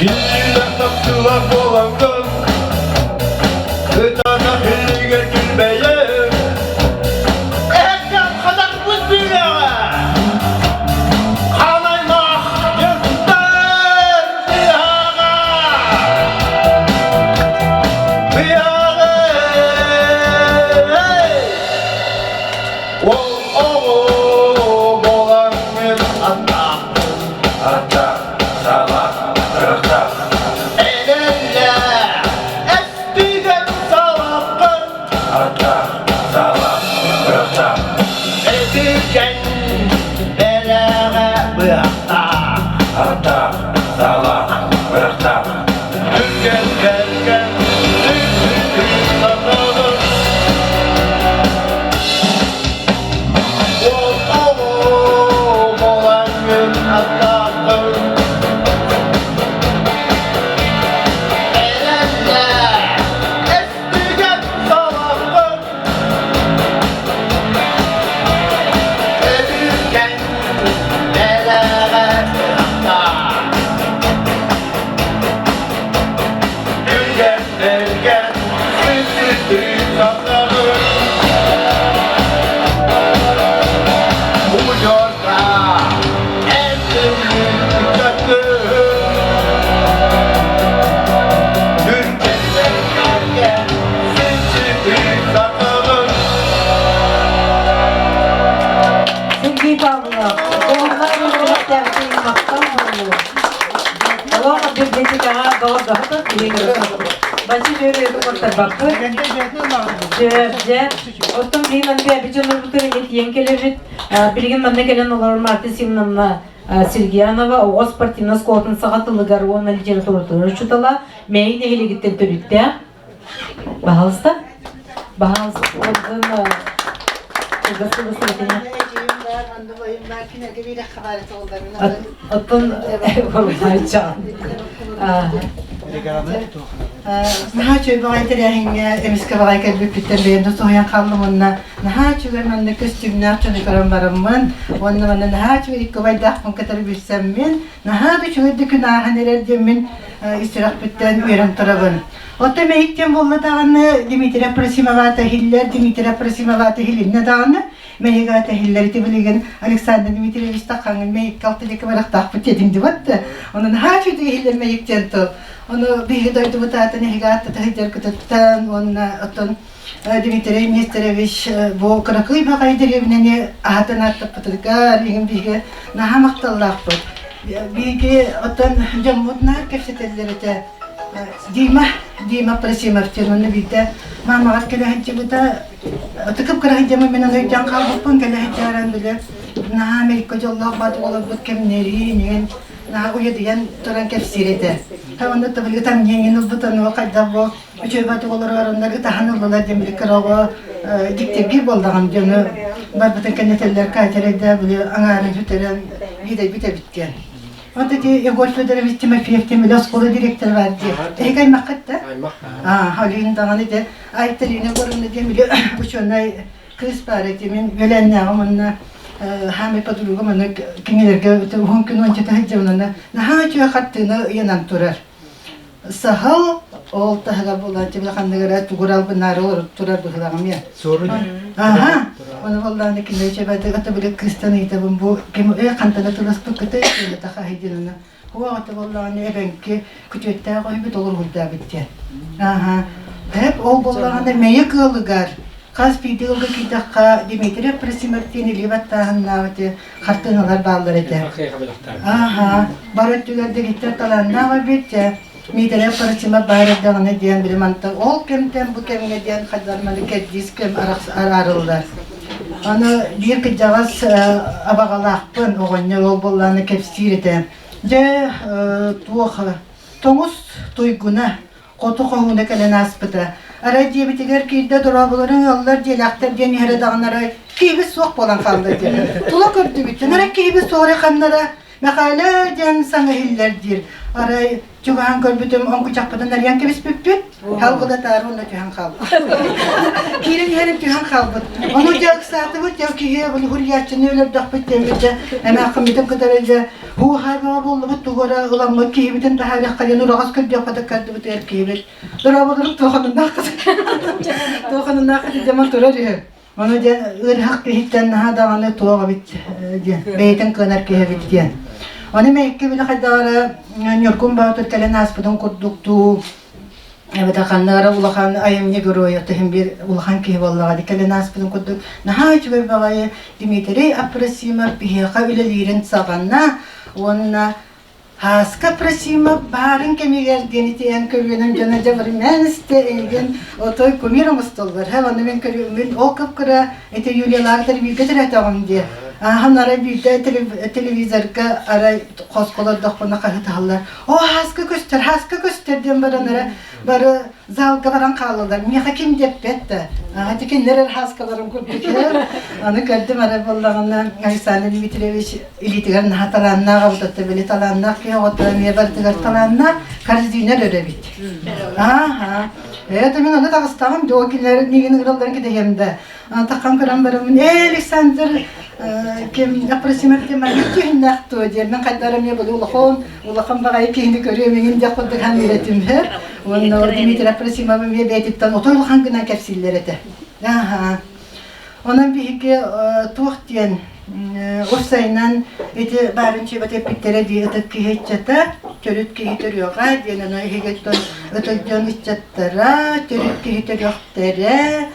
Киирэх тапсыылар буолаҥҥын, Кытаанах илиигэр килбэйэр. Эһэккэм хатарбыт бүүрэҕэ, Хаан аймах дьахтар быһаҕа. Быһаҕа, Ол оҕо буолаҥҥын аттаахпын, аттаах, саалаах, кырахтаах. Элэллээх, эстигэн салаххын, аттаах, саалаах, кырахтаах. Этиргэн бэлэҕэ быһахтаах, аттаах, саалаах, кырахтаах. Түргэн бэргэн, сүрдүк сатабын. Ол оҕо буолаҥҥын аттааххын. Эрэллээх, эстигэн салаххын. Өбүгэн бэлэҕэ бырахтаах. Түргэн бэргэн, сүрдүк сатабын. Удьуорга Сергей Павлов, уонна үөрэхтээхтии махтал буолуо. Олох библиотекаҕа доҕордоһо Бачы дьөрү өтө Дьэ, оттон билигин манна бэйэбит дьоннорбутугар эмиэ тиийэн кэлэбит. Билигин манна кэлэн олорор Марта Симоновна Сергеянова оҕо спортивнай оскуолатын саха тылыгар уонна литературатыгар учуутала, Мэйик нэһилиэгиттэн төрүттээх. Баһаалыста. Баһаалыста. Оттон Оттон Наһаа үчүгэй баҕайы тэрээһиҥҥэ эмискэ баҕайы кэлбиппиттэн бэйэм да соһуйан хааллым уонна наһаа үчүгэй манна көстүүмнээх дьону көрөн бараммын уонна манна наһаа үчүгэй икки убайдаахпын кытары билсэммин наһаа да үчүгэй да күн ааһан эрэр диэммин ис сүрэхпиттэн үөрэн турабын. Оттон мэйик диэн буолла даҕаны Дмитрий Апросимовата иһиллэр, Дмитрий Апросимовата иһилиннэ даҕаны Мэйига тэһиллэр ити билигин Александр Дмитриевич таххаҥын мэйиккэ алтыдьыкы барахтаахпыт диэтим дибат да. Онон наһаа үчүгэй иһиллэр мэйик диэн тыл. Ону биһиги дойдубут аатын эһиги ааттата сылдьар кытыттан уонна оттон Дмитрий Нестерович бу кыракый баҕайы дэриэбинэни аһатан ааттаппытыгар иһин биһиги наһаа махталлаахпыт. Биһиги оттон дьоммут наар кэпсэтэллэр этэ. Дима, Дима Просимов диэн уонна биирдэ маамаҕар кэлэ сылдьыбыта Ытыкып кыраһыдьамы мен аны өйдөөн хаалбыппын кэлэ сылдьааран били наһаа Америка дьоллоох баатык олорбут кэмнэрин иҥэн наһаа уйадыйан туран кэпсиир этэ. Онно табыл ытан иҥин ылбыт ону хайдах бу үчүгэй баатык олоророннор ытаһан ыллылар диэн били кыра оҕо дьиктиргиир буоллаҕым дьону барбытын кэннэтэллэр Катя били аҥаарын сүтэрэн биидэйбит эбит диэн. Вот эти Егор Федорович Тимофеев тем оскуола директора бар дии. Эһиги аймаххыт да? Аймах. Олин даҕаны де Айталина Егоровна диэн били учуонай кыыс баар эти мин үөлээннээҕим уонна хаамай подругам аны кинилэргэ уһун күн уончата сылдьабын уонна наһаа үчүгэй хартыына ыйанан турар. Саһыл ол таһыгар буолааччы били ханныгара тугурал бынаары турар быһылаҕым я. Аха. Оны боллааны кинилэр чэбэти ата били кыыстан ыйтабын бу ким э хантана тыласпыккыты тахаһы диэн аны Хуаҕата буоллаҕына эбэҥки күтүөттээх оһүбүт олоругурдаабыт диэн. Аха. Эп ол буоллаҕына Мэйик ыалыгар хас биирдии ыалга киирдэххэ Дмитрий Просимартин илии баттааһыннаабыты хартыыналар бааллар этэ. Аха. Бар өттүгэр дэгиттэр талааннаах эбит. Миитэрэй Просимов баар эрдэҕинэ диэн били мантан ол кэмтэн бу кэмҥэ диэн хайдарманы кэрдиис кэм араарыллар. Аны биир кырдьаҕас абаҕалаахпын оҕонньор ол буоллаҕына кэпсиир этэ. Дьэ туох тоҥус туйгуна хоту хоһууна кэлэн ааспыта. Арай дьиэбитигэр киирдэ дорооболорун ыаллар дьиэлээхтэр диэн иһэрэ даҕаны арай киһибит суох буолан хаалла диэн. Тула көрдүбүт. Арай киһибит суох эрэ ханнара. Мэхээлэ диэн саҥа иһиллэр диир. Арай чугаһаан көрбүтүм, оҥкучахпытын арыйан кэбиспиппит. Халгылатаары уонна түһэн хаалбыт. Киирэн иһэрин түһэн хаалбыт. Ону дьэ ыксаатыбыт, дьэ киһи хуруйааччыны өлөрдөхпүт диэммит дьэ эмээххиммитин кытары дьэ һуу-һаа бөҕө буоллубут, тугу эрэ ыламмыт киһибитин таһаарыахха диэн ураҕас көрдүөххэ да көрдүбүтүгэр киһибит дорооболорум туоханыннаах туоханыннаах дьэ турар үһү. Ону дьэ ыарыһах киһиттэн наһаа даҕаны туох эбит диэн, бэйэтин кыанар киһи эбит диэн. Ону мэйиккэ били хайдах эрэ Ньургун Боотур кэлэн ааспытын курдук дуу, эбэтэр ханна эрэ улахан айымньы геройа түһүн биир улахан киһи буоллаҕа дии кэлэн ааспытын курдук наһаа үчүгэй баҕайы Дмитрий Апросимов биһиэхэ үлэлиирин саҕана уонна Һааска Просимов баарын кэмигэр диэн ити эн көлүөнэм дьоно дьэ бары мээнэ эйигин отой кумир оҥостоллор һэ ону мин көрүммүн ол кып-кыра ити Юлиялаахтар бииргэ төрөөтөҕүм диэ ааһан арай биирдэ телевизорга арай хоско олордохпуна хаһытаһаллар о Һааска көстөр Һааска көстөр диэн баран эрэ бары залга баран хааллылар. Миэхэ ким диэппэт да. Ити кинилэр эрэ хааскаларын курдук. Аны көрдүм эрэ буоллаҕына Александр Дмитриевич илиитигэр наһаа талааннаах эбит, били талааннаах киһи оҕото эмиэ барытыгар талааннаах корзина өрөр эбит. Ааха. Это мин аны таҕыстаҕым, дьоо кинилэр миигин ыҥыралларын кэтэһиэм да. Таххан көрөн бараммын, ээ, Александр ким Апросимов ким маннык түһүннэх туо диэн мин хайдах эмиэ буду улахан улахан баҕайы киһини көрүөм иҥин диэх курдук саныыр этим Уонна Дмитрий Апросимов эмиэ бэйэтиттэн отой улахан гынан кэпсииллэр этэ. Аха. Онон биһиги туох диэн уопсайынан ити баарын чүөбэт эппиттэрэ дии ытык киһи ыччата, төрүт киһи төрүөҕэ диэн ону эһиги ытык дьон ыччаттара, төрүт киһи төрүөхтэрэ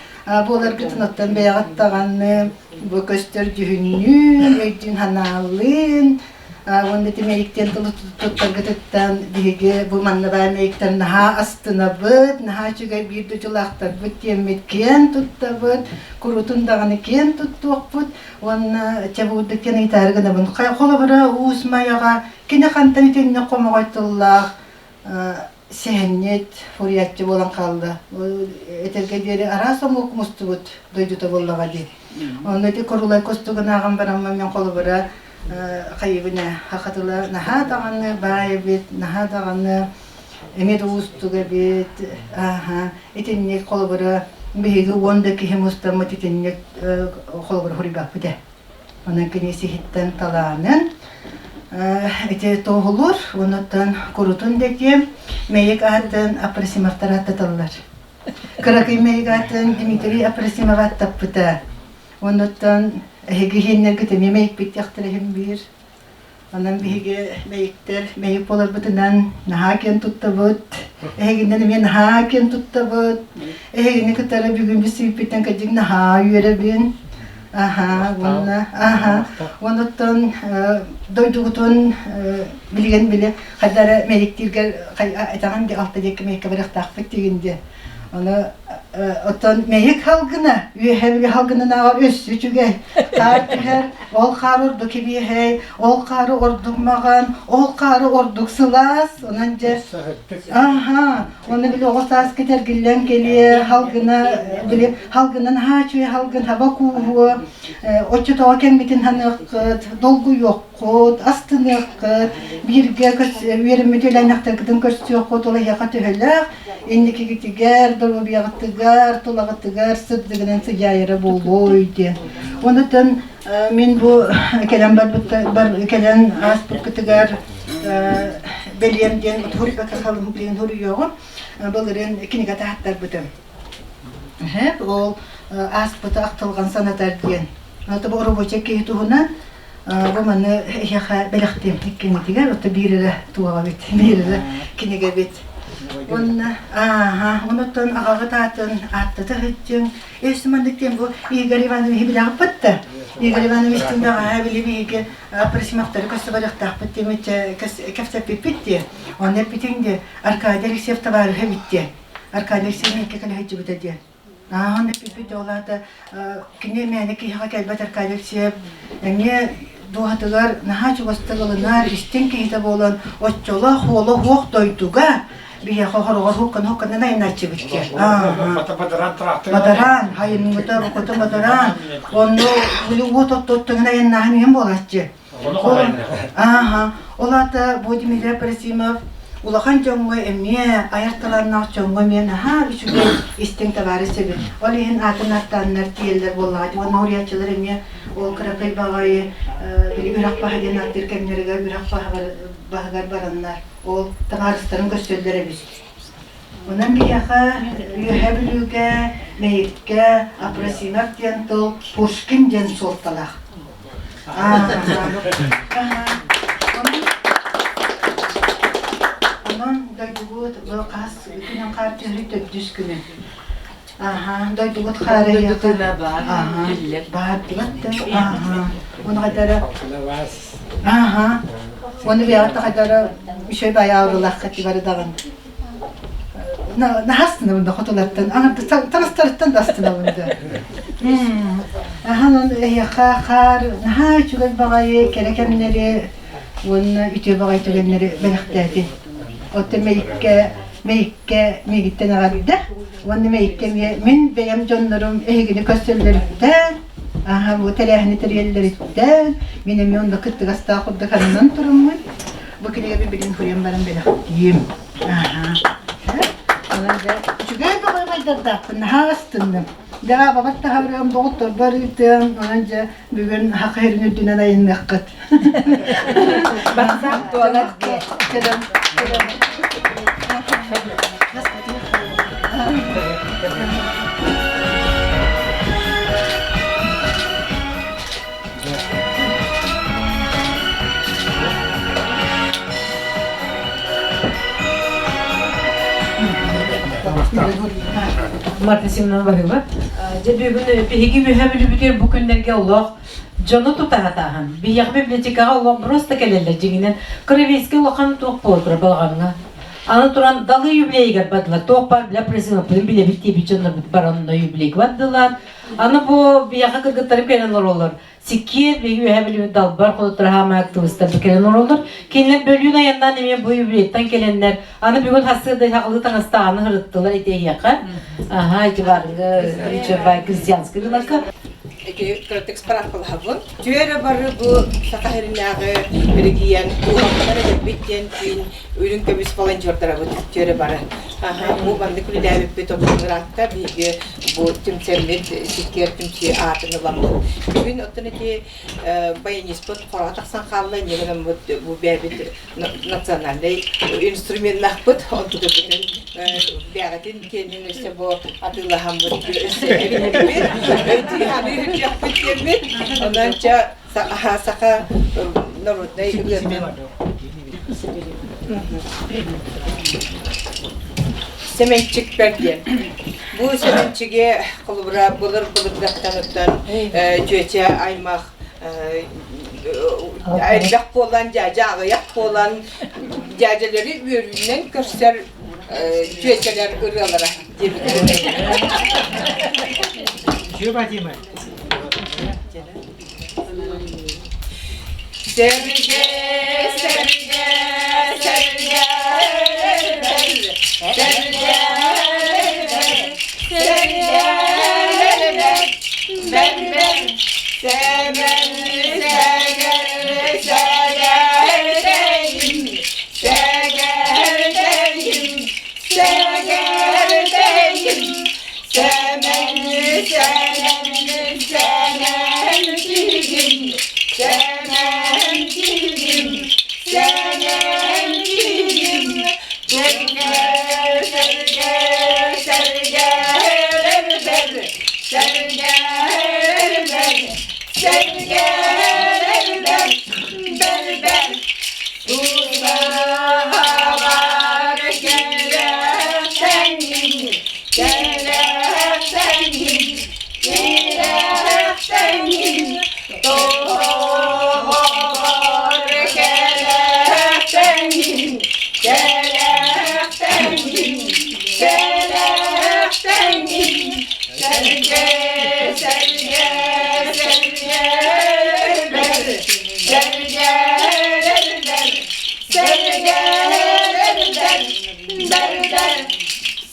буоларгытын оттон бэйэҕит даҕаны бу көстөр дьүһүннүүн, өйдүүн-санаалыын уонна ити мэйиктэн тылы туттаргытыттан биһиги бу манна баар мэйиктэн наһаа астынабыт, наһаа үчүгэй биир дойдулаахтарбыт диэммит киэн туттабыт, курутун даҕаны киэн туттуохпут уонна чэ буурдук диэн ыйытаары гынабын. Холобура Уус Майаҕа кини хантан итинник хомоҕой тыллаах сэһэнньит, фурияччы буолан хаалла. Этэргэ диэри араас омук мустубут дойдута буоллаҕа дии. Онно ити Курулай кустугун ааҕан бараммын мен холобура хайыбын ээ хахатыла наһаа даҕаны баай эбит, наһаа даҕаны эмиэ да уустук эбит. Ааха итинник холобура биһиги уон да киһи мустаммыт итинник холобура хуруйбаппыт ээ. Онон кини сиһиттэн талаанын ити туоһулуур, онуттан курутун дэтиэм, Мэйик аатын Апросимовтар ааттаталлар. Кыракый Мэйик аатын Дмитрий Апросимов ааттаппыта. Онуттан эһиги иһиннэргит эмиэ Мэйикпит диэхтэрэ иһин биир. Онон биһиги мэйиктэр мэйик буоларбытынан наһаа киэн туттабыт. Эһигинэн эмиэ наһаа киэн туттабыт. Эһигини кытары бүгүн сүүйпүттэн кырдьык наһаа үөрэбин. Аха, уонна аха, онуттан дойдугутун билигин били хайда эрэ мэйиктииргэр этэҕин дии алта диэки мэйиккэ барыахтаахпыт диигин дии. Ону оттон мэйик халгына, үөһэ били халгынынааҕар өссө үчүгэй. Хаар түһэр, ол хаары ордук кибиэһэй, ол хаары ордук маҕан, ол хаары ордук сылаас. Онон дьэ, аха, оны били оҕо саас кэтэргиллэн кэлиэ, халгына, били халгынан хаачуй халгын хаба кууһуо, оччотоҕо кэммитин ханыаххыт, долгуйуоххут, астыныаххыт, бииргэ үөрэммит үөлээннэхтэргитин көрсүөххүт, ол эһиэхэ төһөлөөх инникигитигэр, доруобуйаҕытыгар, тулаҕытыгар сырдыгынан сыдьаайара буолуой диэн. Онутан мин бу кэлэн барбыт кэлэн ааспыккытыгар бэлиэм диэн хуруйбакка халым билигин хуруйуоҕум былырыын кинигэ таһаттарбытым. Ол ааспыты ахтылҕан санатар диэн. Ото бу рабочай киһи туһунан бу маны эһиэхэ бэлэхтиэм иккиҥитигэр, ото биир эрэ туоҕа бит, биир эрэ кинигэ бит. Уонна ааха, онуттан аҕаҕыт аатын ааттата сылдьыҥ. Өссө маннык диэн бу Игорь Ивановиһы билэҕиппит да. Игорь Ивановичтыын бэҕэһээ били биһиги Апрасимовтары көстө барыахтаахпыт диэммит кэпсэппиппит дии. Онно эппитиҥ дии, Аркадий Алексеев табаарыһа эбит диэн. Аркадий Алексеевич кэлэ сылдьыбыта диэн. Ааһан эппиппит ол аата кини мээнэ киһиэхэ кэлбэт Аркадий Алексеев эмиэ дууһатыгар наһаа чугастык ылынар, истиҥ киһитэ буолан оччолоох уола уох дойдуга биһиэхэ хороҕор хуккан-хукканан айнааччыбыт диэн. Бадаран, хайынмыта, букатын бадаран. Онно уот оттоттоҥун айаннааһын иһин буолааччы. Ааха, ол аата бу Дмитрий Апросимов улахан дьоҥҥо эмиэ айар талааннаах дьоҥҥо эмиэ наһаа үчүгэй истиҥ табаарыс эбит. Ол иһин аатын ааттааннар тиийэллэр буоллаҕа. Уонна уруйааччылар эмиэ ол кыракый баҕайы били үрэх баһа диэн ааттыыр кэмнэригэр үрэх баһыгар бараннар ол табаарыстарын көрсөллөр эбит. Онон биһиэхэ Үөһээ Бүлүүгэ, Мэйиккэ Апросимов диэн тыл Пушкин диэн суолталаах. Онон дойдубут хас күнүн хаар түһэрий төрдүс күнүн. Аха, дойдубут хаара баар, баар дибат Аха. Оны хайдара Аха. Оны бэйэҕит хайдара үчүгэй байаабылаахха тибары даҕаны. Наһастынабын да хотулартан, таҥастарыттан да астынабын да. Ахан эһиэхэ хаар наһаа үчүгэй баҕайы кэрэ кэмнэри уонна үтүө баҕайы түгэннэри бэлэхтээтин. Оттон Мэйиккэ Мэйиккэ миигиттэн эҕэрдэ уонна Мэйиккэ эмиэ мин бэйэм дьоннорум эһигини көрсөллөрүттэн, аха бу тэрээһини тэрийэллэриттэн мин эмиэ онно кыттыгастаах курдук ананан туруммун. Бу кинигэби билин хуйан баран бэлэхтиим. Онон дьэ үчүгэй баҕайы байдардаахпын наһаа астынным. Дьэ бабат таһаарыам, доҕотторбор ыытыам, онон дьэ бүгүн хаха иһин үрдүнэн айынныаххыт. Барсаах туолар диэ. Кэлэн, кэлэн. Марта Семеновна Баһыба. Дьэ бүгүн биһиги үөһэ бүлүбүтүгэр бу күннэргэ олох дьону тутаһатааһын. Биһиэхэ библиотекаҕа олох просто кэлэллэр дьиҥинэн. Кровейскай улахан туох буола турар балаҕаҥҥа. Аны туран Далы юбилейыгар бардылар. Туох баар для президентпытын билэбит диэбит дьоннорбут баран юбилейга бардылар. Аны бу биһиэхэ кыргыттарым кэлэн олороллор. Сиккиэр биһиги үөһэ билибит далбар хотуттар хаамай активистар кэлэн олороллор. Кинилэр бөлүүн айаннаан эмиэ бу юбилейтан кэлэннэр, аны бүгүн хассыада сахалыы таҥастааны ырыттылар ити эһиэхэ. Аха, ити барыга Чебай крестьянский рынокка. Ити кыратык справкалаһабын. Түөрэ бары бу Саха сиринээҕи регион уһаппар эдэрбит диэн киин үрүҥ көмүс волонтердарабыт түөрэ бары. Аха, бу маннык үлэлээбиппит отун ыраатта биһиги бу түмсэммит сиккиэр түмсүү аатын ыламмыт. Бүгүн оттон ити баяниспыт хороҕо тахсан хаалла, инньэ гынаммыт бу бэйэбит национальнай инструменнаахпыт, онтукабытын бэҕэтин киэнин өссө бу атыылаһаммыт өссө эбинэбит, өйдүү үрдүөхпүт диэммит. Онон ча саха народнай ырыатын Сэмэнчикпэр диэн. Бу Сэмэнчиги холобура былыр-былыргаттан оттон чүөчэ аймах элбэх буолан, дьээдьэ аҕыйах буолан, дьээдьэлэри үөрүүнэн көрсөр чүөчэлэр ырыалара диэбиттэр. Сэргэ, сэргэ, сэргэ, сэргэ, сэргэ, бэр-бэр, сэмэн, сэгэр, сэгэрдэйим, сэгэрдэйим, сэгэрдэйим, Сэмэн, сэмэн, сэмэн киһигин, сэмэн киһигин, сэмэн киһигин, сэргэ, сэргэ, сэргэлэрбэр, сэргэлэрбэр, сэргэлэрбэр, бэр-бэр, тулаҕар кэлэхтэҥҥин, Кэлэхтэҥҥин, кэлэхтэҥҥин, тоҕоор кэлэхтэҥҥин, кэлэхтэҥҥин, кэлэхтэҥҥин, сэргэ, сэргэ, сэргэлэрбэр, сэргэлэрбэр, сэргэлэрбэр, бэр-бэр.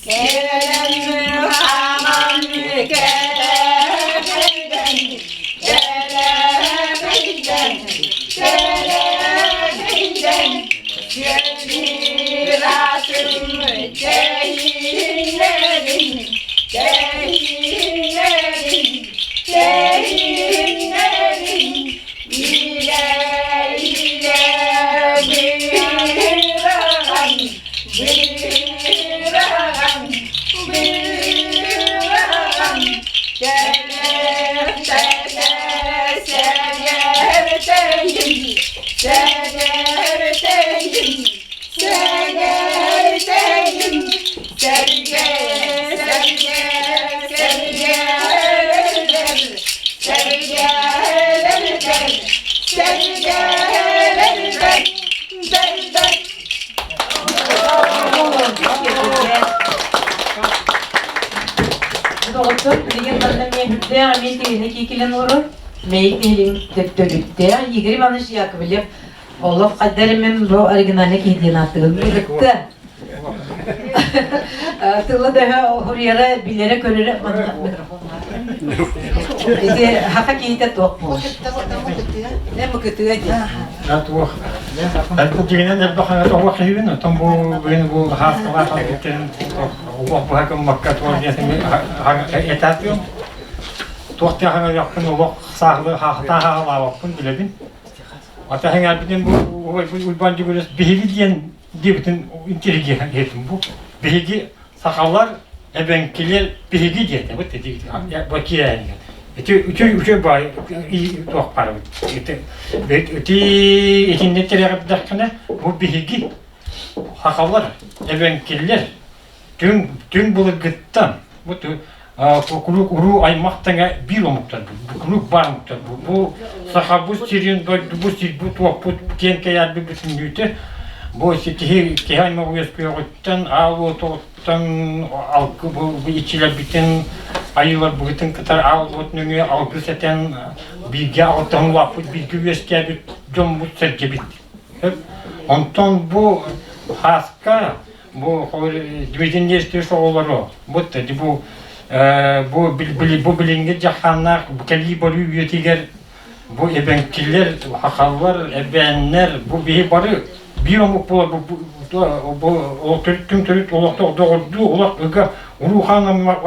Кэлэн хааман кэлэбэйдэн, кэлэбэйдэн, кэлэбэйдэн. Тэһииннэрин, тэһииннэрин, илэ-илэ быраҕан, быраҕан, быраҕан, кэлэртэтэ сэгэртэйин, сэгэртэйин, сэгэртэйин, Сэргэ, сэргэ, сэргэлэр, сэргэлэр, сэргэлэр, бэр, бэр. Доҕоттор, билигин манна эмиэ үрдээх эмиэ тигини киикилэн олорор. Мэйик нэһилиэгин төттөрүттээх Игорь Иванович Яковлев Олох хайда эрэ мин бу оригинальный киһи диэн ааттыгын ырытта. Тыла дөһө хуруйара, билэрэ, көрөрө манна микрофон Ити хака киһитэ туох буолар? Не мыкытыа диэн. Туох. Дьигинэн элбэх оҕо киһибин, оттон бу бүгүн бу хаасталаах алгыттарын олох быһа гыммакка туох диэн этаатыам. Туох диэхин олох саахылы хаахтаахалаабаппын билэбин. Атаһыҥарбытын бу Уйбаан Дьөгүөрүс биһиги диэн диэбитин интеллигентим бу. Биһиги сахалар эбэҥкилэр биһиги диэтэ бу бу киирээнигэ. Ити үчүгэй үчүгэй баай туох барабыт. Ити ити итиннэ тирэҕирдэххинэ бу биһиги сахалар эбэҥкилэр түҥ түҥ былыргыттан бу куруук уруу аймах тэҥэ биир омуктар бу куруук баар омуктар бу бу сахабыт сирин дойдубут сирбит уоппут киэҥ кэйээрбит бүтүннүүтэ бу киһи киһи аймах үөскүөҕүттэн аал уотуттан алгы бу иччилэрбитин айыыларбытын кытары аал уот нөҥүө алгыс этэн бииргэ алтыһан улааппыт бииргэ үөскээбит дьоммут сэргэбит онтон бу хааска бу Дмитрий Нестерович оҕолоро бу бу бу бу билиҥҥи дьаххааннаах кэлии барыы үйэтигэр бу эбэҥкилэр, хахаллар, эбээннэр бу биһи бары биир омук буолар бу бу төрүт төрүт олохтоох доҕордуу олох ыга уруу-хаан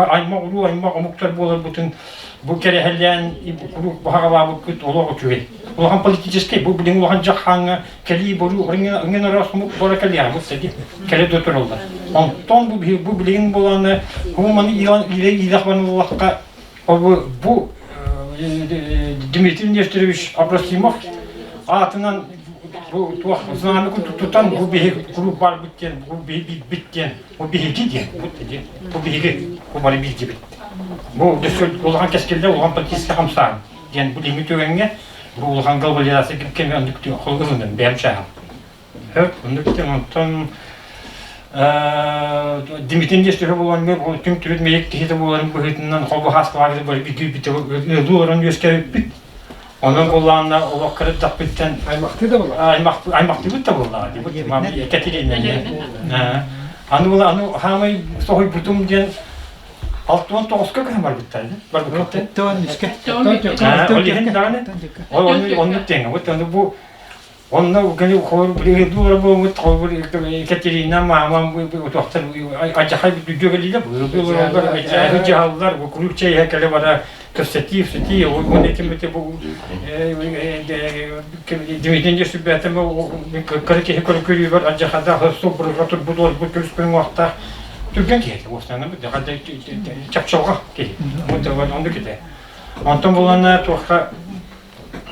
аймах уруу аймах омуктар буоларбытын бу кэрэһэлээн куруук баһаҕалаабыккыт олох үчүгэй. Улахан политическай бу билиҥ улахан дьаххааҥҥа кэлии боруу ырыҥын араас омук бара кэлиэҕэ бу сади кэлэ да тураллар. Онтон бу бу билигин буолааны маны иилэх барыллахха бу Дмитрий Нестерович Абросимов аатынан бу туох знамя тутан бу биһи куруук барбыт диэн бу биһи билбит диэн бу биһиги диэн бу бу биһиги бу бары билдибит бу улахан кэскиллэ улахан политическай хамсааһын диэн бу билиҥҥи түгэҥҥэ Бу улахан глобализация кэми оннук ылынным бэйэм чааһым. Хөп, оннук онтон Дмитрий Нестеров буолан бу түҥ түрүт мэйик киһитэ буоларын быһыытынан холбу хааскалаах бары бүтүү ыалыы олорон үөскээбиппит. Онон буоллаҕына олох кырдахпыттан аймахтыы да буолла. Аймахтыыбыт да буоллаҕа. Кэтириинэн. Аны була аны хаамай соһуйбутум диэн 69-ка көһөн барбыттар. Барбыттар. Ол иһин даҕаны ол оннук тэҥэ. Вот аны бу онно кини холор билигин буолбут холбур Екатерина маамам утуохтар адьахай бүдүгэлиилэ бу дьаһаллар бу куруук чэйэ кэлэ бара кэпсэтии сэтии ол этим бу Дмитрий сүбэтим кыры киһи көрүкүрүүбэр адьахада субурга турбут олбут көрүскүн уохтаах Түргэн киһи этэ, уостаана чапчалҕа киһи. Оннук этэ. Онтон буланна туохха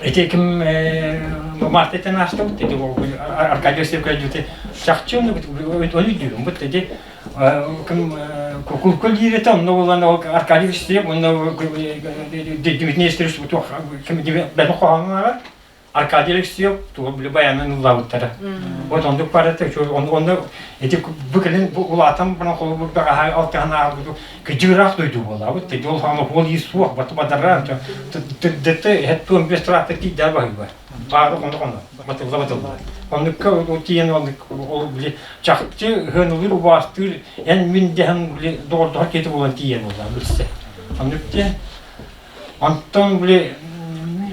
ити ким Марта аастыбыт ити Аркадий Осипович чахчы ону өйдүүрүм бут ити ким кукулка диир этэ онно булан Аркадий Васильев онно Дмитрий Нестерович туох ким бэлэх хоһооҥҥо Аркадий Алексеев тугу били баянын ыллаабыттара. Вот оннук барыта онно ити бу кэлин бу улаатан баран холобурга аһай алтыһан ааҕбыт кыдьыыраах дойду буолаабыт. Ти ол хаана хуол ис суох баты бадарраан дэтте хеттуон бес трактор тиийдэ баһыйба. Баары хоно хоно батылла батылла. Оннукка тиийэн ол били чахчы хыанылыыр убаастыыр эн мин дэһэн били доҕордоһор киһи буолан тиийэн буолла билсэ. Оннук диэн Онтон били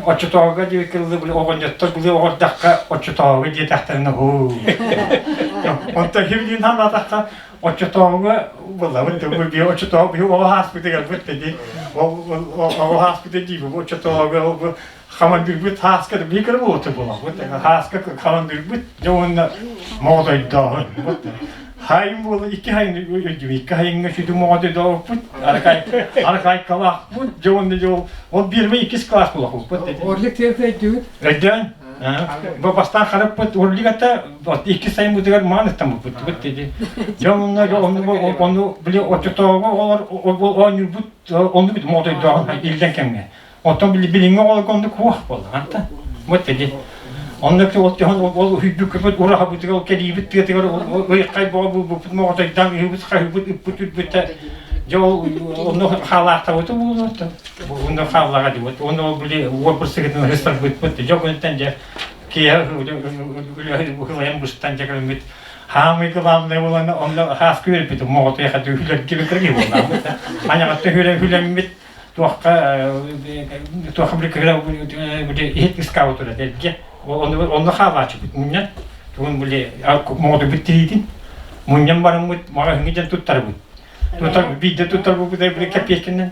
оччотооҕуга диэки ыллы били оҕонньоттор били оҕордоххо оччотооҕуга диэтэхтэринэ һуу. Онтон хибилиин санаатахха Оччотооҕуга буллабыт бу би оччотооҕу би оҕо ааспытыгар бут ди оҕо ааспыта дии бу оччотооҕуга ол бу хамандыырбыт хааска би кыра буолуохта буолабыт хааска хамандыырбыт дьэ уонна моҕотойдооһун бут хайын буола икки хайын өйдүм икки хайыҥҥа сүдү моҕотойдообуппут аракай аракайкалаахпыт дьэ уонна дьэ ол биэрмэ иккис класс буолахпыт Орлик тиэртэ өйдүгүт? Өйдөөн Бу бастаан харыппыт Орлик ата иккис сайыммытыгар маан ыстаммыппыт диди. Дьэ онно онну ону били оччотооҕу оҕолор оонньуурбут онну бит моҕотойдооҕун иллэн кэмҥэ. Оттон били билиҥҥи оҕолорго оннук суох буолла анта. Вот диди. Онно ол төһөн ол үһүйбүт ураһабытыгар ол кэлиибит тыатыгар ыйхай боҕо булбуппут моҕотойдаан ыһыыбыт хаһыыбыт ыппыт үрбүтэ дьэ ол онно хаалаахтабыты буолуо Онно хааллаҕа дии. Уонна ол били уорбут сыгытын ыһыстарбыппыт. Дьэ күнтэн дьэ киэһэ ылайан быстан дьэ кэлэммит хаамый главное буолан онно хааска үөрпүтүм моҕотуйа хаты хүлэргэ бикрги буоллаабыт. Аняҕатта хүлэ хүлэммит туохха туохха били кыра били иһит ыскаабыт тура дэргэ. Онно хаалааччыбыт мунньан тугун били моҕотуйбут тириитин мунньан бараммыт маҕаһыҥҥа дьэн туттарбыт. Тутар биирдэ туттар буолбута били кэппиэккэнэн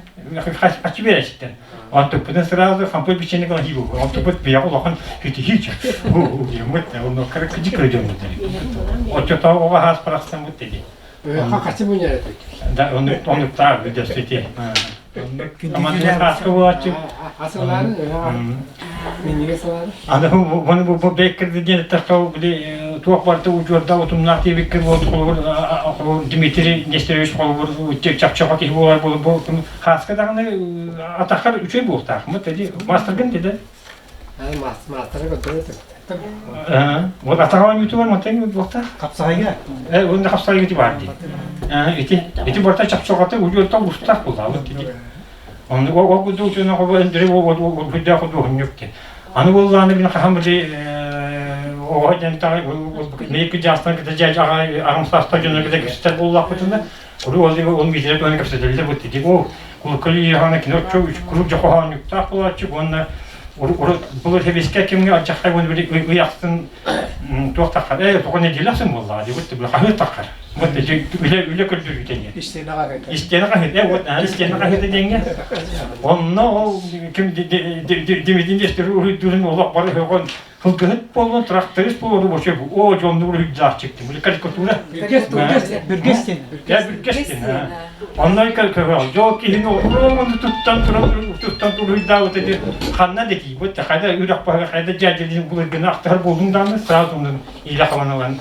хаччы биэрээччиттэн. Онтукпутун сразу хампый бичиэнэ гына хии буолбут. Онтукпут бэйэҕэ улахан хитиһиичэ. Диэммит онно кыра кыдьык кыра дьоммут. Оччотооҕу оҕо хаас парахсаммыт диди. Хаччы мунньар этик. Да, оннуктаах бүдэстити. Командир хааска буолааччы. Асылаары, минньигэ сылаары. Аны бу бу бу бэккерди диэн эттэххэ били туох барыта удьуорда утумнаах диэбиккэ буол холобур Дмитрий Нестерович холобур чахчаха киһи буолар буолу бу хааска даҕаны атаххар үчүгэй буолуохтаах мут эди маастаргын диде Маастары көрдөрө Вот атаҕа оонньуутугар мантан буолуохтаах. Хапсаҕайга. Э, уонна хапсаҕайга ити баар дии. Ити ити барыта чахчаҕата удьуорта устаах буоллаабыт ити. Онно ол курдук учуона хобо өндөрү үрдээх худуоһунньук диэн. Аны буоллааны бин хаһан били оҕо дьэн таҕай мейки жаастан кыта жаа аҕам саастаах дьонно кыта кэпсэтэр буоллахпытына куру ол ол миитэрэ туһунан кэпсэтэллэр бу тити ол кулуккали иэхана кино куруук дьохоһоонньуктаах буолааччы уонна былыр хэбискэ кимҥэ алдьархай уонна били ый ахсын туох таххар ээ тоҕо нэдиэлэ ахсын буоллаҕа дии бу хаһыат таххар вот үлэ үлэ көрдөрүүтэ диэн истиэнэ хаһыат э вот истиэнэ хаһыата диэҥҥэ онно ол ким Дмитрий Нестеров уруйдуурун олох бары хөҕөн Кылгыһыт буоллун, тракторист буолуон вообще о дьонну уруһуйдаах чиктим. Били карикатура. Бүргэс бүргэс диэн. Бүргэс диэн. Онно көһөҕ. Дьол киһини ону туттан туран туттан уруһуйдаабыт эти ханна да тиийбит, хайда үрэх баһыгар хайда дьээдьэлиин былыргыны ахтар буолуҥ даҕаны сразу онон илэ хабан ылан.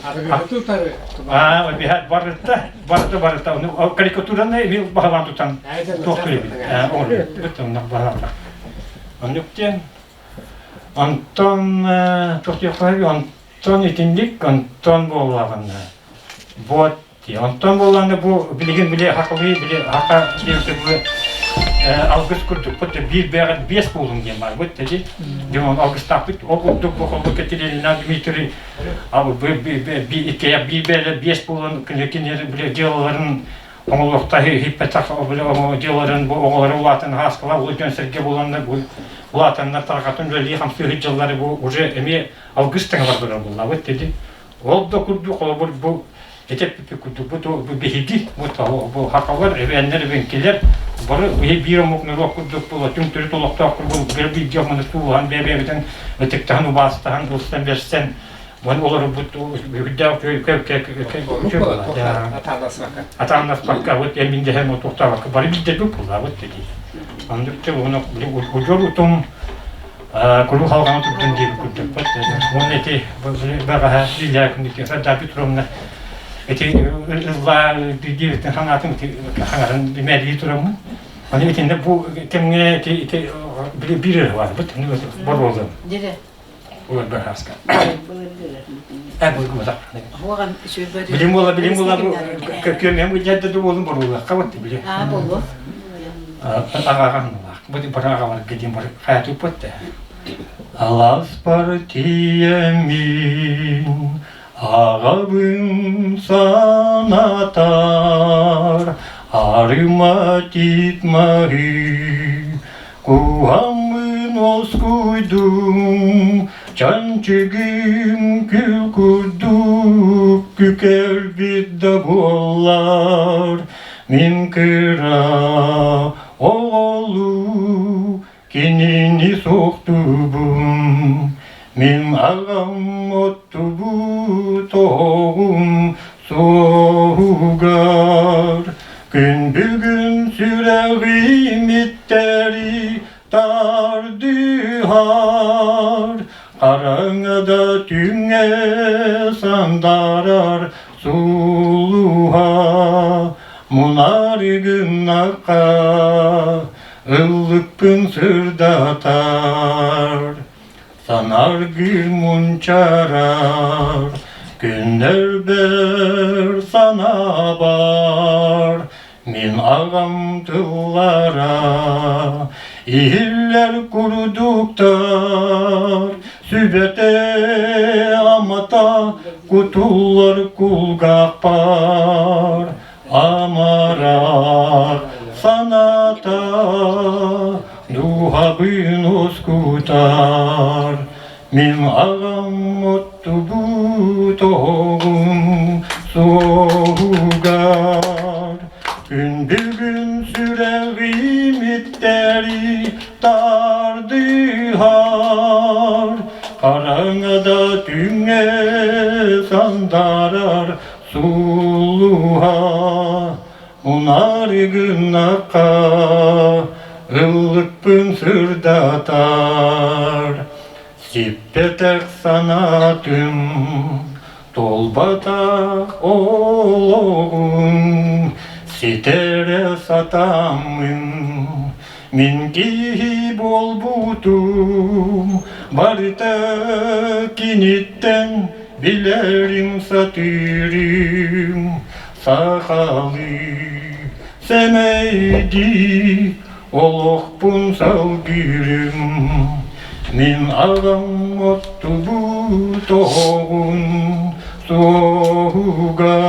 Тутары. Аа, биһат барыта, барыта барыта. Оны карикатураны эми баһалаан тутан туох көрөбүт. Оҥорбут. Бут онно баһалаан. Оннук диэн Онтон туох диэххэ онтон итинник онтон буоллаҕына вот онтон буоллаҕына бу билигин били хахалыы били хаха диэбитэ алгыс курдук вот биир бэйэҕит биэс буолуҥ диэн баар вот ди дьон алгыстаахпыт ол курдук бу холбук Катерина Дмитрий иккиэйэх биир бэйэлэр биэс буолан кинилэр били дьыалаларын оҥолуохтаах иһиппэтэх дьыаларын бу оҕолоро улаатан ааскалар ол дьон сэргэ буоланнар бу улаатаннар тарҕатын үлэлии хамсыы сылдьаллары бу уже эмиэ алгыс тэҥэ барбыта буоллабыт диди ол да курдук холобур бу этэппиппит курдук бу биһиги бу бу хахалар эбээннэр эбэҥкилэр бары биир омук норуот курдук була түҥ төрүт олохтоох курдук бир бииргэ маны туулаһан бэйэ-бэйэбитин ытыктаһан убаастаһан ылсан бэрсэн Мон олорбут үрдээх атааннаспакка вот эмин дэһэн отуохтаабакка бары билдэрбит буоллаабыт дии. Оннук те уну удьуор утум кулу халҕана турдун диэби курдукпут. Уонна ити бэҕэһээ Лилия күнүтү Рада Петровна ити ыллаа диэбиттэн хаҥаатын хаҥарын имээлии тураммын. Аны итиннэ бу кэмҥэ ити ити биир барбыт боруолун. Уларбаһааска. Э булгуматах. Билим буола билим буола бу көкүөмэм ыдьадда ду буолун боруулахха вот били. Аа болу. Аҕаҕанналаах. Бу бара аҕаларга диэн бар хаятыппыт да. Аласпар тиийэммин аҕабын санатар арыма тиит маһы Куһаммын оскуйдум, чанчыгым күл курдук. Урукку кэлбит да буоллар, мин кыра оҕолуу кинини суохтуубун. Мин аҕам оттубут оҕум суоһугар күн бүгүн сүрэҕим иттэри тардыһар, хараҥада түҥҥэ сандаарар сулуһа, мунары гыннахха ыллыкпын сырдатар, санаргыыр мунчарар, күннэрбэр санаабар Мин аҕам тыллара иһиллэр курдуктар, сүбэтэ амата кутуллар кулгаахпар, амарах санаата дууһабын ускутар. Мин аҕам оттубут оҕум суоһугар Күн бүгүн сүрэҕим иттэри тардыһар, Хараҥада түҥҥэ сандаарар сулуһа, Унары гыннахха ыллыкпын сырдатар. Сиппэтэх санаатым, туолбатах олоҕум, ситэрэ сатааммын, мин киһи буолбутум, барыта киниттэн билэрим сатыырым, сахалыы сэмэйдии олохпун салгыырым. Мин аҕам оттубут оһоҕун суоһугар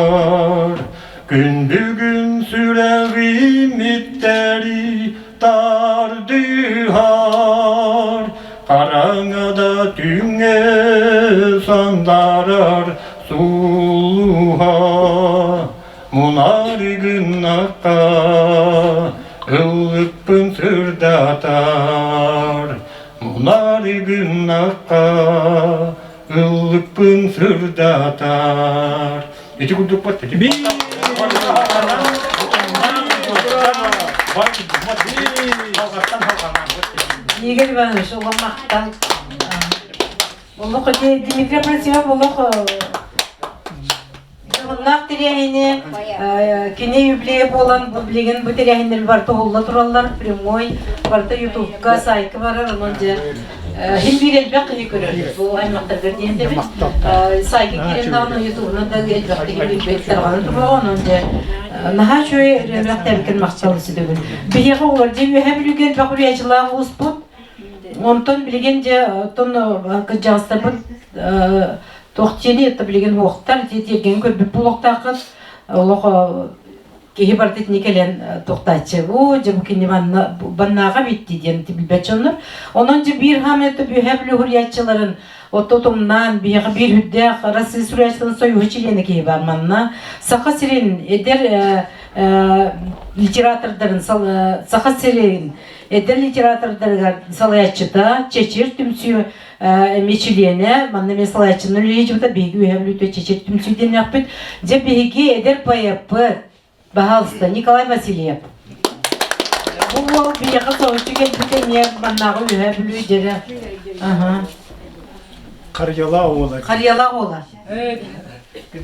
күн бүгүн сүрэҕим иттэри тардыһар, хараҥада түҥҥэ сандаарар сулуһа, мунары гыннахха ыллыкпын сырдатар, мунары гыннахха ыллыкпын сырдатар. Ити курдук бат. Игорь Иванович, улам махтал. Олох Дмитрий Афанасьев олох дьоһуннаах тэрээһини кини юбилейа буолан бу билигин бу тэрээһиннэр барыта уһулла тураллар прямой барыта ютубка сайтка барар онон дьэ хин биир элбэх киһи көрөр бу аймактаргар диэн дэбит сайтка киирэн даҕаны ютубунан да элбэх киһи билбэт тарҕана туруоҕа онон дьэ наһаа үчүгэй элбэх махтал сүтүгүн биһиэхэ оҕолор дьэ үөһэ бүлүүгэ элбэх үрүйэчилээх ууспут Онтон билигин дьэ оттон кырдьаҕастарбыт туох диэни это билигин уохтар дии тиэргэни көрбүт буолуохтааххыт. Олох киһи барыта итини кэлэн туохтааччы оо дьэ бу кини манна баннааҕа битти диэн билбэт дьоннор. Онон дьэ биир хаамай это бүһэ бүлүү суруйааччыларын отто тумнаан биһиэхэ биир үрдээх Россия суруйааччыларын союһу чилиэнэ киһи бар манна. Саха сирин эдэр литератордарын Саха сирин эдэр литератордарыгар салайааччыта Чэчир түмсүү эмиэ чилиэнэ, манна эмиэ салайааччыны үлэлиир биһиги үөһэ бүлүүтэ Чэчир түмсүү диэннээхпит. Дьэ биһиги эдэр поэппыт, баһаалыста, Николай Васильев. Бу уол биһиэхэ соһуччу кэлбитэ эмиэ маннааҕы үөһэ бүлүү дьэрэ. Аха. Харьяла уола. Харьяла уола.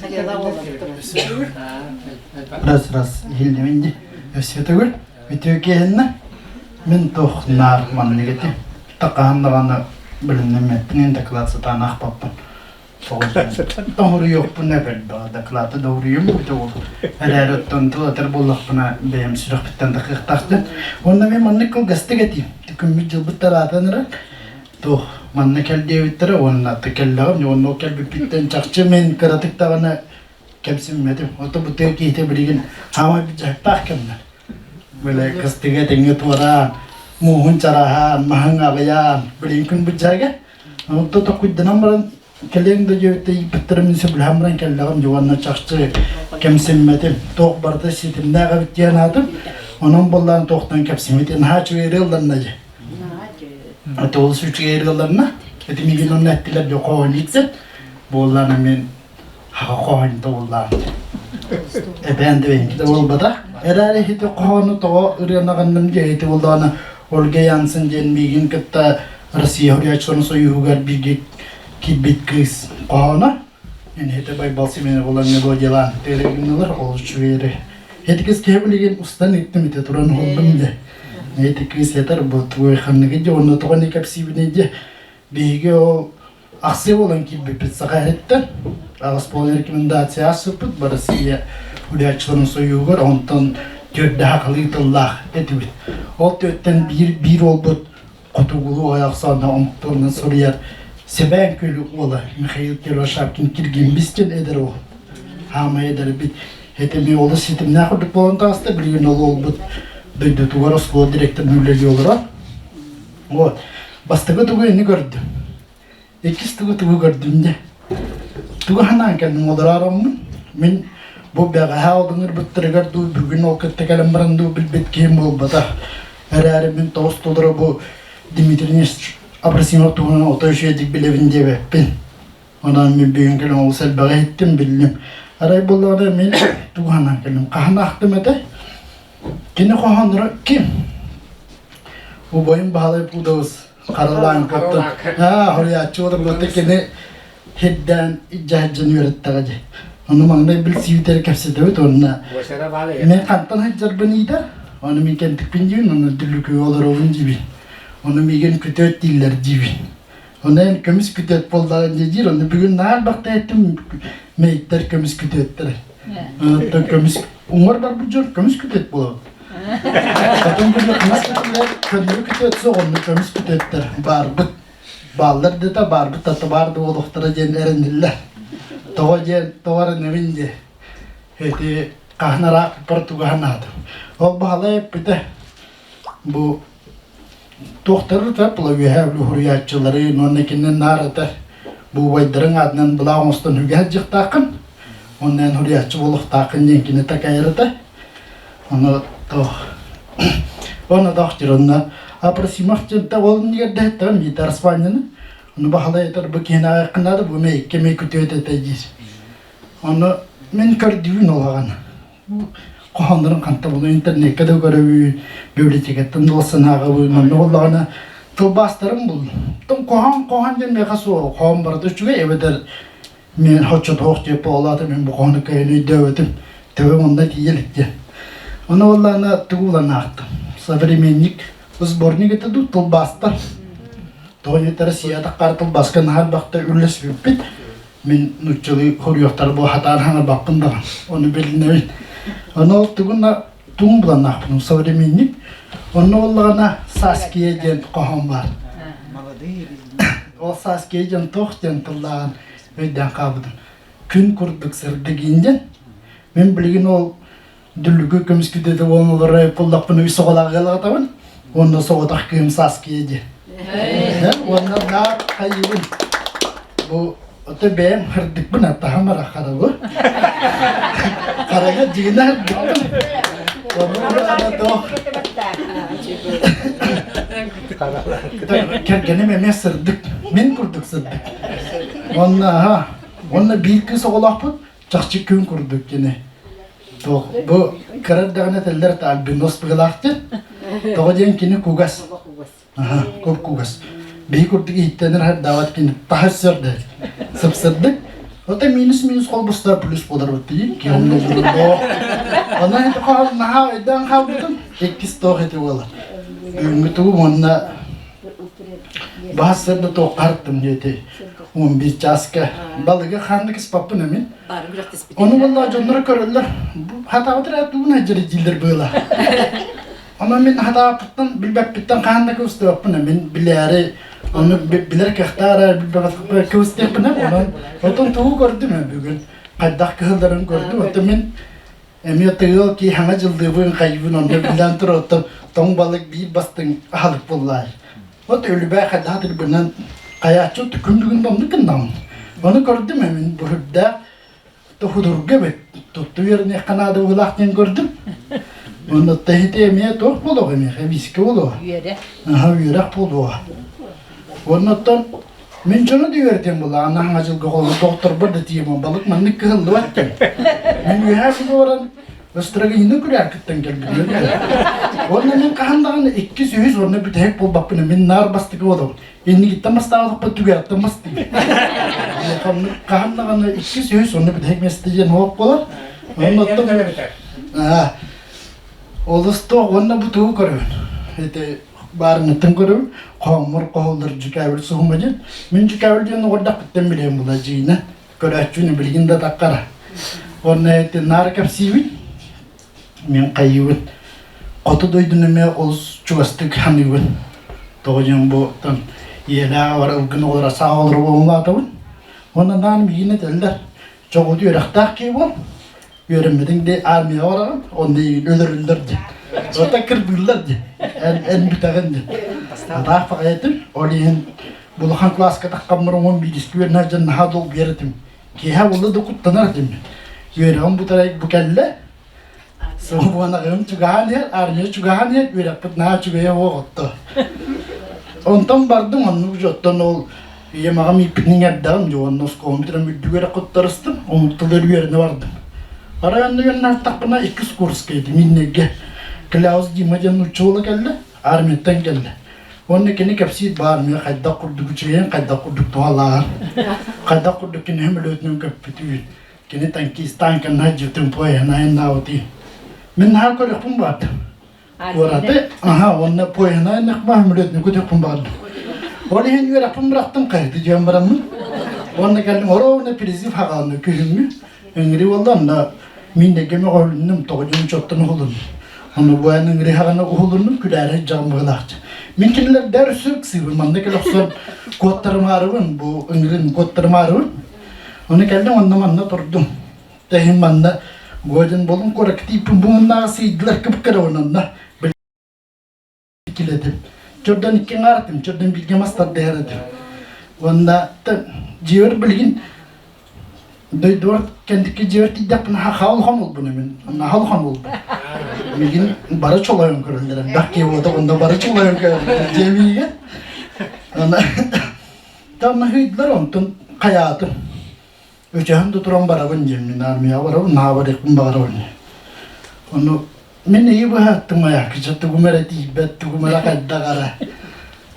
Харьяла уола. Раз раз иһиллимин ди. Өссө төгүл Үтүө киэһэннэ мин туох наар маннык этим. Тақаһан даҕаны билиннэммэппин доклад сатаан аахпаппын. Тоһуруйуохпун эбэлбэҕэ доклады да уруйум бүтэ ол. Эрээри оттон тыл этэр буоллахпына бэйэм сүрэхпиттэн тахыахтаахтын. Уонна мен маннык кылгастык этиим. Күммүт дьылбыт тараатан эрэ туох манна кэл диэбиттэрэ уонна кэллэҕим уонна ол кэлбиппиттэн чахчы мен кыратык даҕаны кэмсиммэтим. Ото бу тыа киһитэ билигин хаамай дьаһыктаах кэмнэр. Бile кыстыга тэҥҥэ туораан, мууһун чараһаан, маһын аҕыйаан, билигин күн быдьаага. Онто токуйданан баран Кэлиэҥ да диэбиттэ ииппиттэрин мин сөбүлэһэн баран кэллэҕим дьэ уонна чахчы кэмсиммэтим. Туох барыта ситимнээх эбит диэн аатым. Онон буоллаан туохтан кэпсиммит наһаа үчүгэй ырыалланна дьэ. Это олус үчүгэй ырыалланна. Ити миигин онно эттилэр дьэ хоһоонньуттар. Буоллаана мен хаха хоһоонньута буоллаан. Эбээн да бэйэҥки да буолбатах. Эрээри ити хоһоону тоҕо ырыанаҕынным дьэ ити буоллаҕына Ольга Янсен диэн миигин кытта Россия Суруйааччыларын Союһугар бииргэ киирбит кыыс хоһооно. Энһитэ Байбал Семенов буолан мелодиялаан тыырыгыннылар, ол үчүгэй Ити кыыс киһи билигин устан иттим ити туран уһуллум дьэ. Ити кыыс этэр бу тугуй ханныгы дьэ онно тоҕо не кэпсиибиний дьэ. Биһиги ол ахсыы буолан киирбиппит Саха иһиттэн. Аҕыс буолан рекомендация ассыппыт Россия Суруйааччыларын Союһугар онтон түөрдэһэ халыы тыллаах этибит. Ол түөртэн биир биир уолбут хотугулуу ойохсоонно омуктарынан суруйар Сэбээн Күөл уола Михаил Кировшапкин Киргимбис диэн эдэр уол. Хаамай эдэрбит. Этими олус ситимнээх курдук буолан таҕыста. Билигин ол уолбут дойдутугар оскуола директорын үлэлии олорор. Вот. Бастакы тугу ини көрдүм. Иккис тугу тугу көрдүм дьэ. Тугу санаан кэллим олороороммун. Мин бу бэҕэһээ олуҥырбыттарыгар дуу, бүгүн ол кытта кэлэн баран дуу билбит киһим буолбатах. Эрээри мин тоҕус толору бу Дмитрий Абросимов туһунан отой үчүгэйдик билэбин диэбэппин. Онон мин бүгүн кэлэн олус элбэҕи иһиттим, биллим. Арай буоллаҕына мин тугу санаан кэллим? Хаһан аахтым этэ? Кини хоһоонноро ким? Убайым Баһылай Пудовыс Харалаан кыттан аа хоруйааччы буолар кини хирдээн дьаһадьан үөрэттэҕэ дии. Ону маҥнай билсибитэр кэпсэтэбит уонна мен хантан сылдьарбын ыйда, ону мин кэнтикпин диибин, ону дүллүкүгэ олоробун диибин. Ону миигин күтүөт дииллэр диибин. Ону эн көмүс күтүөт буоллаҕын дии диир, ону бүгүн наар бахта эттим мэйиттэр көмүс күтүөттэр. Оттон көмүс уҥар барбыт дьон көмүс күтүөт буолабыт. Хотун күнү ханас күтүлэр көннөрү күтүөт суох, онно көмүс күтүөттэр баарбыт. Бааллар дата баарбыт тата баар да буолуохтара диэн эрэниллэр. Тоҕо диэн тоҕо эрэнэбин диэ. Эти хаһан араак португаһан аатым. Ол баһалай эппитэ бу туохтары да үөһээ уһуруйааччылары уонна кинини наар этэр бу убайдарыҥ аатынан былаах оҥостон үгэ сылдьыахтааххын уонна эн уһуруйааччы буолуохтааххын диэн кини такайар этэ ону туох уонна туох диир онно Апросимов диэн ол иннигэр дэһэттэҕим дии Араспаанньаны ону баһылай этэр бу киһини аҕайаххын наада бу эмиэ икки эмиэ күтүөт этэ диир ону мин көрдүүбүн ол аҕаны хоһооннорун ханта булу интернеккэ да көрөбүн, библиотекаттан да ылсан ааҕабын, манна буоллаҕына тылбаастарым буллум. Тон хоһоон хоһоон диэн миэхэ суох, хоһоон барыта үчүгэй эбэтэр мен хоччотоох диэп буолаата мен бу хоһоону кыайан өйдөөбөтүм, төбөм онно тиийэ илик диэн. Ону буоллаҕына тугу булан аахтым. Современник сборник это дуу тылбаастар. Тоҕо диэтэр Россиятаххар тылбааска наһаа элбэхтэ үллэспиппит. Мин нууччалыы хоруйуохтары бу хатаан хаҥарбаппын даҕаны. Ону билинэбин. Ону ол тугун тугун буланнаахпын современник. Онно буоллаҕына Саския диэн хоһоон баар. Ол Саския диэн туох диэн тыллааҕын өйдөөн хаалбытым. Күн курдук сырдык диэн. Мин билигин ол дүллүгү көмүскүдэ буолан олорор буоллахпына үс оҕолоох ыалаҕатабын уонна соҕотох кыым Сааскыйа диэн. Уонна наар хайыыбын бу ото бэйэм хардыкпын аттаһам ара харабы. Харага дьиҥинэ хардыкпын. Кэргэним эмиэ сырдык, мин курдук сырдык. Уонна аха, уонна биир кыыс оҕолоохпут, чахчы күн курдук кини. Туох бу кыра эрдэҕинэ этэллэр этэ альбинос быһыылаах диэн. Тоҕо диэн кини кугас. Аха, куп-кугас. Биһи курдук иһиттэнэр хардаабат кини таһа сырдык. Сып-сырдык. Ота минус-минус холбустар плюс буолар дии. Онон ити хоһоон наһаа өйдөөн хаалбытым. Иккис туох ити буолар. Бүгүҥҥү тугум уонна Баһас сырда туохха артым диэти. 11 чааска балыгы ханнык испаппын эмин. Ону буолла дьонноро көрөллөр. Хатаабытыр тугун айдьары дииллэр быыла. Онон мин хатааппыттан билбэппиттэн хаһан да кыбыстыбаппын мин билээри ону билэр кыахтаах билбэппин кыбыстыахпын онон отон тугу көрдүм бүгүн хайдах кыһылларын көрдүм оттон мин эмиэ тыал кии хаҥа дьыллыыбын хайыбын онно биллэн турар оттон тоҥ балык биир бастыҥ аһылык буоллаай Вот өлүбэ хайдах тырбынан хайааччы күн бүгүн да оннук гыннаҕым. Ону көрдүм мин бу үрдээх худурга эбит. Тутту үөрэниэххэ наада быһыылаах диэн көрдүм. Онно тэһити эмиэ туох буолуох эмиэ эбиискэ буолуо. Үөрэх. Аха үөрэх буолуо. Оннуттан мин дьону да үөрэтиэм буолла аны хаҥа дьылга холобур доҕотторбор да тиийэм балык маннык кыһыллыбат диэн. Мин үөһээ бүлүү баран Острогинина күрээккиттэн кэлбитим. Уонна мин хаһан даҕаны иккис, үһүс уонна бүтэһик буолбаппын мин наар бастакы буолабын. Иннигиттэн бастаабатахпын түгэҕиттэн бастыыбын. Хаһан даҕаны иккис, үһүс уонна бүтэһик миэстэ диэн уох буолар. Оннуттан олус туох уонна бу тугу көрөбүн. Ити баарыныттан көрөбүн. Хоһооммор хоһуллар дьүкээбил суһума диэн. Мин дьүкээбил диэн оҕордохпуттан билиэм була дьиинэ. Көрөөччүнү билигин да таккара. Уонна ити наар кэпсиибин. Мин хайыыбын. Хоту дойдуну эмиэ олус чугастык саныыбын. Тоҕо диэн бу тан ийэлээх бар ылгын оҕолоро саа оҕолоро буолумаатабын. Уонна наан миигин этэллэр. Чоҕуту үөрэхтээх киһи буол. Үөрэммитиҥ дии армияҕа бараҕын, онно эйигин өлөрүллэр диэн. Ота кырбыыллар диэн. Эн, эн бүтэҕин диэн. Атаах баҕайытым. Ол иһин улахан кылааска таххаммар уон биирискэ үөрэнэр дьон наһаа долгуйар этим. Киэһэ буолла да куттанар этим. Үөрэҕим бүтэрэ бу кэллэ. Суобунаҕым чугаһаан иһэр, армия чугаһаан иһэр, үөрэхпит наһаа үчүгэйэ суох отто. Онтон бардым, оннук дьоттон ол ийэм аҕам ииппитин иҥэрдэҕим, дьэ уонна оскуолам бүтэрэн үрдүгэр куттарыстым, омукталар үөрэнэ бардым. Арай онно үөрэнэ иккис курска этим, иннеге Кляус Дима диэн нуучча уола кэллэ, армияттан кэллэ. Уонна кини кэпсиир баар армия хайдах курдук үчүгэйин, хайдах курдук туһалааҕын, хайдах курдук кини сөмөлүөтүнэн көппүтүн, Кини танкист танканна дьытын поеһын айаннаабытый. Мин наһаа көрүөхпүн баардым. Куораты, аха, уонна поеһын айанныахпын сөмөлүөтүнэн көтүөхпүн баҕардым. Ол иһин үөрэхпин бырахтым, хайыты дьиэм бараммын. Уонна кэллим, оруобуна призыв хаҕалана күһүҥҥү. Ыҥырыы буолла, онно мин дэггэми оҕолуннум, тоҕо дьон учуоттан уһулуннум. Ону бу эн ыҥырыы хаҕана уһулуннум, күлээрэ дьаҕым быһылаахчы. Мин кинилэрдээр өссө ыксыыбын, манна кэлэ охсон куоттарымаарыбын, бу ыҥырын куоттарымаарыбын. Ону кэллим онно манна турдум. Тэһин манна Годин болун куоракка тиийпин бу сыйдылар кып-кыра онно килэтим. Чордон икки ҥаартым, чордон бииргэ мас тардыһар этим. Уонна дьиэбэр билигин дойдубар кэнтикки дьиэбэр тиийдэхпинэ хаал хомулбун мин. Наһал хомулбун. Мигин бары чолойон көрөллөр. Элбэх киһи буота онно бары чолойон көрөллөр дьиэбиигэ. Ана Тамнаһыйдылар онтон хайаатым. Өчөһөн да туран барабын диэн мин армияҕа барабын, наһаа барыахпын баҕарабын. Ону мин ыйы быһааттым айаакыча тугум эрэ тиийбэт, тугум эрэ хайдах эрэ.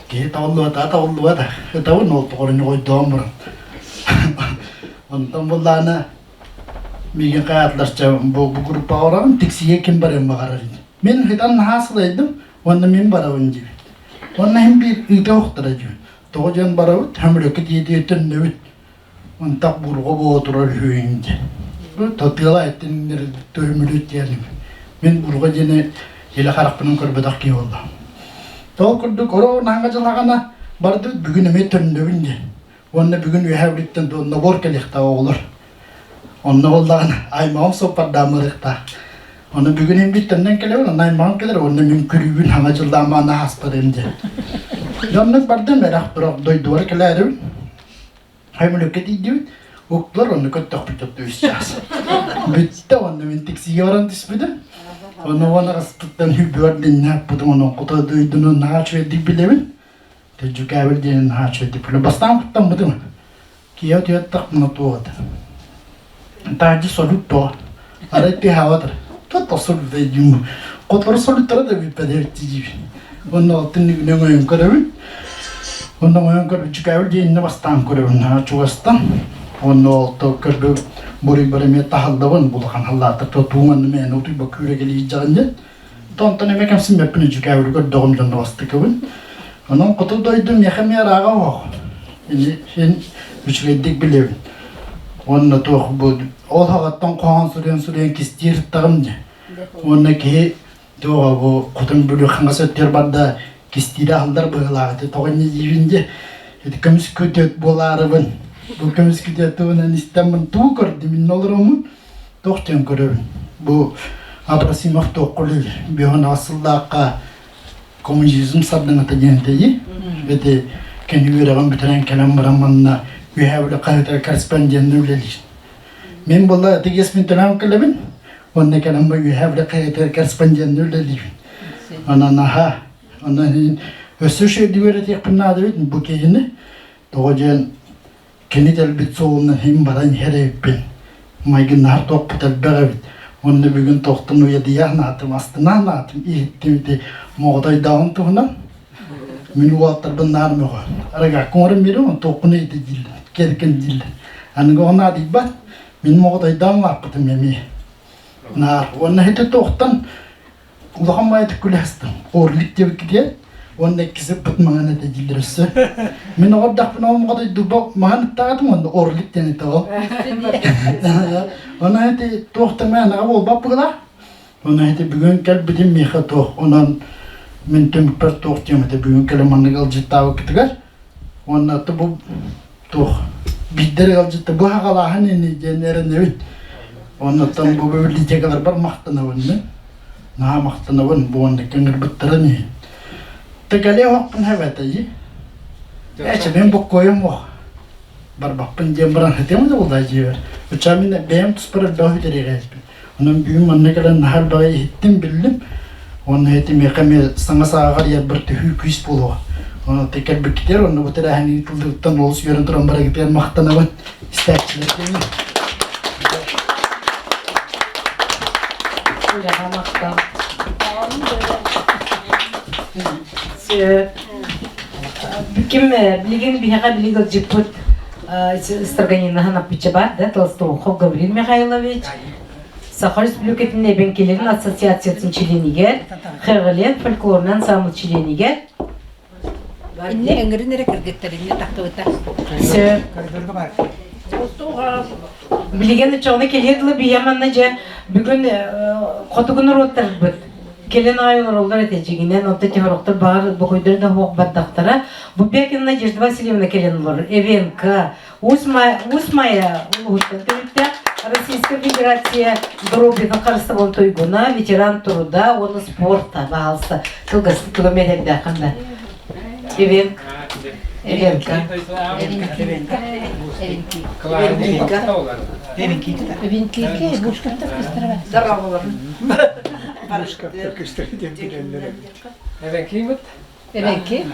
Киһи табыллыбата табыллыбата. Ытабын ол тоҕорунньу ойдоон баран. Онтон буллаана миигин хайаатылар чэ бу, бу группаҕа барабын, тиксигэ ким барыан баҕарар Мин хитан наһаа сылайдым уонна мин барабын диибин. Уонна иһин биир ыыта охтора диибин. Тоҕо диэн барабыт, хөмрөккө тиийдии төннөбүт. Ынтах бурҕа буола турар үһү диэн. Татыала эттиннэр төһүмүлүт диэн. Мин бурҕа диэни илэ харахпынан көрбөтөх киһи буолла. Ол курдук оро наһаҥа дьылаҕана бардыбыт бүгүн эмиэ төннөбүн диэн. Уонна бүгүн үөһээ бүлүттэн нобуор кэлиэхтээх оҕолор. Онно буоллаҕына аймаҕым суоппардаан барыахтаах. Ону бүгүн имбит төннөн кэлэбин, онно аймаҕым кэлэр, уонна мин күрүүбүн хаҥа дьыллаамаана ааспарым диэн. Дьоннук бардым, эрэх турах дойдубар кэлээрибин. Хөмүлүккэ тиийдибит, уктулар онно көттөхпүт өттө үс чаас. Бүттэ онно мин тиксигэ баран түспүтүм. Онно уон аҕыспыттан хүбүөр диннэппитим, онон кута дойдуну наһаа үчүгэйдик билэбин. Дьүкээбил диэн наһаа үчүгэйдик билэбин. Бастаан куттаммытым. Киһи утуйаттахпына туох этэ. Таһырдьа салют тоҕо. Арай тыаһаабатар. Тут салют өйдүүм. Хотору салюттара да бүппэт эбит диибин. Уонна ол түннүгүнэн өҥөйөн көрөбүн. Онно өҥөйөн көрбүт дьүкээбил диэн иннэ бастаан көрөбүн наһаа чугастан. Уонна ол то көрбү буруйбар эмиэ таһыллабын булахан халлааттар то тууҥанным мээнэ утуйбакка күүрэгэлии дьаҕын диэн. Онтон эмиэ кэмсиммэппин дьүкээбили көрдөҕүм дьонно бастакыбын. Онон хоту дойду миэхэ эмиэ ырааҕа оһох. Ини син үчүгэйдик билэбин. Уонна туох бу ол хаҕаттан хоһоон суруйан суруйан кистиир таҕым дьэ. Уонна киһи туоҕа бу хотун бүлүү хаҥас өттүгэр барда кистиирэ аһыллар быһыылаах ити тоҕо инньэ диибин дьэ. Ити көмүс күтүөт буолаарыбын. Бу көмүс күтүөт туһунан истэммин тугу көрдүм иннэ олороммун Туох диэн көрөбүн? Бу Абрасимов туохха үлэлиир? Биһон сыллаахха коммунизм сардаҥата диэн тэйи. Ити кини үөрэҕин бүтэрэн кэлэн баран манна Үөһээ Бүлүү хаһыатыгар корреспондентна үлэлиир. Мин буолла тигиэс мин төлөөн кэлэбин, уонна кэлэн бу Үөһээ Бүлүү хаһыатыгар корреспондентна үлэлиибин. Онон аһа, онон өссө үчүгэйдик үөрэтиэхпин наада эбит бу киһини. Тоҕо диэн кини кэлбит суолунан иһин баран иһэр эбиппин. Майгыннаһар туохпут элбэх эбит. Уонна бүгүн тохтон уйадыйа санаатым, астына санаатым, иһиттим ити моҕотойдооҕун туһунан. Мин уолаттарбын наар мөҕө. Арыгакка оҥорон биэриҥ, онтон туоххун ыйыта дииллэр, кэргэн дииллэр. Аныгы оҕо наадыйбат. Мин моҕотойдоон улааппытым эмиэ. Наар. Уонна ити туохтан улахан баайытык күлэстим. Орлик диэбиккитигэр уонна иккис ыппыт маҥан этэ дииллэр өссө. Мин оҕо эрдэхпинэ ол моҕотойдуурба маҥан ыттаатым уонна орлик диэн этэ ол. Онон ити туох да мээнэҕэ буолбат быһыылаах. Онон ити бүгүн кэлбитим миэхэ туох онон мин түмүкпэр туох диэм этэ бүгүн кэлэн маннык ыалдьыттаабыккытыгар уонна бу туох биирдэр ыалдьытта бу хаҕалааһын ини диэн эрэнэбин. Оннуттан бу библиотекаларбар махтанабын мин. Наһаа махтанабын бу оннук ыҥырбыттарын иһин. Тэгэлиэ оһохпун хэбэтэйи. Эчи мин боккуойум ох. Барбаппын диэн баран хытыам да буолла дьиэбэр. Уча мин бэйэм туспар элбэх үтэриэҕэйбин. Онон бүгүн манна кэлэн наһаа элбэҕи иһиттим, биллим. Уонна ити миэхэ эмиэ саҥа сааҕар ярбар төһүү күүс буолуоҕа. Онон кэлбиккитигэр онно бу тэрээһин ыытыллыыттан олус үөрэн туран барыгытыгар махтанабын истээччилэргэ. Үлэҕэ махтал. Ким билигин биһиэхэ билиг ылдьыппыт Строганина Ханаппыча да, Толстоухов Гаврил Михайлович, Саха Республикатын Эбэҥкилэрин ассоциациятын чилиэнигэр, Хэҕэлиэн фольклорный ансамбль чилиэнигэр. Инне өҥөрүн эрэ кыргыттарынна тахтыбыта. Сөп. Билигин очоҕуна кэлиэ дылы бийэ манна дьэ бүгүн хотугу норуоттарбыт кэлэн аҕай олороллор этэ дьиҥинэн онто тиһорохтор баҕар бокуйдар да суох бардахтара Бубякина Надежда Васильевна кэлэн олорор Эвенка Уус Майа улууһуттан төрүттээх Российская Федерация доруобуйатын харыстабылын туйгуна, ветеран труда уонна спорта, баһаалыста кылгастык туга мэлэрдээххин да. Эвенк. Эвенка. Эвенкике, Бушкаптар кыстырабат. Бушкаптар кыстыры диэн билэллэр эбит. Эвенкиибит? Эвенки.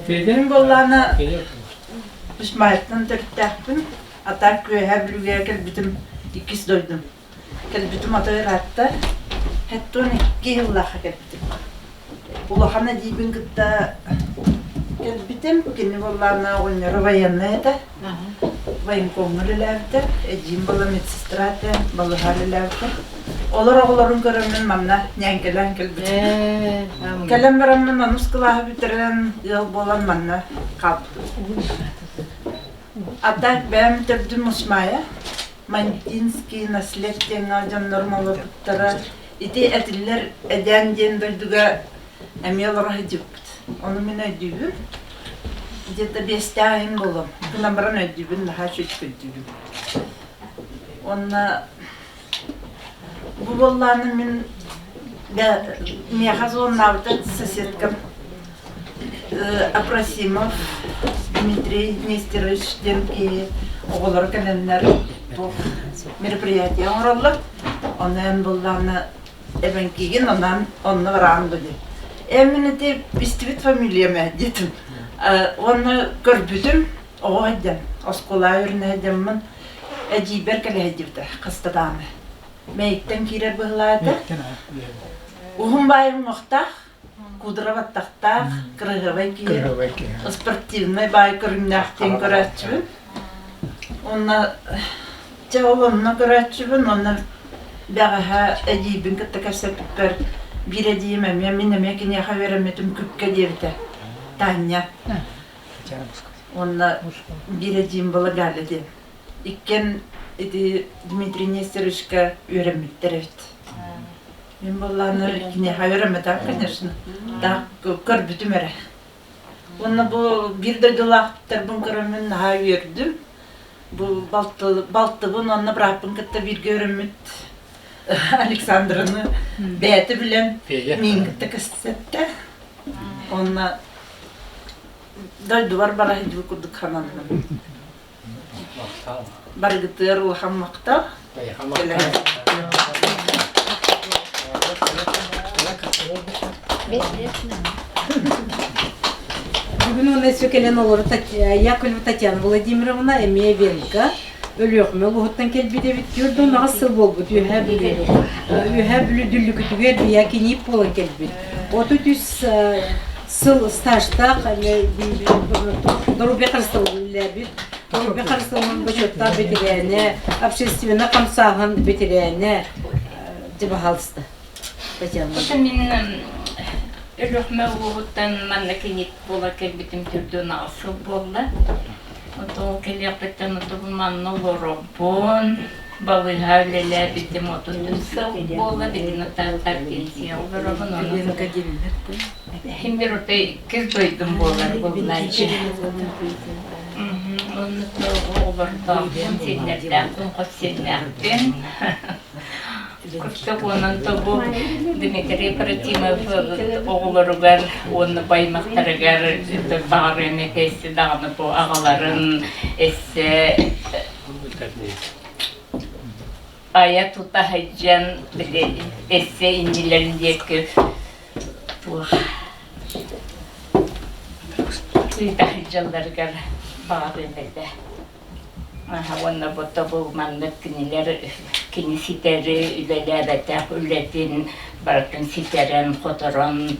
Мин буоллаана Исмаилтан төрүттээхпин. Атаак күөһэ Бүлүүгэ кэлбитим иккис дойдум. Кэлбитим ото ыраатта. Хэттон икки сыллаахха кэлбитим. Улахан эдьиийбин кытта кэлбитим. Кини буоллаана оҕонньоро военнай этэ. Военкомҥа үлэлээбитэ. Эдьиийим буолла медсестра этэ, балыһа үлэлээбитэ. Олор оҕолорун көрөммүн манна ньээҥкэлээн кэлбитим. Кэлэн бараммын онус кылааһы бүтэрэн ыал буолан манна хаалбытым. А так бэйэм төрдүм Усмая. Мандинский наслед диэҥҥэ дьоннорум олорбуттара. Ити этиллэр Эдэн диэн дойдуга эмиэ олоро сылдьыбыппыт. Ону мин өйдүүбүн. Где-то биэстээх иһин буолуом. Гынан баран өйдүүбүн, наһаа үчүгэй өйдүүбүн. Уонна бу буоллааны мин миэхэ звоннаабыта соседкам Апросимов Дмитрий Нестерович диэн киһи оҕолоро кэлэннэр туох мероприятие оҥороллор. Ону эн буллаҕына эбэҥкигин онон онно бараҕын бу диэн. Эн мин ити истибит фамилиям ээ диэтим. Уонна көрбүтүм оҕо сылдьан, оскуолаҕа үөрэнэ сылдьаммын эдьиийбэр кэлэ сылдьыбыта хаста даҕаны. Мэйиктэн киирэр быһыылаах этэ. Уһун баайым уҥуохтаах, куудара баттахтаах, кыраһыабай киһи, спортивнай баай көрүҥнээх диэн көрөөччүбүн. Уонна чэ ол онно көрөөччүбүн, уонна бэҕэһээ эдьиийбин кытта кэпсэппиппэр биир эдьиийим эмиэ мин эмиэ киниэхэ үөрэммитим күпкэ диэбитэ Таня. Уонна биир эдьиийим была Галя диэн. Иккиэн ити Дмитрий Нестеровичка үөрэммиттэр эбит. Мин буоллаҕына киниэхэ үөрэммэтэх, конечно. Так көрбүтүм эрэ. Уонна бу биир дойдулаахтарбын көрөммүн наһаа үөрдүм. Бу балтыбын уонна бырааппын кытта бииргэ үөрэммит Александраны бэйэтэ билэн миин кытта кэпсэттэ. Уонна дойдубар бара сылдьыбыт курдук сананным. Барыгытыгар улахан махтал. Бүгүн уонна өссө кэлэн олору Яковлева Татьяна Владимировна эмиэ Венка Өлүөхүмэ улууһуттан кэлбит эбит. 48 сыл буолбут Үөһээ Бүлүү. Үөһээ Бүлүү Дүллүкүтүгэр бийа киниип буолан кэлбит. 33 сыл стажтаах доруобуйа харыстабылын үлэлээбит. Доруобуйа харыстабылын бочуоттаах бэтэрээнэ, общественнай хамсааһын бэтэрээнэ. Дьэ, баһаалыста. Татьяна. Это мин Өлүөхүмэ улууһуттан манна киниит буола кэлбитим түрдүн аҕыс сыл буолла. Отоо кэлиэхпиттэн отобун манна олоробун. Балыыһа үлэлээбитим 33 сыл буолла. Билигин отааттар пенсия олоробун. Онон Химбир ото иккис дойдум буолар буоллааччы. Онно оҕолордоохпун, сиэннэрдээхпин, хос сиэннээхпин. Куртах уонан тобу Дмитрий Протимов оҕолоругар уонна баймахтарыгар баҕарыан этэсси даҕаны бу аҕаларын эссе айа тута сылдьан били эссе иннилэрин диэки туох ыыта сылдьалларыгар баҕарыам этэ. Уонна бу тобул маннык кинилэр кини ситэри үлэлээбэтэх үлэтин барытын ситэрэн-хоторон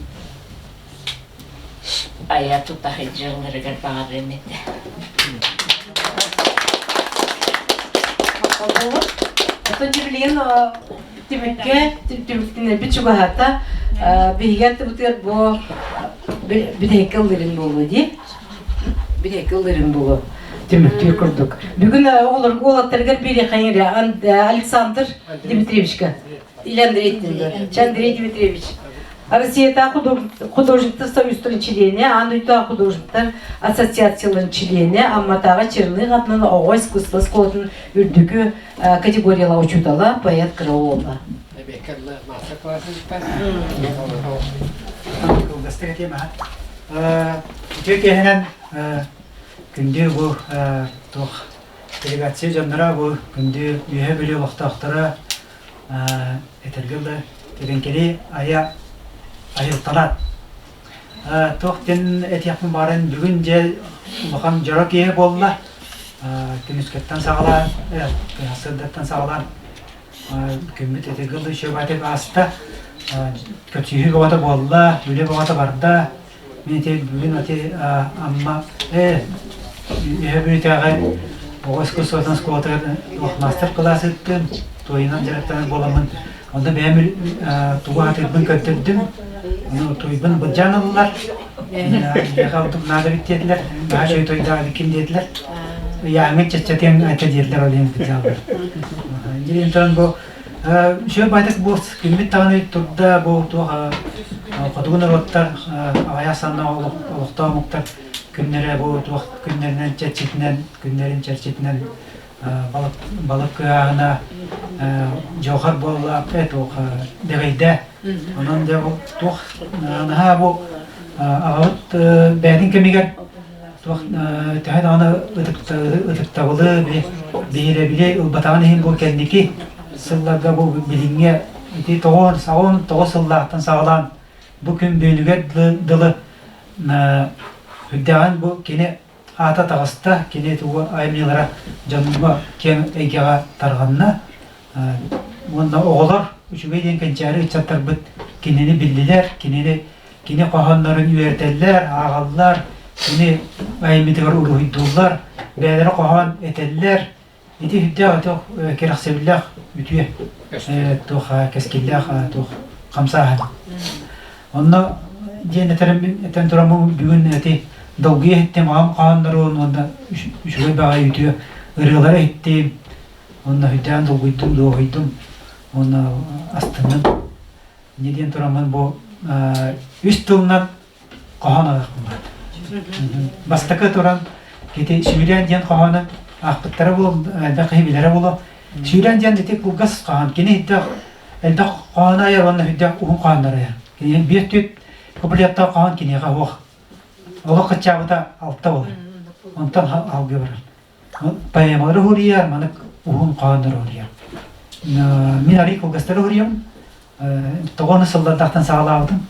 айа тута сылдьалларыгар баҕарыам этэ. Оттон билигин түмүккэ түмүктэнэрбит чугаһаата биһиги аттыбытыгар бу бүтэһиккэ ыллырын буолуо дии. Биһиги ыллырын буолуо түмүктүүр курдук. Бүгүн оҕолор уолаттарыгар биэриэххэ Александр Дмитриевичка или Андрей Андрей Дмитриевич. Россиятааҕы художниктар союзтарын чилиэнэ, аан дойдутааҕы художниктар ассоциацияларын чилиэнэ, Амматааҕы Черных атынан оҕо искусство оскуолатын үрдүкү категориялаах учуутала, поэт Кыраола. Мастер-класс Кылгастык этиэм аха. Үтүө киэһэнэн күндү бу туох делегация дьонноро бу күндү Үөһээ Бүлүү олохтоохторо этэргэ дылы Тэбэҥкэли айа айылталаат туох диэн этиэхпин баҕаран бүгүн дьэ улахан дьоро киэһэ буолла күнүскэттэн саҕалаан сырдаттан саҕалаан Күммүт этэргэ дылы үчүгэй ааста. Көрсүһүү бөҕөтө буолла, үлэ бөҕөтө барда. Мин ити бүгүн ити Амма үһэ Бүлүүтээҕи оҕо искусствотын оскуолатыгар мастер-класс ыыттым, туойунан дьарыктанар буоламмын, онно бэйэм тугу аатырбын көрдөрдүм. Ону туйбун былдьаан ыллылар. Миэхэ ордук наада эбит диэтилэр. Наһаа үчүгэй тойдаах эбиккин диэтилэр. Ыйааҥҥын чэпчэтиэҥ этэ диэтилэр ол иһин былдьааллар. Диэн туран бу үчүгэй байтак бу күммүт даҕаны турда бу туох хотугу норуоттар аҕыйах санна олохтоох омуктар күннэрэ бу туох күннэринэн чэрчитинэн күннэрин чэрчитинэн балык балык кыһааһына дьуохар буолла туох дэгэйдэ онон дьэ бу туох наһаа бу аҕабыт бэйэтин кэмигэр туох төһө даҕаны ытыктабылы биһирэбили ылбатаҕын иһин бу кэнники сылларга бу билиҥҥи ити 99 сыллаахтан саҕалаан бу күн бүгүнүгэр дылы үрдээҕин бу кини аата таҕыста, кини тугу айымньылара дьоҥҥо киэҥ эйгэҕэ тарҕанна. Уонна оҕолор үчүгэй диэн кэнчээри ыччаттарбыт кинини биллилэр, кинини кини хоһооннорун үөрэтэллэр, ааҕаллар, кини айымньытыгар уруһуйдууллар, бэйэлэрэ хоһоон этэллэр. Ити сүрдээх өтөх кэрэхсэбиллээх үтүө туох кэскиллээх туох хамсааһын. Онно диэн этэрим этэн тураммын бүгүн эти долгуйа иһиттим аҕам хааннарын уонна үчүгэй баҕайы үтүө ырыалары иһиттим. Онно сүрдээн долгуйдум, дуоһуйдум уонна астынным. Инньэ диэн тураммын бу үс тылынан хоһоон аахпын баар. Бастакы туран ити Сүүрээн диэн хоһоону аахпыттара буол, элбэх киһи билэрэ буолуо. Сүүрээн диэн ити кылгас хоһоон. Кини үрдээх элбэх хоһоону айар уонна үрдээх уһун хоһооннору айар. Кини биир түөрт куплеттаах хоһоон киниэхэ суох. Олох кыччаабыта алта буолар. Онтон алгыы барар. Поэмалары уһуруйар, манык уһун хоһооннору уһуруйар. Мин арый кылгастары уһуруйабын. Тоҕо сыллардаахтан саҕалаабытым.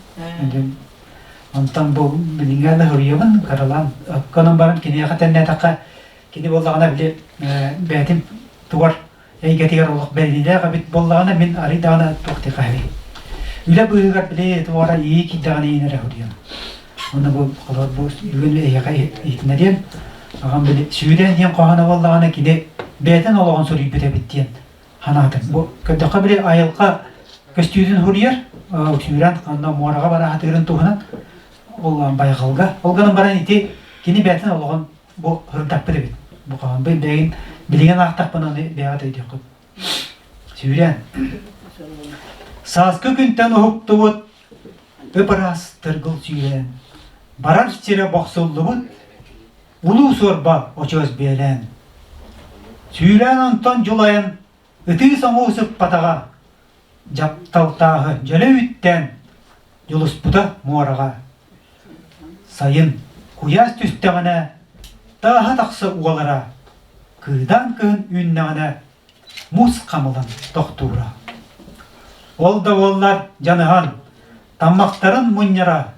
Онтон бу билиҥҥэ да уһуруйабын, кыралаан. Онон баран киниэхэ тэннээтэххэ, кини буоллаҕына били бэйэтин тугар эйгэтигэр олох бэриниилээх эбит буоллаҕына, мин арый даҕаны туох диэххэ Үлэ быыһыгар били туора ии киирдэҕинэ иин эрэ уһуруйам. Уонна бу холобур бу бүгүн эһиэхэ иһитиннэриэм. Аҕам били сүүрэн диэн хоһооно буоллаҕына кини бэйэтин олоҕун суруйбут эбит диэн санаатым. Бу көрдөххө били айылҕа көстүүтүн суруйар, сүүрэн ханна муораҕа бара сатыырын туһунан ол байҕалга. Ол гынан баран ити кини бэйэтин олоҕун бу сырдаппыт эбит. Бу хоһоон бэйин билигин аахтахпына аны бэйэҕит өйдүөххүт. Сүүрэн. Сааскы күнтэн уһуктубут ып-ыраас тыргыл сүүрэн, барар сирэ бохсуллубут улуу суорба очуос биэлээн. Сүүрэн онтон дьулайан ытыы-соҥуу сыппатаҕа, дьапталтааһы дьөлө үүттээн дьулуспута муораҕа. Сайын куйаас түстэҕинэ тааһа тахса уолара, кыыдаан кыһын үүннэҕинэ муус хамылан тохтуура. Ол да буоллар дьаныһан, таммахтарын мунньара,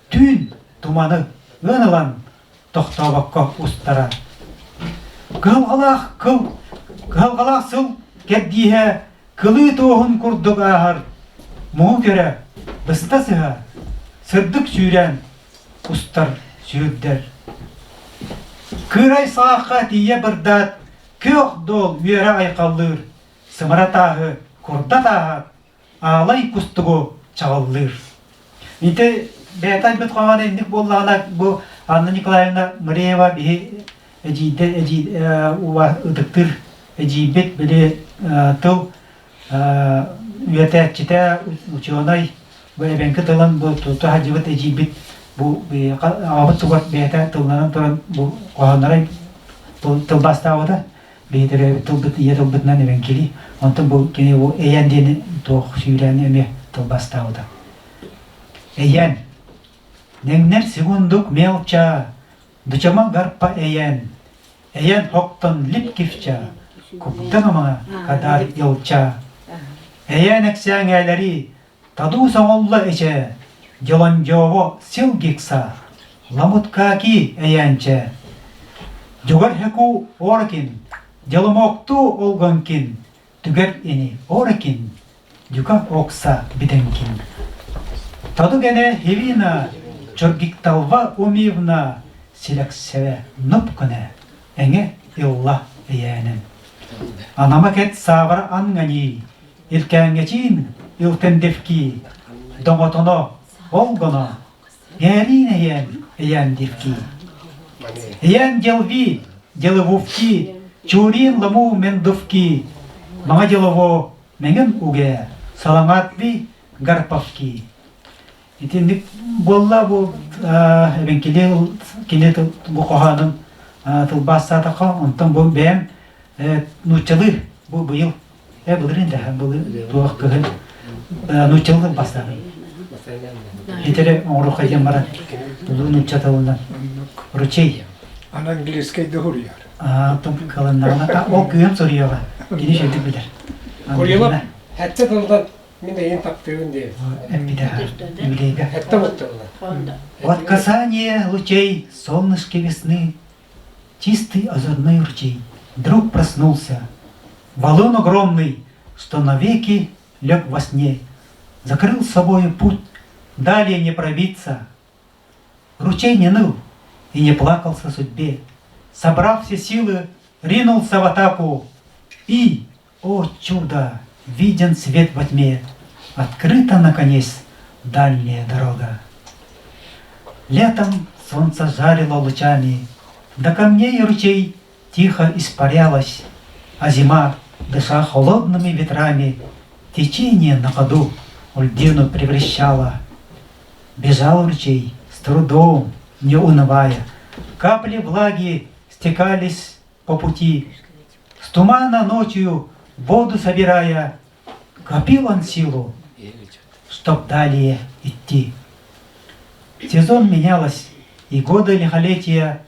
түүн туманы ыан ылан тохтообокко устара. Кыһалҕалаах кыл, кыһалҕалаах сыл кэрдииһэ кылыы туоһун курдук ааһар, муҥу көрө, быста сыһа, сырдык сүүрээн устар сүүрдэр. Кыырай саахха тиийэ бырдаат, күөх дуол үөрэ айхаллыыр, сымара тааһы курдат ааһар, аалай кустугу чаҕыллыыр. Ити бэйэтэ айбыт хоһооно инник буоллаҕына, бу Анна Николаевна Мыреева биһи эдьиийдэ эдьиий ытыктыыр эдьиийбит били тыл үөрэтээччитэ, учуонай, бу эбэҥки тылын бу тута сылдьыбыт эдьиийбит бу аҕабыт тугар бэйэтэ тылланан туран бу хоһооннорун тылбаастаабыта. Биһи төрөөбүт тылбыт ийэ тылбытынан эбэҥкилии. Онтон бу кини бу эйэн диэни туох сүүрээни эмиэ тылбаастаабыта. Эйэн. Нэҥнэр секундук мелча, дучама гарпа эйэн, Эйэн хоктон липкивча, куптан омаҥа кадар илча. Эйэн эксээҥээлэри таду соҥолло эчэ, Дьолондьово силгикса, ламуткаки эйээнчэ. Дьугар хеку оракин, дьоломокту олгонкин, түгэр ини оракин, дюка окса биденкин. Таду гене хивина, чоргикталва умивна, силэксэвэ нупкыне, эҥэ илла эйээнэн. Анама кэт саабара ангани, илкээҥҥэчиин илтендевки, доҥотоно олгоно, Ээриин эйээн, эйээн дивки. Эйээн делви, деловувки, чурин ламу мендувки, маҥа делово мэҥин угэ, салаҥаатви гарпавки. Итинник буолла бу эбэҥкили кини бу хоһоонун тылбаастаатахха, онтон бу бэйэм нууччалыы бу быйыл былырыын да былыр туох кыһын нууччалыы тылбаастаатым. Итери оҥоруохха диэн баран улуу нуучча тылынан ручей. Аны английскай да суруйар. Оттон кылыннаҕына ол кыыһым суруйуоҕа. Кини үчүгдүк билэр. Курилов хэтчэ тылдан мин эйин таптыыбын диэбит. Эппитэ. Юбилейга. Хэтте буттылла. Вот касание лучей солнышки весны, чистый озорной ручей, вдруг проснулся. Валун огромный, что навеки лег во сне, закрыл собою путь, далее не пробиться. Ручей не ныл и не плакался судьбе. Собрав все силы, ринулся в атаку и, о чудо, виден свет во тьме, открыта, наконец, дальняя дорога. Летом солнце жарило лучами, до камней ручей тихо испарялась, а зима, дыша холодными ветрами, течение на ходу льдину превращала. Бежал ручей с трудом, не унывая, капли влаги стекались по пути. С тумана ночью воду собирая, копил он силу, чтоб далее идти. Сезон менялось, и годы лихолетия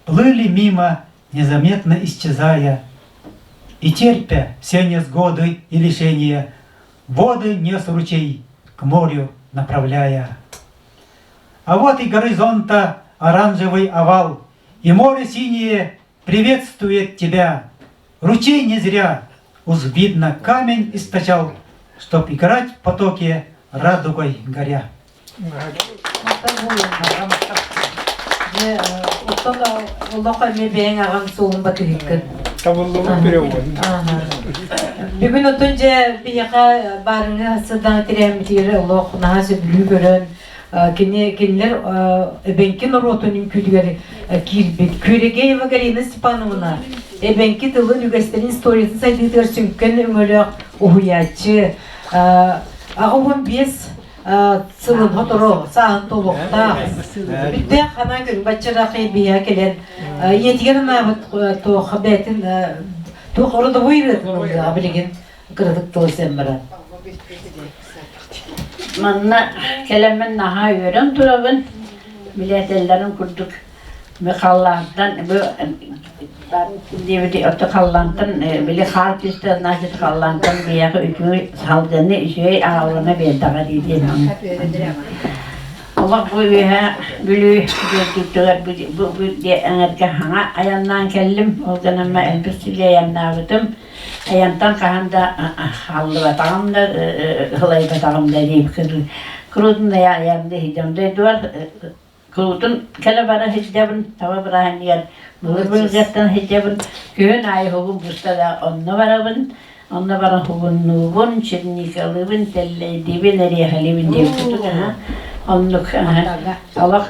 плыли мимо. незаметно исчезая, И терпя все невзгоды и лишения, Воды нес ручей, к морю направляя. А вот и горизонта оранжевый овал, И море синее приветствует тебя. Ручей не зря, уж видно, камень источал, Чтоб играть в потоке радугой горя. Оттон олох эмиэ бэйэҥ аҕаҥ суолун батыһыккын. Табыллыбыт перевод. Бүгүн отун дьэ биһиэхэ баарыҥы сыдаҥа тирээммитигэр олох наһаа сөбүлүү көрөн кини кинилэр эбэҥки норуотун үҥкүүтүгэр киирбит Күрэгеева Галина Степановна эбэҥки тылын үгэстэрин историятын сайдыытыгар сүҥкэн өҥөлөөх уһуйааччы 85 сылын хотору сааһын туолуохтаах. Бүттээх ханан күн баччарахай биһиэхэ кэлэн ийэтигэр анаабыт туох бэйэтин туох родовой ырыатын ыллыаҕа билигин кыратык тылы сэн баран. Манна кэлэммин наһаа үөрэн турабын. Билэтэллэрин курдук халлаантан бу диэбити отто халлаантан били хаар түстэ значит халлаантан биһиэхэ үчүгэй салгыны үчүгэй аҕаллана биэрдэҕэ дии диэн олох бу үөһэ Бүлүү дойдутугар бу бу эҥэргэ хаҥа айаннаан кэллим ол гынан элбэх сиргэ айаннаабытым айантан хаһан да хааллыбатаҕым да ылайбатаҕым да диэбит куруутун айанныы сылдьам дойдубар Куруутун кэлэ-бара сылдьабын, таба бырааһынньыгар былыр-былыргаттан сылдьабын, күһүн аайы уһугум буста да онно барабын, онно баран уһугуннуубун, черникалыыбын, тэллэйдиибин, эриэхэлиибин диэбит курдук аһа. Оннук олох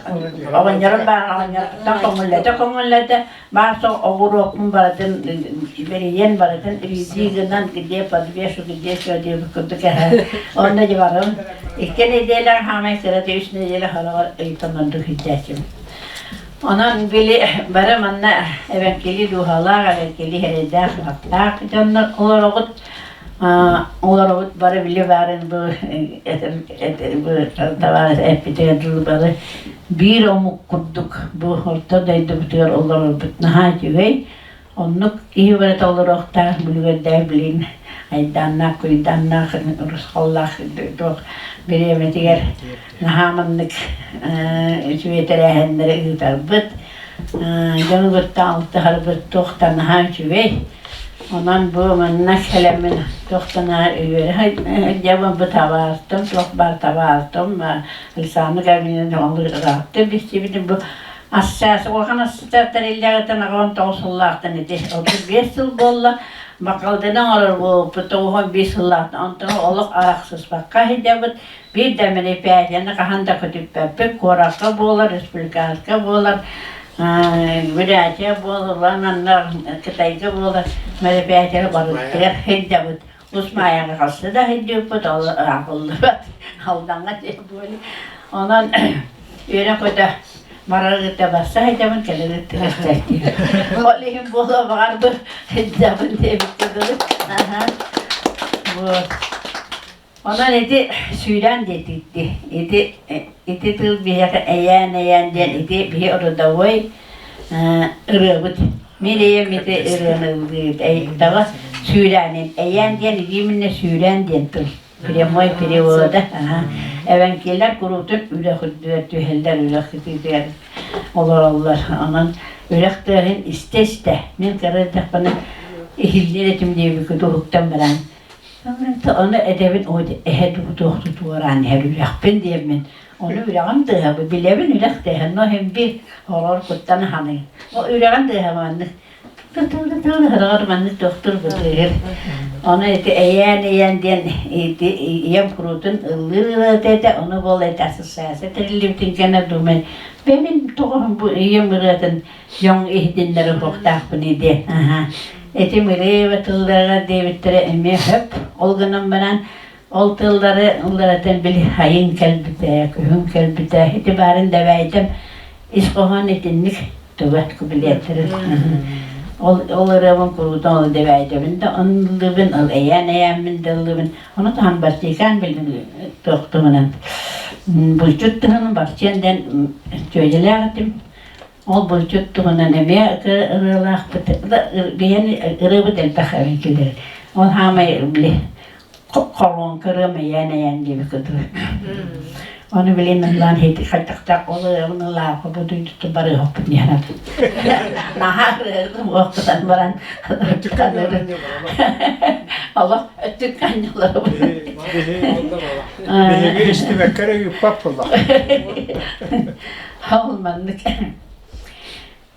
оҕонньорум баар оҕонньоруттан көҥүллэтэ-көҥүллэтэ баар-суох оҕуруоппун барытын бэрийэн барытын ридии гынан где подвешу, где что диэбит курдук эһэ. Онно дьэ барым. Икки нэдиэлэ хаамай кырата үс нэдиэлэ хороҕор ыйтан ордук сылдьааччым. Онон били бары манна эбэҥкилии дууһалаах, эбэҥкилии эрэйдээх, баттаах дьоннор олороҕут. Олоробут бары били баарын бу бу табаарыс эппитигэр дылы бары биир омук курдук бу орто дойдубутугар олорорбут наһаа үчүгэй. Оннук киһи барыта олоруохтаах бүлүгэрдээх билин айдааннаах, куйдааннаах, урусхаллаах туох бириэмэтигэр наһаа маннык үчүгэй тэрээһиннэри ыытарбыт, дьону кытта алтыһарбыт туох да наһаа үчүгэй. Онон бу манна кэлэммин туох да наһаа үөрэ сылдьабын, бу табаартым, туох баар табаартым, Александр Гаврильевич ыраатта билсибитим бу Ассоциация улахан ассоциация тэриллиэҕиттэн 19 сыллаахтан ити 35 сыл буолла. Бакалдыны оҥорор буолбуппут 95 сыллаахтан онтон олох арахсыспакка сылдьабыт. Биир да мероприятиены хаһан да көтүппэппит. Куоракка буолар, республиканскай буолар, Бурятия буолар, манна Кытайга буолар мероприятиега барытыгар сылдьабыт. Усмайаҕа хаста да сылдьыбыппыт, ол аахыллыбат. Алдаҥҥа буолар. Онон үөрэ-көтө барар ыта барса сылдьабын, кэлэр ыта кэлсээттиир. Ол иһин буолуо баҕарбын сылдьабын диэбиккэ дылы. Вот. Онон ити сүүрээн диэтикти. Ити ити тыл биһиэхэ эйээн-эйээн диэн ити биһи родовой ырыабыт. Мин ийэм ити ырыаны ыллыыр. Таба сүүрээнин эйээн диэн именно сүүрээн диэн тыл. Прямой перевода. Эбэҥкилэр куруутун үрэх үрдүгэр түһэллэр, үрэх кытыытыгар олороллор. Онон үрэх тыаһын истэ-истэ мин кыра эрдэхпинэ иһиллиир этим диэбиккит уһуктан баран Ону этэбин эһэ туох тутуораан иһэр үрэхпин диэммин. Ону үрэҕим тыаһа билэбин үрэх тыаһа, но иһин бир хорор куттан аһаный. Ол үрэҕин тыаһа маннык тыл ыһыраҕар маннык тохтур бытыыр. Ону ити эйээн-эйээн диэн ити ийэм куруутун ыллыыр ырыата этэ, ону буол эти ассоциация тэриллибитин кэннэ думаю, бэйэм тоҕо бу ийэм ырыатын дьон иһитиннэрэ уһуктаахпын диэн. Ити Миреева тыллара диэбиттэрэ эмиэ сөп. Ол гынан баран ол тыллары ылларатан били айын кэлбитэ, күһүн кэлбитэ, ити баарын дэбээйтэн ис хоһоон итинник туга билиэттэрин. Ол ол ырыабын куруутун ол дэбээйдэбин да ыллыыбын, ол эйээн-эйээммин да ыллыыбын. Ону таһан Бартикаан билин туох туһунан булчут туһунан Барчиан диэн түөдьэлээх этим. Ол булчут туһунан эмиэ ырыалаахпыт. Биһиэн ырыабыт элбэх эбит Ол хаамай били холуоҥка ырыам эйээн-эйээн диэбит курдук. Ону билин ыллаан хейти хайтахтаах ол ырыабын ыллаахха бу дойдуттан барыахпын диэн наһаа ырыабын уохтатан баран олох өттүк анньаларыбын Биһиги истибэккэ эрэ ыыппат буоллах. Ол маннык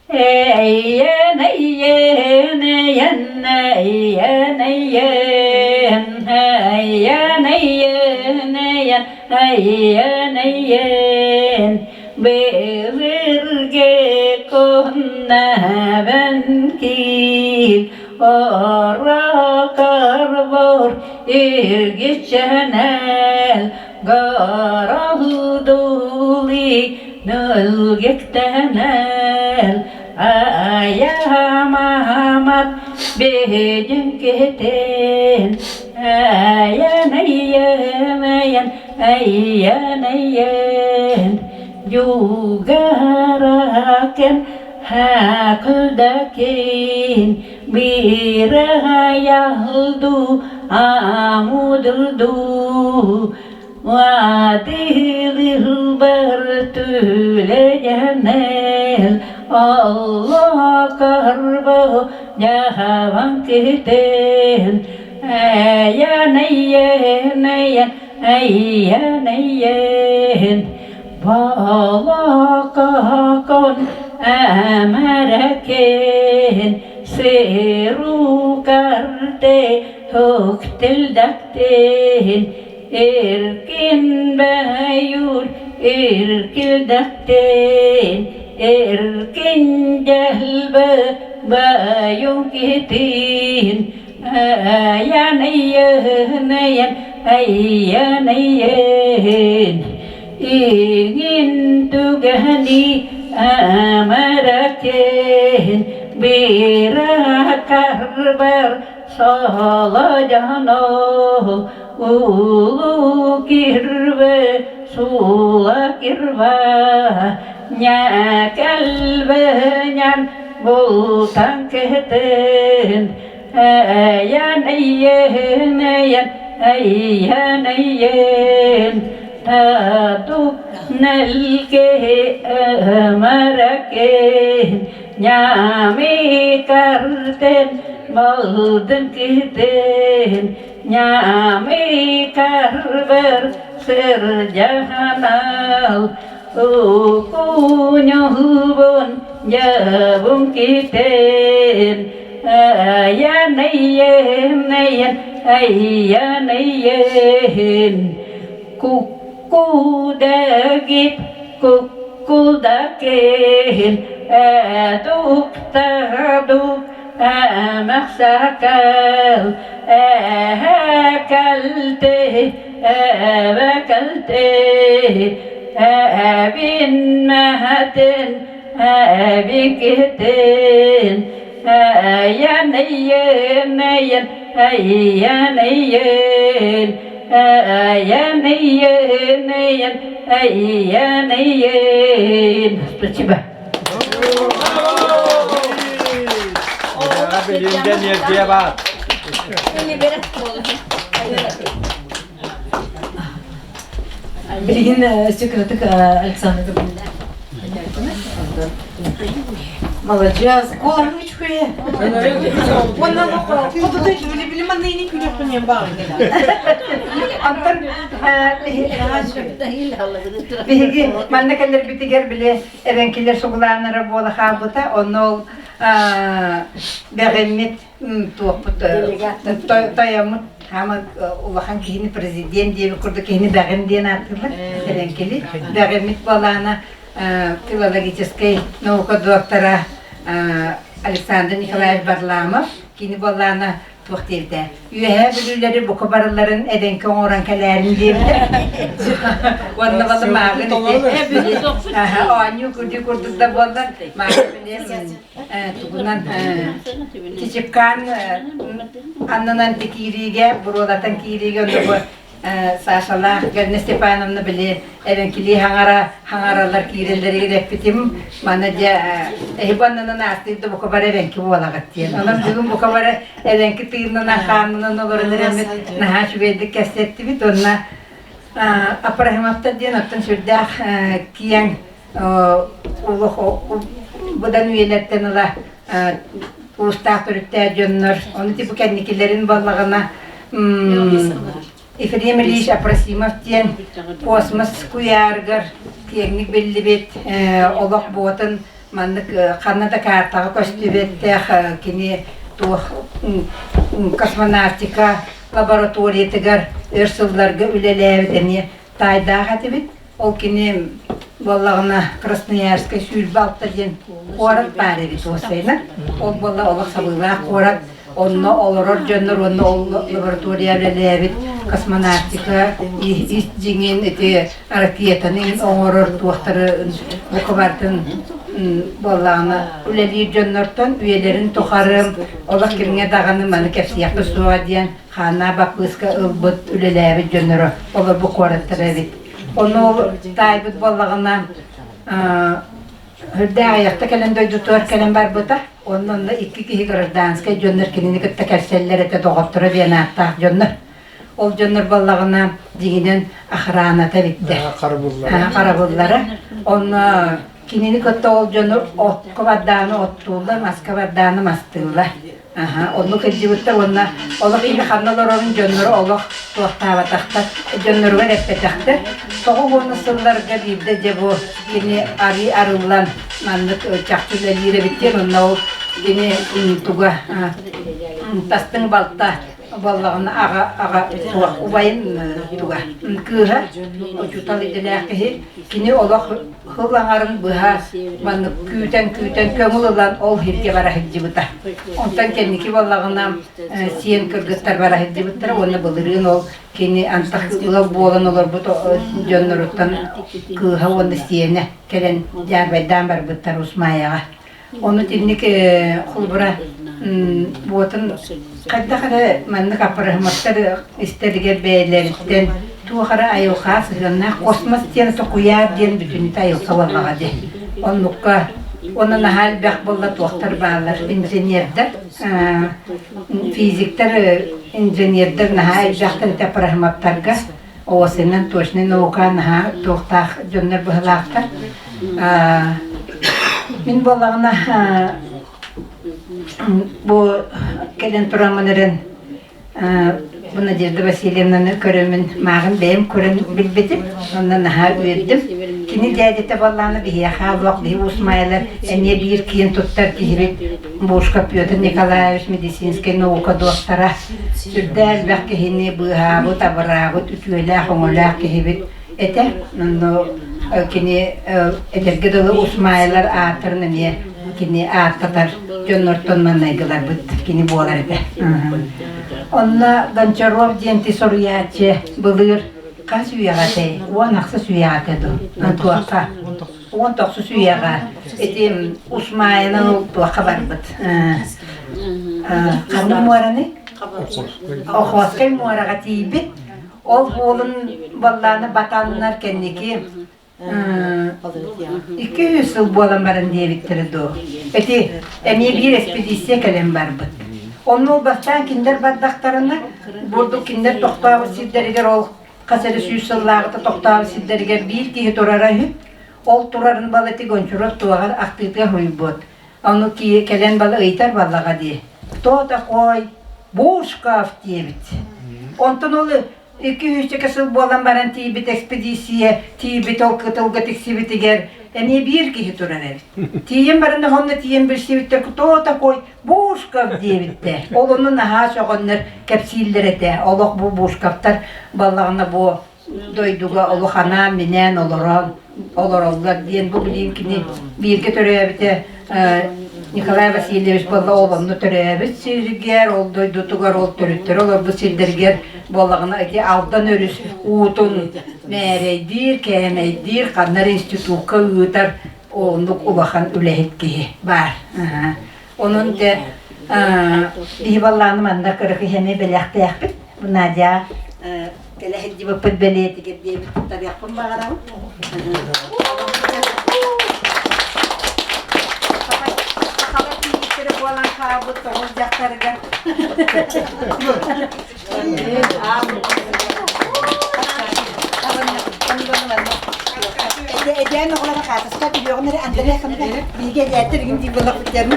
Эйэн эйэн эйэн эйэн эйэн эйэн эйэн эйэн эйэн эйэн Былыргы куннабын киил Орокорбор иргиччэнэл Гаралдули нөлгектенел Аямамат бедин кетен Аян аян аян аян аян Югаракен хакылдакин Бираялду амудылду Вадилилбар түлегенел Алла карба жахаван китен Эйен эйен эйен эйен эйен Балакакон әмәрәкен Сирукарте хөктелдәктен Эркин бәйүр эркилдәктен Эркин дәлбе бәйүн китин Аян эйен эйен эйен эйен Иңин түгәни әмәрәкен Бирәкәрбәр саладянол Улу кирве сула кирва Нәкәлбенян бултан кетен Әйән әйен әйән әйән әйен Тадук нәлке әмәрәкен Нями картен малдын китен Нями карбер сыр жаханал Укуньолбун ябун китен Аян эйен эйен эйен эйен Куккудагит куккудакин Эдуктадук эмэхсакал Эһэкэлте эбэкэлте Эбинмэхэтин эбикитин Эйэн эйэн эйэн эйэн эйэн Эйэн эйэн эйэн эйэн эйэн Спасибо. Билинген ерге бар. Билигин секретик Александр Маладьыас, куолаһыҥ үчүгэйэ. Уонна хотудай били били манныйны күлүөхпүн баҕар. Антон биһиги манна кэлэрбитигэр били эбэҥкилэр сугулааннара буола хаалбыта, онно ол бэҕиммит туохпут тойоммут хаама улахан киһини президент диэбит курдук киһини бэҕим диэн ааттыыллар эбэҥкили бэҕиммит буолаана филологическай наука доктора Александр Николаевич Варламов кини буоллаана туох диэбитэ үөһээ бүлүүлэри бука барыларын эбэҥки оҥорон кэлээрин диэбитэ уонна балы мааҕын оонньуу күрдүү курдук да буоллар мааҕын тугунан чичипкаан аннынан киириигэ буруолатан киириигэ онно бу. Сашалаах Галина Степановна били эбэҥкилии хаҥара хаҥаралар киирэллэригэр эппитим маны дьэ эһи баннынан аастыыр да бука бары эбэҥки буолаҕыт диэн. Онон бүгүн бука бары эбэҥки тыынынан хаанынан олорон эрэммит наһаа үчүгэйдик кэпсэттибит уонна Апрахимовтар диэн оттон сүрдээх киэҥ олох быдан үйэлэртэн ыла уустаах төрүттээх дьоннор ону типу кэнникилэрин буоллаҕына Ефрем Ильич Апросимов диэн космос куйаарыгар киэҥник биллибит олох буотун маннык ханна да картаҕа көстүбэттээх кини туох космонавтика лабораториятыгар өр сылларга үлэлээбит эмиэ таайдаах этибит. Ол кини буоллаҕына Красноярскай 26 диэн куорат баар эбит уопсайынан. Ол буолла олох сабыылаах куорат. Онно олорор дьоннор уонна ол лаборатория үлэлээбит космонавтика ис дьиҥин ити ракетаны оҥорор туохтары буквартын буоллаҕына үлэлиир дьоннортон үйэлэрин тухары олох кимҥэ даҕаны маны кэпсиэхпит суоҕа диэн хааннаах баппыыска ылбыт үлэлээбит дьонноро олорбут куораттара эбит. Ону ол таайбыт буоллаҕына үрдээх айахта кэлэн дойдутугар кэлэн барбыта. Онно онно икки киһи гражданскай дьоннор кинини кытта кэлсэллэр этэ доҕотторо диэн ааттаах дьоннор. Ол дьоннор буоллаҕына дьиҥинэн охраната эбиттэр. Харабыллара. Харабыллара. Онно кинини кытта ол дьону окко бардааны оттууллар, маска бардааны мастыыллар. Аха, оннук илдьибиттэр уонна олох кини ханна олорорун дьонноро олох туохтаабатахтар, дьонноругар эппэтэхтэр. Тоҕо уонна сылларга биирдэ дьэ бу кини арыы арыллан маннык чахчы үлэлиир эбит диэн онно ол кини туга тастыҥ балта буоллаҕына аҕа аҕа туох убайын туга кыыһа учуутал идэлээх киһи кини олох хыл аҥарын быһа маннык күүтэн-күүтэн көҥүл ылан ол сиргэ бара сылдьыбыта. Онтон кэнники буоллаҕына сиэн кыргыттар бара сылдьыбыттара уонна былырыын ол кини антах ыал буолан олорбут дьонноруттан кыыһа уонна сиэнэ кэлэн дьаарбайдаан барбыттар Усмайаҕа. Ону итинник холобура буотун хайдах эрэ маннык аппараһыматтар истэригэр бэйэлэриттэн туох эрэ айылҕа сыһыаннаах космос диэн токуйаар диэн бүтүнүтэ айылҕа буоллаҕа дии. Оннукка уонна наһаа элбэх буолла туохтар бааллар инженердэр физиктэр инженердэр наһаа элбэхтэр ити аппараһыматтарга ОСН точнай наука наһаа туохтаах дьоннор быһылаахтар. Мин буоллаҕына бу кэлэн тураммын эрэн бу Надежда Васильевнаны көрөмүн мааҕын бэйэм көрөн билбитим онно наһаа үөрдүм. Кини дядята буоллаҕына биһиэхэ олох биһи Усмаялар эмиэ биир киэн туттар киһибит Бушка Петр Николаевич медицинскэй наука доктора Сүрдээх элбэх киһини быыһаабыт, абыраабыт, үтүөлээх-өҥөлөөх киһибит этэ. Онно кини этэргэ дылы Усмаайлар ааттарын эмиэ кини ааттатар дьоннортон маннайгыларбыт кини буолар этэ. Онно Гончаров диэн ти суруйааччы былыр хас үйэҕэ этэй? 16 үйэҕэ этэ дуу? Туохха? 19 үйэҕэ ити Усмаайынан ол туохха барбыт? Ханна муораны? Охотскай муораҕа тиийбит. Ол буолун баллааны батаннар кэнники 200 сыл буолан баран диэбиттэрэ дуу. Ити эмиэ биир экспедиция кэлэн барбыт. Онно ол бастаан кинилэр бардахтарына, бурдук кинилэр тохтообут сирдэригэр ол хас эрэ сүүс сыллааҕыта тохтообут сирдэригэр биир киһи турара үһү. Ол турарын балати Гончаров туоҕар ахтыытыгар суруйбут. Ону киһи кэлэн бала ыйытар баллаҕа дии. Кто такой Бушков диэбит. Онтон ол икки сүүсчэкэ сыл буолан баран тиийбит экспедиция тиийбит ол кытылга тиксибитигэр эмиэ биир киһи турар эбит. Тиийэн баран онно тиийэн билсибиттэр кто такой Бушков диэбиттэр. Ол ону наһаа сөҕөннөр кэпсииллэр этэ. Олох бу Бушковтар баллаҕына бу дойдуга олох анаан-минээн олорон олороллор диэн бу билигин кини бииргэ төрөөбүтэ Николай Васильевич буолла ол онно төрөөбүт сиригэр, ол дойдутугар, ол төрүттэрэ олорбут сирдэригэр буоллаҕына ити Алдан өрүс уутун мээрэйдиир, кээмэйдиир, ханна эрэ институкка ыытар оннук улахан үлэһит киһи баар. Онон дьэ биһи баллааны манна кыра киһини бэлэхтээхпит. Бу Надя. Кэлэ сылдьыбыппыт бэлиэтигэр диэбит туттарыахпын баҕарабын. Сахалар кийииттэрэ буолан хаалбыт тоҕус дьахтарыгар. Эдьээн оҕолоро хаатыска түһүөҕүн эрэ Андрей ханна биһиги эдьээттэр игин диир буоллахпыт диэн.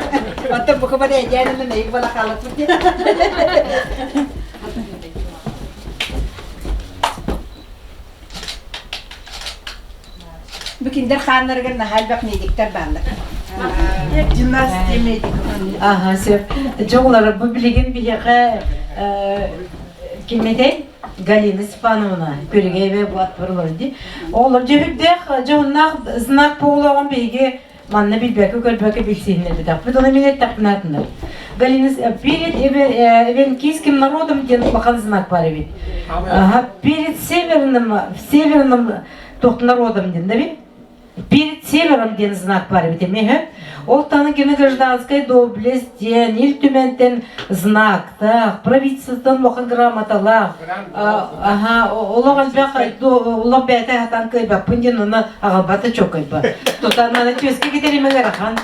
Онтон бука бары эдьээн онон эйиг буола хааллахпыт диэн. Бу киндер хааннарыгар наһаа элбэх медиктэр бааллар. Династия медиков. Аха, сөп. Дьоҕулара бу билигин биһиэхэ кимитэй? Галина Степановна Күрүгэйбэ бу атпар олор дии. Оҕолор дьөһүрдээх дьоһуннаах знак буолуоҕун биһиги манна билбэккэ көрбөккө билсиһиннэрбитэхпит. Ону мин эттэхпинэ атынар. Галина перед эвенкийским народом диэн улахан знак бар эбит. Ага, перед северным северным туох народом диэн да бит? Перед севером диэн знак бар эбит эмиэ. Ол таны кини гражданская доблесть диэн Ил Түмэнтэн знактаах, правительствоттан улахан грамоталаах, аха, олох элбэх олох бэйэтэ хатан кыайбаппын диэн онно аҕалбата чокойба. Тутан аны түөскэ китэримэ ыарахан.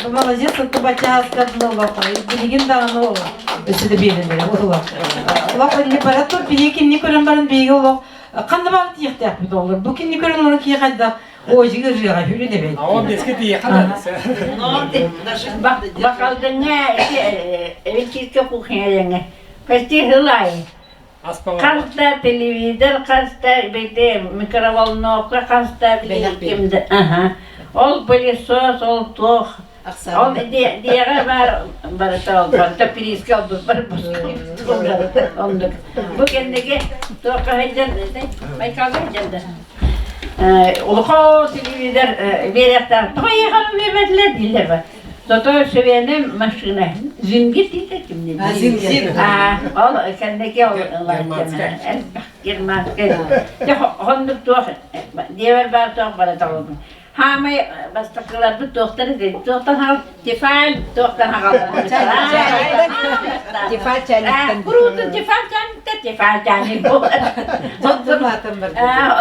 Молодец, тубачааска олох билигин даҕаны өссө да биэрэллэрэ олох. Олох инни бара тур биһиги кинини көрөн баран биһиги олох ханна баар тиийиэхтээхпит оҕолор. Бу кинини көрөн олорон киһи хайдах Ожига ырыаҕа хүрүн эбээт. А он беске тиийэхэ да. Бакалдыҥа эвенкийская кухня диэҥҥэ почти сыл аайы хас да телевизор хас да бити микроволновка хас да били да аха ол пылесос ол туох ол диэҕэ баар барыта ол барыта прииска олбут бар оннук бу кэнниги туохха сылдьан Байкалга сылдьан да улахан телевизор биэриэхтээх тоҕо эйиэхэ биэрбэтилэр дииллэр ба Зато швейная машина Зингер дииллэр кимни Зингер ол кэнники ол элбэх германскай дьэ хоннук туох диэбэр баар туох бара тоҕолбун Хаамай бастакыларбыт туохтар этэй? Туохтан хаал? Тефаль туохтан хаалбыт? Тефаль чайниктан. Куруутун Тефаль чайниктан Тефаль чайник буолар.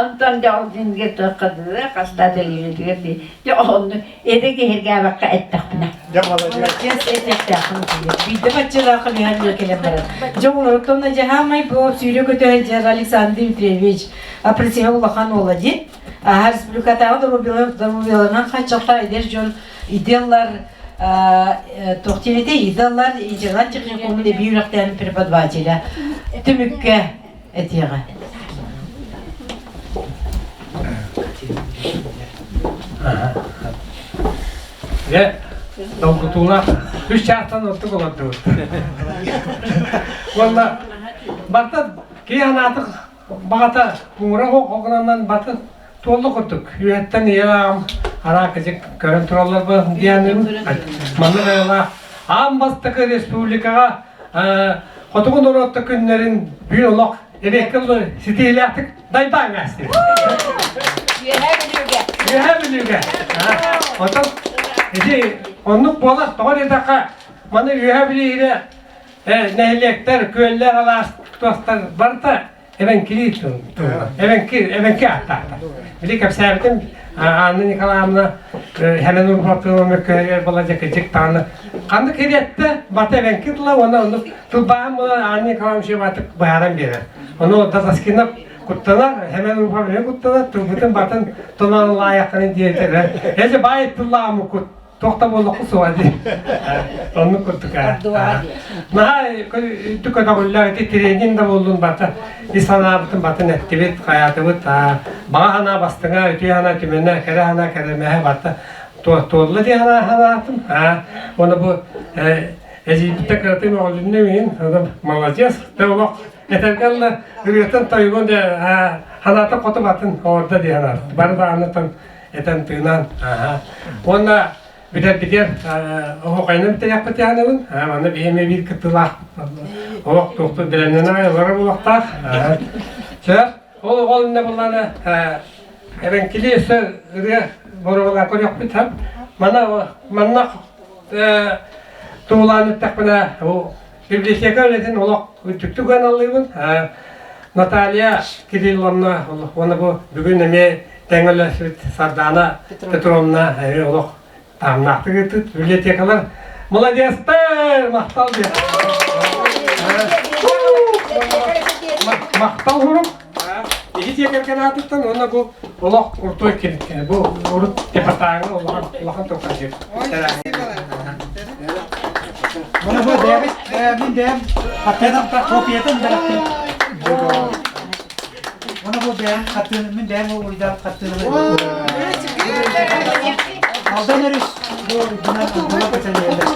Онтон дьол дьиҥҥэ туохха дылы хаста телевизорга дии. Дьэ онну эдэ киһиргээбэккэ эттэхпинэ. Дьэ молодец этиэхтээххин Биирдэ баччалаахха миһэн кэлэн баран. Дьэ олортон дьаһаамай бу сүүрэ көтө сылдьар Александр Дмитриевич Апресиха улахан уола дии. Республикатааҕы доруобуйаларынан хааччахтаах эдэр дьон идеаллар туох диэбитэ идеаллар интернат техникумун эбии үөрэхтээһин преподавателя түмүккэ этиэҕэ. Дьэ, долгутуулаах үс чаастан ордук олордубут. Уонна барыта киһи анаатык Баҕата муҥура оҕунанан баты туолла курдук. Үөһэттэн ийэлээҕим араа кыдьык көрөн тураллар бу диэн маннык айылаах аан бастакы республикаҕа хотугу норуотта күннэрин бүн олох эбиэккэ ситиһилээхтик дайбааҥ аастыр. Үөһээ Бүлүүгэ. Үөһээ Бүлүүгэ. Отон ити оннук буолар тоҕо диэтэххэ маны Үөһээ Бүлүүгэ нэһилиэктэр, күөллэр, алаас туостар барыта эбэҥкилии тыллар. Эбэҥки, эбэҥки ааттаахтар. Били кэпсээбитим Анна Николаевна Хэмэн Урбатыва мөккүһүгэр була дьэкичик тааны ханнык ириэттэ барыта эбэҥки тыла уонна оннук тылбааһын буолан Анна Николаевна Шеватык быһааран биэрэр. Ону Датаскина куттанар, Хэмэн Урбатыва куттанар, тылбытын батын тонон лаайахханы диэтэр. Эже баай тыллаамы кут Туох да буоллахха суоҕа дии. Оннук курдук аа. Наһаа үрдүк көтөҕүллээх ити тренинг да буоллун бата ис санаабытын батын эттибит, хайаатыбыт. Баҕа санаа бастыҥа, үтүө санаа түмэнэ, кэрэ санаа кэрэмэһэ барта туолла дии санаа санаатым. Уонна бу эдьиийбиттэн кыратык мөҕүлүннүм иһин, молодец, да олох этэргэ ылла ырыатын тойугун санаата хоту батын оҥордо дии санаатым. Бары даҕанытан этэн тыынан уонна бүтэрбитигэр оһуохайынан бүтэриэхпит диэхинэбин манна биһи эмиэ биир кыттыылаах олох туохтун бэлэмнэнэ аҕай буолуохтаах сөп ол ол иннэ буллана эбэҥкилии өссө ырыа боруобалаан көрүөхпүт сөп мана манна туһулаан эттэхпинэ библиотека үлэтин олох үрдүктүк аналлыыбын. Наталья Кирилловна уонна бу бүгүн эмиэ тэҥ Сардана Петровна эмиэ олох таамнаахтык ыытыт библиотекалар молодецтар махтал диэн махтал хурук Ити тиэкэргэн аатыттан уонна бу олох куртой кириккэ бу урут департамент улахан улахан тылкажы. Мына бу бэйэбит мин бэйэм хаттыынан копиятын бэлэхтин. Мына бу бэйэм хаттыын мин бэйэм уруйдаан хаттыыны. Алдан өрүс бу була көтөлүөлэр.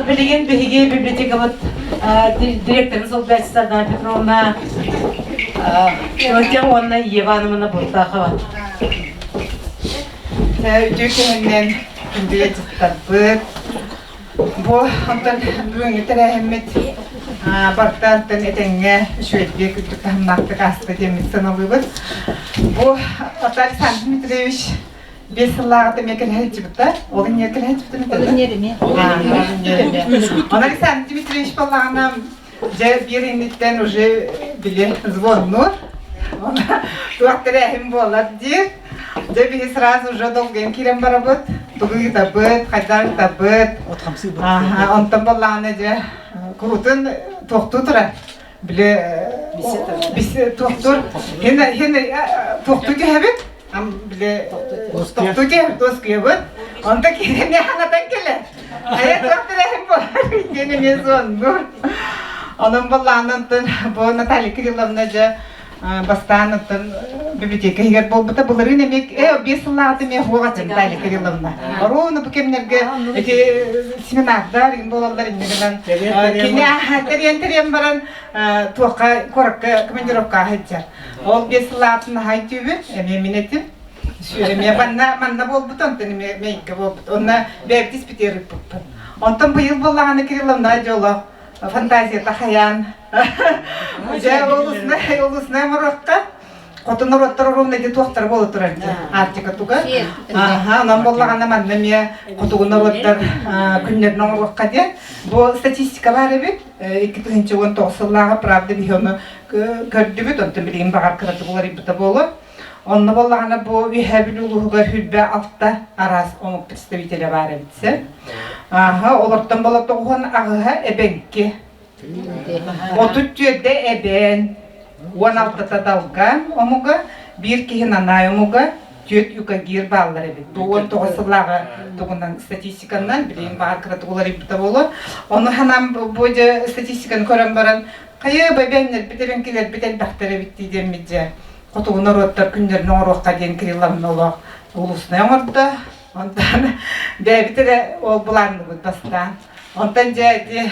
Билигин биһиги библиотекабыт директорын солбуйааччы Сардана Петровна Ольга уонна Ева Ивановна Буртахова. Үтүө күнүнэн күндү дьыттарбыт. Бу онтон бүгүҥҥү тэрээһиммит бартаантан этэҥҥэ үчүгэйдик үрдүк таһымнаахтык ааста диэммит саналыыбыт. Бу Александр Дмитриевич Биэс сыллааҕыта эмиэ кэлэ сылдьыбыта. Ол иннигэр кэлэ сылдьыбыта Он Александр Дмитриевич буоллаҕына, дьэ биир инниттэн уже били звоннуур. Туох тэрээһин буолар диир. Дьэ биһи сразу уже долгуйан киирэн барабыт. Тугу ыытабыт, хайдах ыытабыт. Онтон буоллаҕына дьэ курутун туохтуу турар. Били туохтуур хин туохтуу түһэбит. Били. Тохтуу тоскуйабыт. Онто киһини ханатан кэлэр. Айа туох тэрээһин буолар диэн эмиэ суоннуур. Онон боллаанантан бу Наталья Кирилловна дьэ бастаан оттон библиотека иһигэр буолбута. Былырыын эмиэ 5 сыллааҕыта эмиэ хуоҕа Наталья Кирилловна. Оруону бу кэмнэргэ ити семинардар им буолаллар инньэ гынан кини тэрийэн-тэрийэн баран туохха куоракка командировкаҕа сылдьар. Ол 5 сыллааҕытын аһай түүбүт, эмиэ мин этим. Эмиэ манна манна буолбут, онтон эмиэ Мэйиккэ буолбут. Онно бэйэбит испитигэр ыыппыппын. Онтон быйыл буоллаҕына Кирилловна дьоло фантазията хайаан дьэ улуснай улуснай оҥоруохха хоту норуоттар уруумна ити туохтара буола турар дии Арктика туга аха онон буоллаҕына манна эмиэ хотугу норуоттар күннэрин оҥоруохха диэн бу статистика баар эбит 2019 сыллааҕы правда биһи ону көрдүбүт онтон билигин баҕар кыратык уларыйбыта буолуо Онно буоллаҕына бу Үөһээ Бүлүү улууһугар 26 араас омук представителэ баар эбит сэ. Ааһа, олортон буола тоҕуһун аҕыһа эбэҥки. 34-дэ эбээн, 16-та далган омуга, биир киһи нанаай омуга, түөрт юкагир бааллар эбит. Бу 19 сыллааҕы тугунан статистиканан билигин баар кыратык уларыйбыта буолуо. Ону ханан бу дьэ статистиканы көрөн баран хайа бэбэннэрбит эбэҥкилэрбит элбэхтэр эбит дии диэммит дьэ хотугу норуоттар күннэрин оҥоруохха диэн Кирилловна олох улуснай оҥордо. Онтон бэйэбит эрэ ол былаанныбыт бастаан. Онтон дьэ ити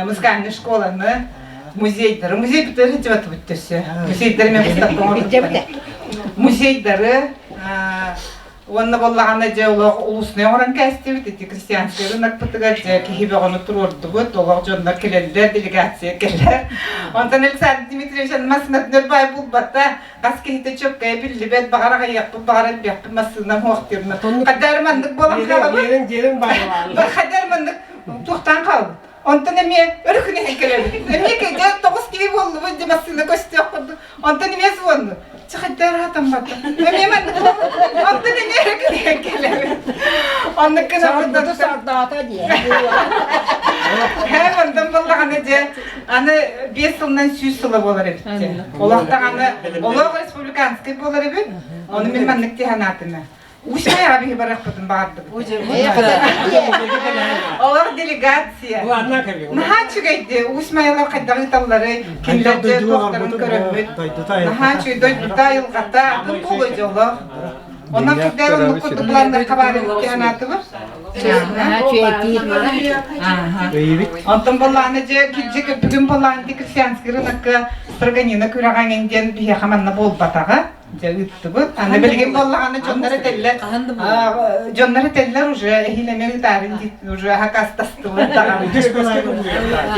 музыкальнай школаны, музейдары, музей бүтэр сылдьыбатыбыт төссө. Музейдары мен выставка оҥорбуттар. Музейдары Уонна буоллаҕына дьэ олох улуснай оҥорон кээстибит, ити крестьянскай рынокпытыгар дьэ киһи бөҕөнү туруордубут, олох дьоннор кэлэллэр, делегация кэлэр. Онтон Александр Дмитриевич аны массыынатын өр баай булбата, хас киһитэ чөккөйө биллибэт, баҕар аҕыйахпыт, баҕар элбиэхпит массыынам суох диир. Хадаар маннык буолан хаалабыт. Хадаар маннык туохтаан хаалбыт. Онтон эмиэ өрүкүнэһэн кэлэбит. Эмиэ дьэ тоҕус киһи буоллубут, дьэ массыына көстүөх курдук. Онтон эмиэ звонну. Чахайдар хатаммата. Эмиэ маннык. Онтон эмиэ өрүкүнэһэн кэлэбит. Оннук гына сардаата диэ. Һэ, онтон буоллаҕына дьэ, аны 5 сылынан 100 сыла буолар эбит дьэ. Олох даҕаны, олох республиканскай буолар эбит. Ону мин маннык дии санаатым. Усть-Майаҕа биһи барыахпытын баҕардыбыт. Олох делегация. Наһаа үчүгэйди. Усть-Майалар хайдах ыыталлары, кинилэр дьэ туохтарын көрөммүт. Наһаа үчүгэй дойдута, айылҕата, атын буолуо дьоло. Онон кырдьар оннук курдук планнар хабаары анаатыбыт. Онтон боллааны дьэ кирдьик бүгүн боллааны крестьянский рынокка Строганина күрэҕэҥин диэн биһиэхэ манна буолбатаҕа. Дьэ ыыттыбыт. Аны билигин буоллаҕына дьоннор этэллэр, дьоннор этэллэр уже эһиил эмиэ ыытаарын диит уже хакастастылар даҕаны.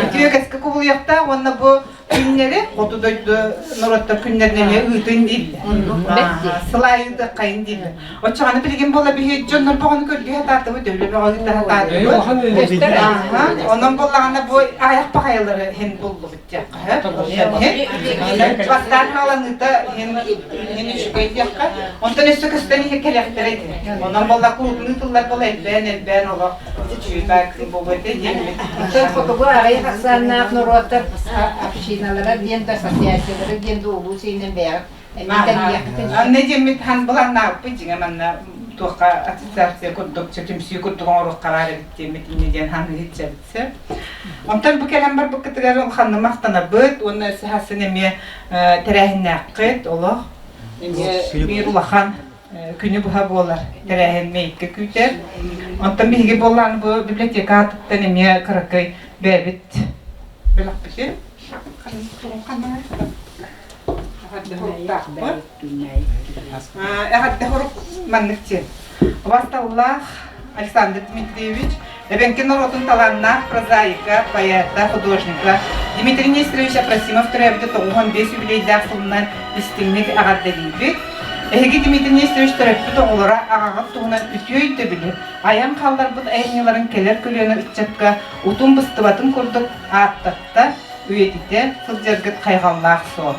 Үтүө кэскэ кубулуйахтаах уонна бу күннэри хоту дойду норуоттар күннэрин эмиэ ыытын дииллэр. Сылаайы ыытыаххайын дииллэр. Оччоҕуна билигин буола биһи дьоннор боҕону көрдүү сатаатыбыт, өлө бөҕө ыыта сатаатыбыт. Онон буоллаҕына бу аҕыйах баҕайылары иһин буллубут диэххэ. Бастаан хааланыыта иһин иһин үчүгэй диэххэ. Онтон өссө көстөн иһэ кэлэхтэрэ ити. Онон буолла куруутун ыытыллар буола элбээн элбээн олох үчүгэй баар буолуо этэ диэммит. Оттон хотугу аҕыйах ахсааннаах норуоттар общиналара диэн да ассоциациялара диэн да улуус иһинэн бэйэҕит Анна диэммит хан былааннаабыппыт дьиҥэ манна туохха ассоциация курдук түмсүү курдук оҥоруохха баар эбит диэммит инньэ диэн хан иһитсэбит Онтон бу кэлэн барбыккытыгар улаханнык махтанабыт уонна өссө хасын эмиэ тэрээһиннээххит олох эмиэ биир улахан күнү быһа буолар тэрээһин мэйиккэ күүтэр. Онтон биһиги буоллаан бу библиотека аатыттан эмиэ кыракый бэйэбит бөлөхпүтүн Эҕэрдэ хорук маннык диэн. Убасталлаах Александр Дмитриевич, эбэҥки норуотун талааннаах прозаика, поэта, художника Дмитрий Нестерович Апросимов төрөөбүтэ 95 үбүлүөйдээх сылынан истиҥник эҕэрдэлиибит. Эһиги Дмитрий Нестерович төрөппүт оҕолоро аҕаҕыт туһунан үтүө өйдөбүлү, айан хаалларбыт айымньыларын кэлэр көлүөнэ ыччакка утум быстыбатын курдук ааттатта, үйэтитэ сылдьаргыт хайҕаллаах суол.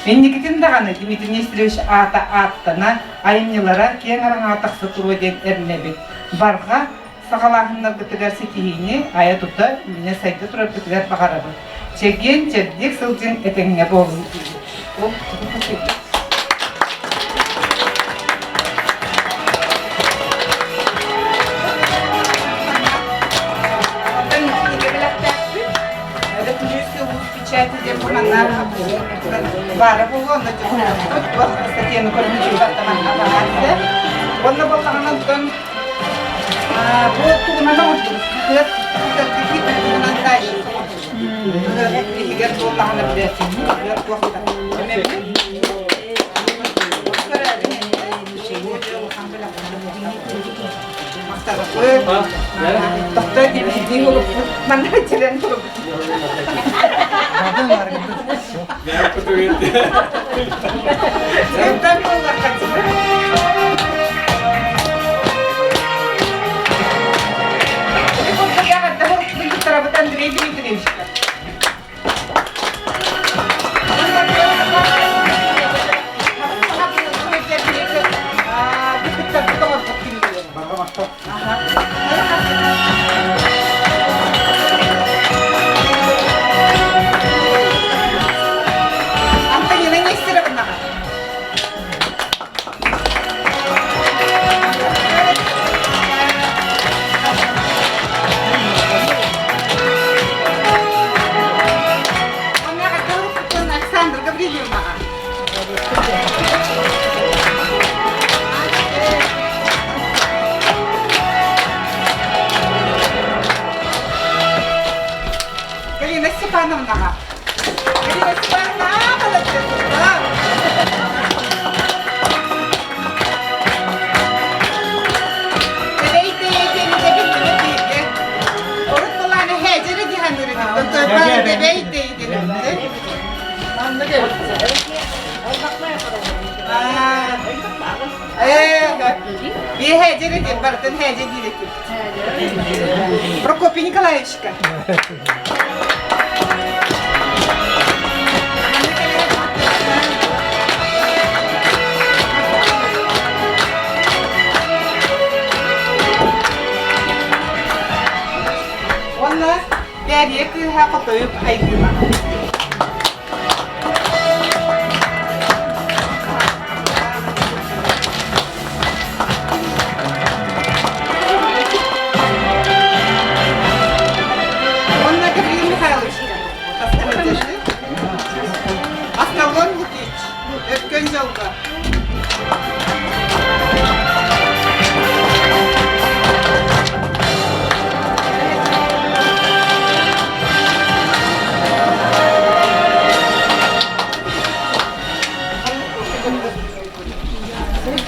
Инникитин даҕаны Дмитрий Нестерович аата ааттана, айымньылара киэҥ араҥаҕа тахса туруо диэн эрэнэбит. Барҕа саҕалааһыннаргытыгар ситиһиини айа-тута, үүнэ-сайда тураргытыгар баҕарабыт. Чэгиэн, чэбдик сылдьыҥ, этэҥҥэ буолуҥ диибит. печати диэн бу манна баара буолуо, онно туох статьяны көрүнүчү баттаман абаһаатты. Онно боллаҕынан тон бу тугунан оҥордубут. Кыат тугунан дальше иһигэр буоллаҕына билэ туох да. Тохтой дии болуппут. Манна тирэн турбут. Андрей Дмитриевич. Антонина Нестеровна. Александр Гаврильевна. Галина Степановнаҕа. Галина Степановна, молодец! Прокопий Николаевичка. Уонна Бээрийэ кыыһа Хотойук Айгыма. Уонна Гаврил Михайлович Аскалон Лукич, Өркөн дьолго.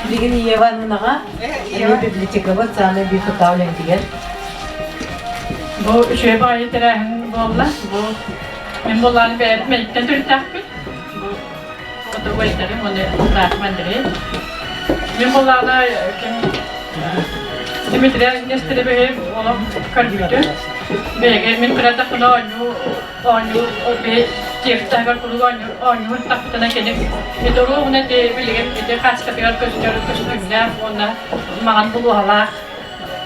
Билигин Ева Ивановнаҕа эмиэ библиотекабыт саамай биир тутаах үлэһитигэр. Бу үчүгэй баҕайы тэрээһин буолла. Бу мин буоллаан бэйэм мэлиттэн төрүттээхпин. Бу фотографтарым уонна братым Андрей. Мин буоллаана ким Дмитрий Нестеревиһи олох көрбүтүм. Бэйэгэ мин кыратахпына оонньуу оонньуу бэйэ текстаһыгар куруук оонньуу оонньуур тахпытына кини ити оруобуна ити билигин ити хаачыкатыгар көстөр көстүүмнээх уонна маҥан булуоһалаах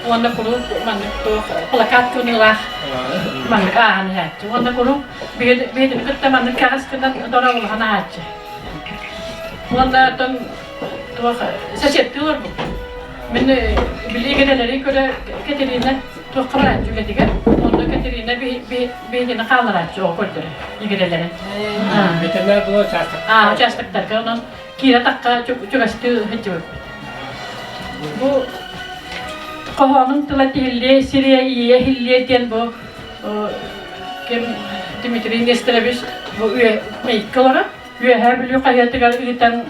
уонна куруук маннык туох плакат кыныылаах маннык ааһан иһээччи уонна куруук бэйэтин кытта маннык кэҕис гынан дорооболоһон аһааччы уонна оттон туох соседтыы олорбут мин били игирэлэри көрө Катерина туохха барааччы үлэтигэр онно Катерина биһигини хаалларааччы оҕо көрдөрө игирэлэри Ветеринар була участок. А участоктарга онон киирэ тахха чугастыы сылдьыбыппыт. Бу хоһоонун тыла тиһиллиэ сириэ иийэ иһиллиэ диэн бу ким Дмитрий Нестерович бу мэйиккэ олорор Үөһээ Бүлүү хаһыатыгар ыытан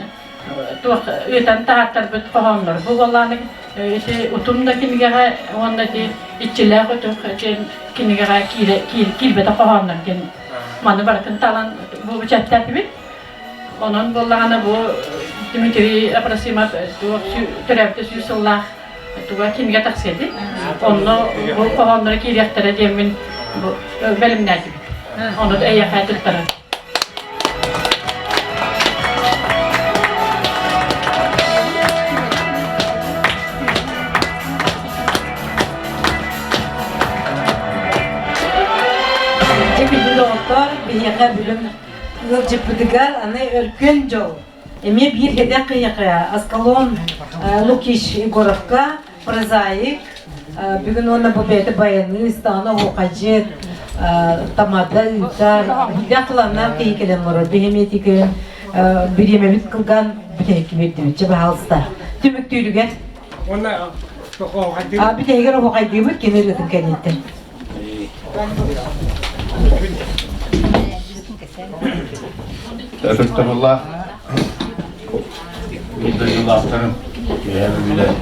туох ыытан таһааттарбыт хоһооннор бу буоллааны ити утум да кинигэҕэ уонна ити иччилээх өтөх диэн кинигэҕэ киирэ киирбэтэх хоһооннор диэн маны барытын талан бу бэчээттээтибит. Онон буоллаҕына бу Дмитрий Апросимов туох төрөөбүтэ сүүс сыллаах туга кинигэ тахсыа дии. Онно бу хоһоонноро киириэхтэрэ диэммин бу бэлэмнээтибит. Ону эйиэхэ туттарар. Дьэ күндү доҕоттоор, биһиэхэ бүгүн ыалдьыппытыгар аны өркөн дьол эмиэ биир хэдэх киһиэхэ Аскалон Лукич Егоровка прозаик бүгүн уонна бу бэйэтэ баянист, даҕаны оһуохайдьыт. тамада ыытар, билэх тыланнаах киһи кэлэн олорор. Биһиэмиэтигин бириэмэбит кылган бүтэһикки биэрдибит. Чэ, баһаалыста. Түмүктүүрүгэр. Бүтэһигэр оһуохайдыыбыт кини ырыатын кэнниттэн. Ытыктабыллаах биир дойдулаахтарым, үөһээ Бүлүүлэр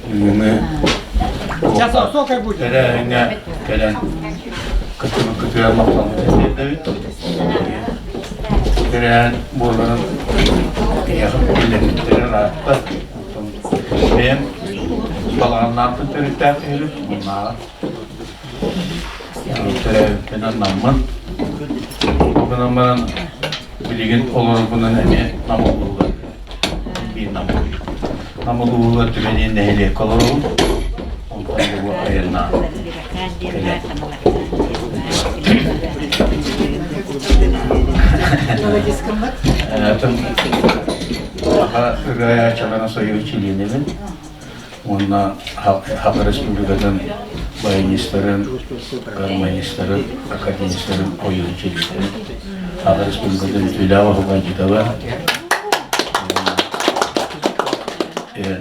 бүгүҥҥү тэрээһиҥҥэ кэлэн кыттыбыккытыгар махталбытын тиэрдэбит. Тэрээһин буоларын эйиэхэ биллэрбиттэрин ыраатта. Бэйэм балаҕаннаахпын төрүттээх киһибин, муннааҕа. Төрөөбүппүнэн Наммын. Ол гынан баран билигин олорорбунан эмиэ Нам улууһугар биир Нам Нам улууһугар Түбэниин нэһилиэккэ олоробун. Онтон бу айаннаан кэлэн. Саха ырыа Союз чилиэнэбин. Уонна Саха Республикатын баянистарын, гармонистарын, академистарын ойуун чилиэнэ. Саха Республикатын үтүөлээх оһуохайдьытаба.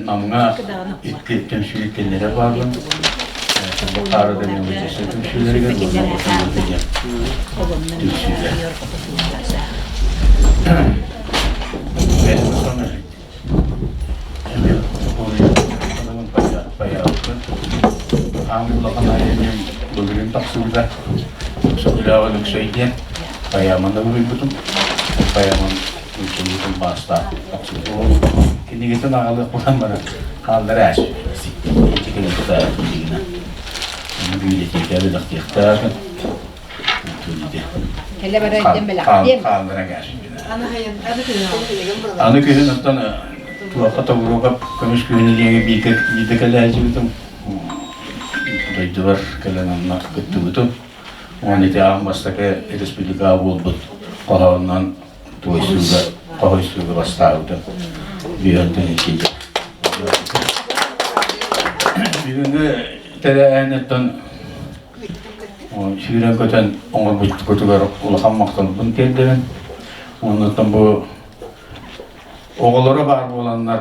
Намҥа икки түмсүү кинилэрэ бааллар. Хаарыда мелодическай түмсүүлэригэр уонна Отоннорго диэн түмсүүлэр. Аан улахан айанньым былырыын тахсыбыта. Сөбүлээҕин Өксөй диэн поэманы уруйбутум. Поэмам үҥсүлүтүн баастаах тахсыбыта. Ол кинигэтин аҕалыах буолан баран хааллар ээс. Ити кинигэтэ билигинэ. Ону библиотека бэлэхтиэхтээх. Кэлэ бара илдьэн бэлэхтиэм. Хаалларан кээс. Аны күһүн оттон туохха Тобуруокап көмүс күһүнү диэҥи биирдэ кэлээдьибитим. Дойдубар кэлэн онно кыттыбытым. Уон ити аан бастакы республикаҕа буолбут хоһоонунан туойсууга, хоһуйсууга бастаабытым. Бүһөнтөн иккигэ. Бүгүҥҥү тэрээһин Сүүрэн-көтөн оҥорбуккутугар улахан махталбын тиэрдэбин. Оннуттан бу оҕолоро баар буоланнар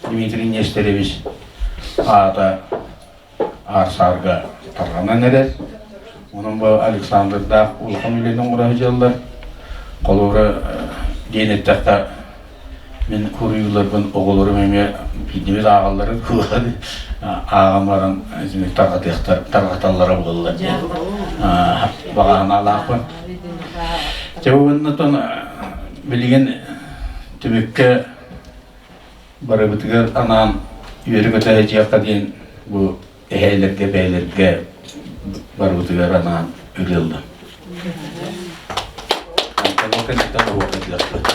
Дмитрий Нестерович аата аар-саарга тарҕанан эрэр. Онон бу Александрдаах улахан үлэни оҥоро сылдьаллар. Холобура диэн эттэххэ Мин суруйууларбын оҕолорум эмиэ биирдибит ааҕалларын ааҕан баран тарҕатыахтар тарҕаталлара буолла диэн баҕа санаалаахпын. Дьэ уонна билигин түмүккэ барыбытыгар анаан үөрэ-көтө сылдьыахха диэн бу эһээлэргэ бэйэлэргэ барыбытыгар анаан ырыаллар. Антон кэнниттэн оһуохайдыахпыт.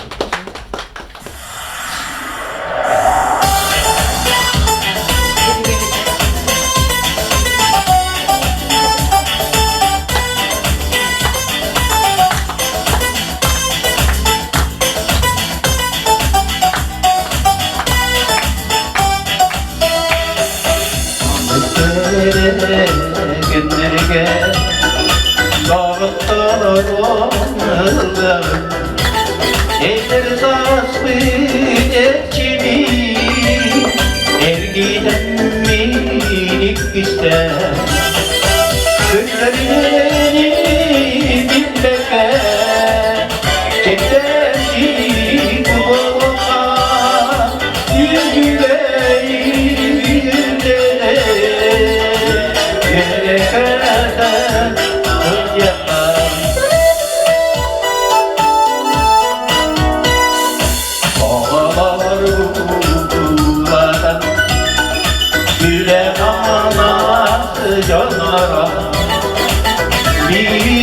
Күннэргэ Эдэр сааспыт эрчими эргитэн иккистээн Күннэрини билбэккэ Чэпчэки буолуохха Биrini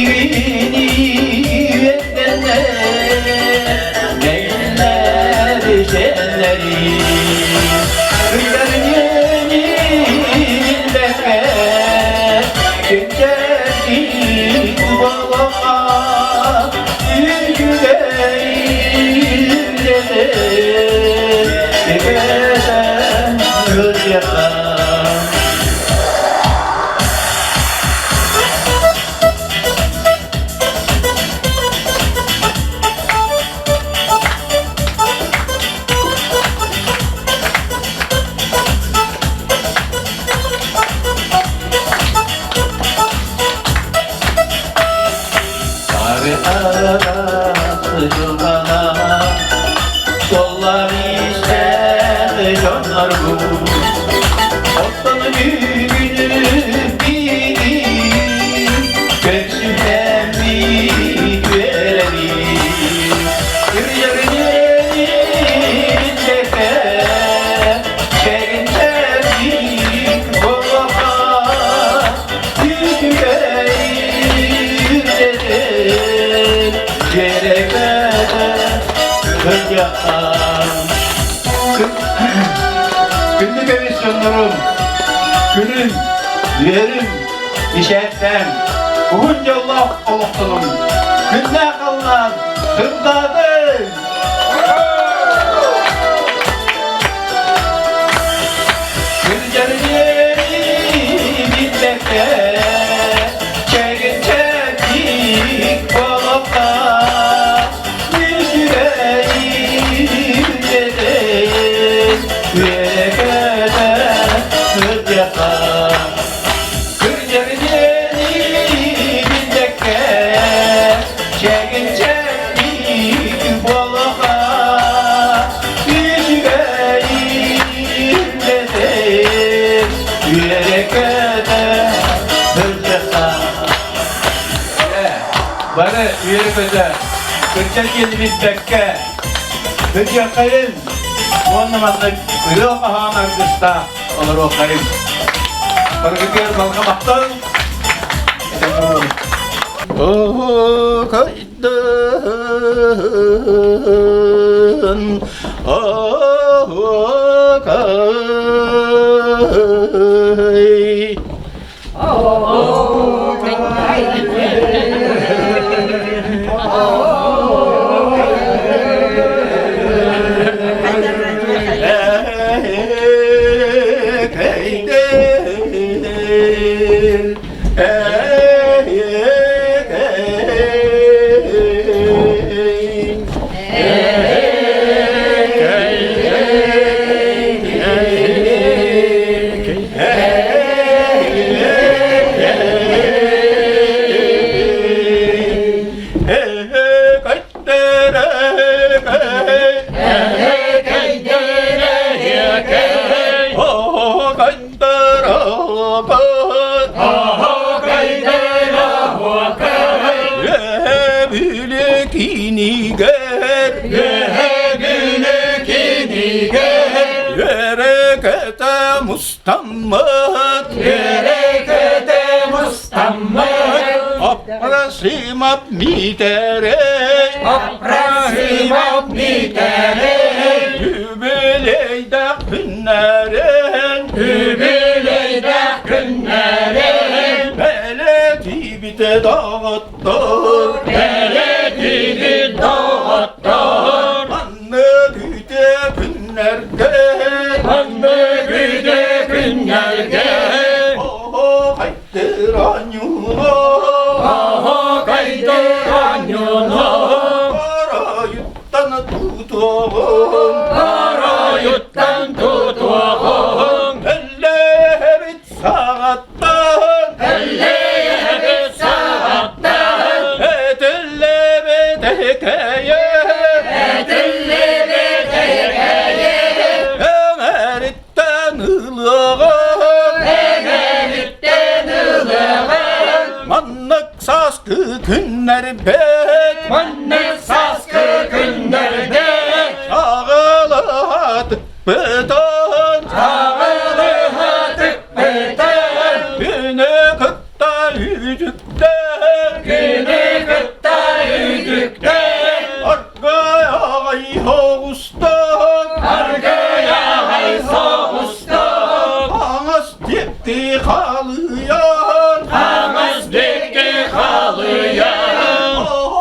Yeah. Оттон бүгүнү биир көрсүһэммит үөрэбит. Үрүйэринэн чэгин-чэбдик буолуохха, үчүгэй үрдэтин дьиэрэкэтэ сылдьыахха. Күндү көмүс дьоннорум, күнүм, үөрүм, ишээттээм, уһун дьоллоох олохтонум, күннээх халлаан сырдаатын! Күрдьэринии билбэккэ, чэгин-чэбдик буолуохха, Бары үөрэ-көтө, кырдьар диэни билбэккэ, кырдьыаххайын уонна маннык ырыа хоһоон аргыстаах олоруоххайын. Барыгытыгар балга махтал. Кайдын, Ай. Мустаммыт Үөрэ-көтө мустаммыт Апрасимап митерей Апрасимап митерей Үбүлейдэх күннэрин Үбүлейдэх күннэрин Бэлэтибите доҕоттор Бэлэтибит доҕоттор Манны күтэ күннэргэ Манны күтэ күннэргэ Оһо кайдыр аньуно Оһо кайдыр аньуно Оройуттан тутуоҕун Оройуттан тутуоҕун Эллээбит саҕаттан Эллээбит саҕаттан Этиллээбит экэйэ Этиллээбит экэйэ Эҥэриттэн ылыаҕын Эҥэриттэн ылыаҕын Маннык сааскы күннэрбит Маннык сааскы күннэрбит Аҕалаатыппытын Аҕалаатыппытын Күнү кытта үтүктэн Күнү кытта үтүктэн Аргай аҕай соҕустан Аргай аҕай соҕустан Хаҥас диэки халыйан Хаҥас диэки халыйан Оһо.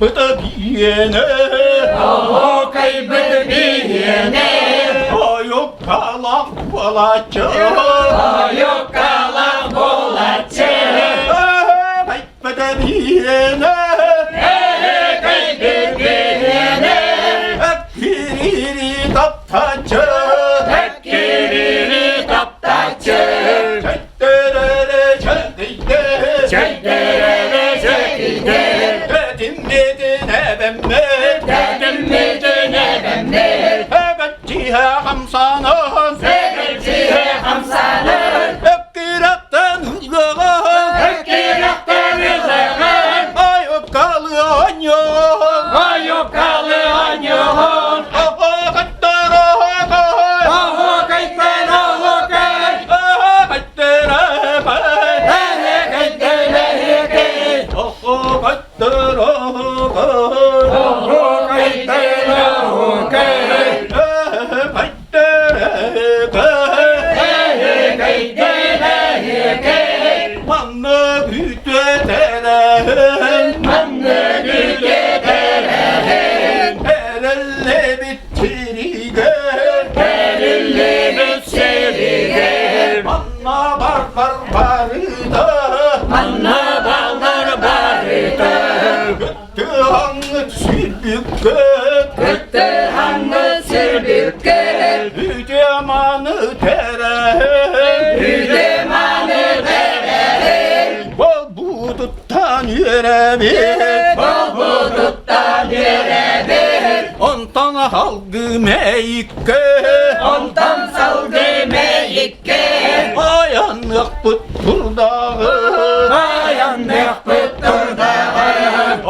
Оһуокайбыт биһиэнэ Оһуокайбыт биһиэнэ Ойуккалаах буолааччы Ойуккалаах буолааччы Эһэкэйбит биһиэнэ Эһэкэйбит биһиэнэ Эккирири таптааччы Эккирири таптааччы Чэйтэрэрэ чэлгийдэ Чэйтэрэрэ чэлгийдэ Тэтиммитин эбэммит Тэтиммитин эбэммит Эбэччиһэ хамсанан Эбэччиһэ хамсанан Өккүрэхтэн ылыаҕын Өккүрэхтэн ылыаҕын Айыккалы онньуон Айыккалы онньуон Оһоокайтар оһоокай Оһоокайтар оһоокай Оһоокайтар оһоокай Эһэкэйдэр эһэкэй Оһоокайтар оһоокай Оһоокайтар оһоокай Эһэкэйдэр эһэкэй Эһэкэйдэр эһэкэй Манна күтүөтэрэн Манна күтүөтэрэн Эрэллэбит сиригэр Эриллибит сиригэр Манна бардар барыта Манна баллар барыта Кыттыһаҥҥыт сүрбүккүт Кыттыһаҥҥыт сүрбүккүт Үтүө-мааны тэрээһин Үтүө-мааны тэрээһин Болбутуттан үөрэбит Болбутуттан үөрэбит Онтон салгыы мэйиккэ Онтон салгыы мэйиккэ Айанныахпыт турдаҕы Айанныахпыт турдаҕы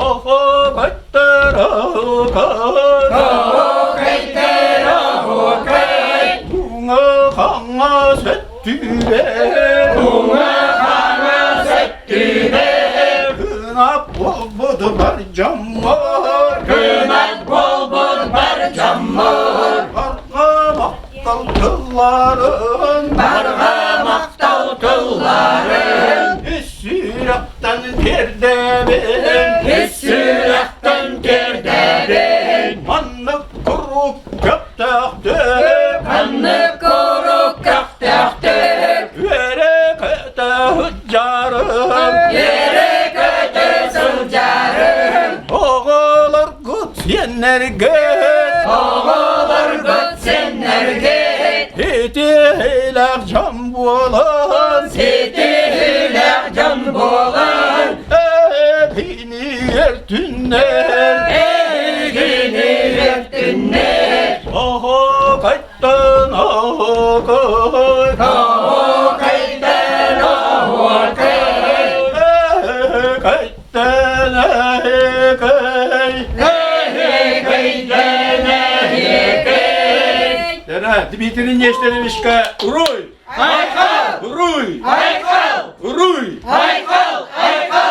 Оһоокойтор оһоокой Оһоокойтор оһоокой Уҥа хаҥас өттүгэр Уҥа хаҥас өттүгэр Кынат буолбут бар дьоммор Кынат буолбут бар дьоммор Барҕа махтал тылларын Барҕа махтал тылларын Ис сүрэхтэн тиэрдэбин Ис сүрэхтэн тиэрдэбин Маннык куруук көхтөөхтүк Маннык куруук көхтөөхтүк Үөрэ-көтө сылдьарым Үөрэ-көтө сылдьарым Оҕолоргут сиэннэргит Оҕолоргут сиэннэргит Ситиһиилээх дьон буолан Ситиһиилээх дьон буолан Эһигини өртүннэр Эһигини өртүннэр Оһоокайтан оһоокой Оһоокайтан оһоокой Эһэкэйтэн эһэкэй Эһэкэйтэн эһэкэй Дмитрий Нестеровичка Уруй! Айхал! Уруй! Айхал! Уруй! Айхал! Айхал!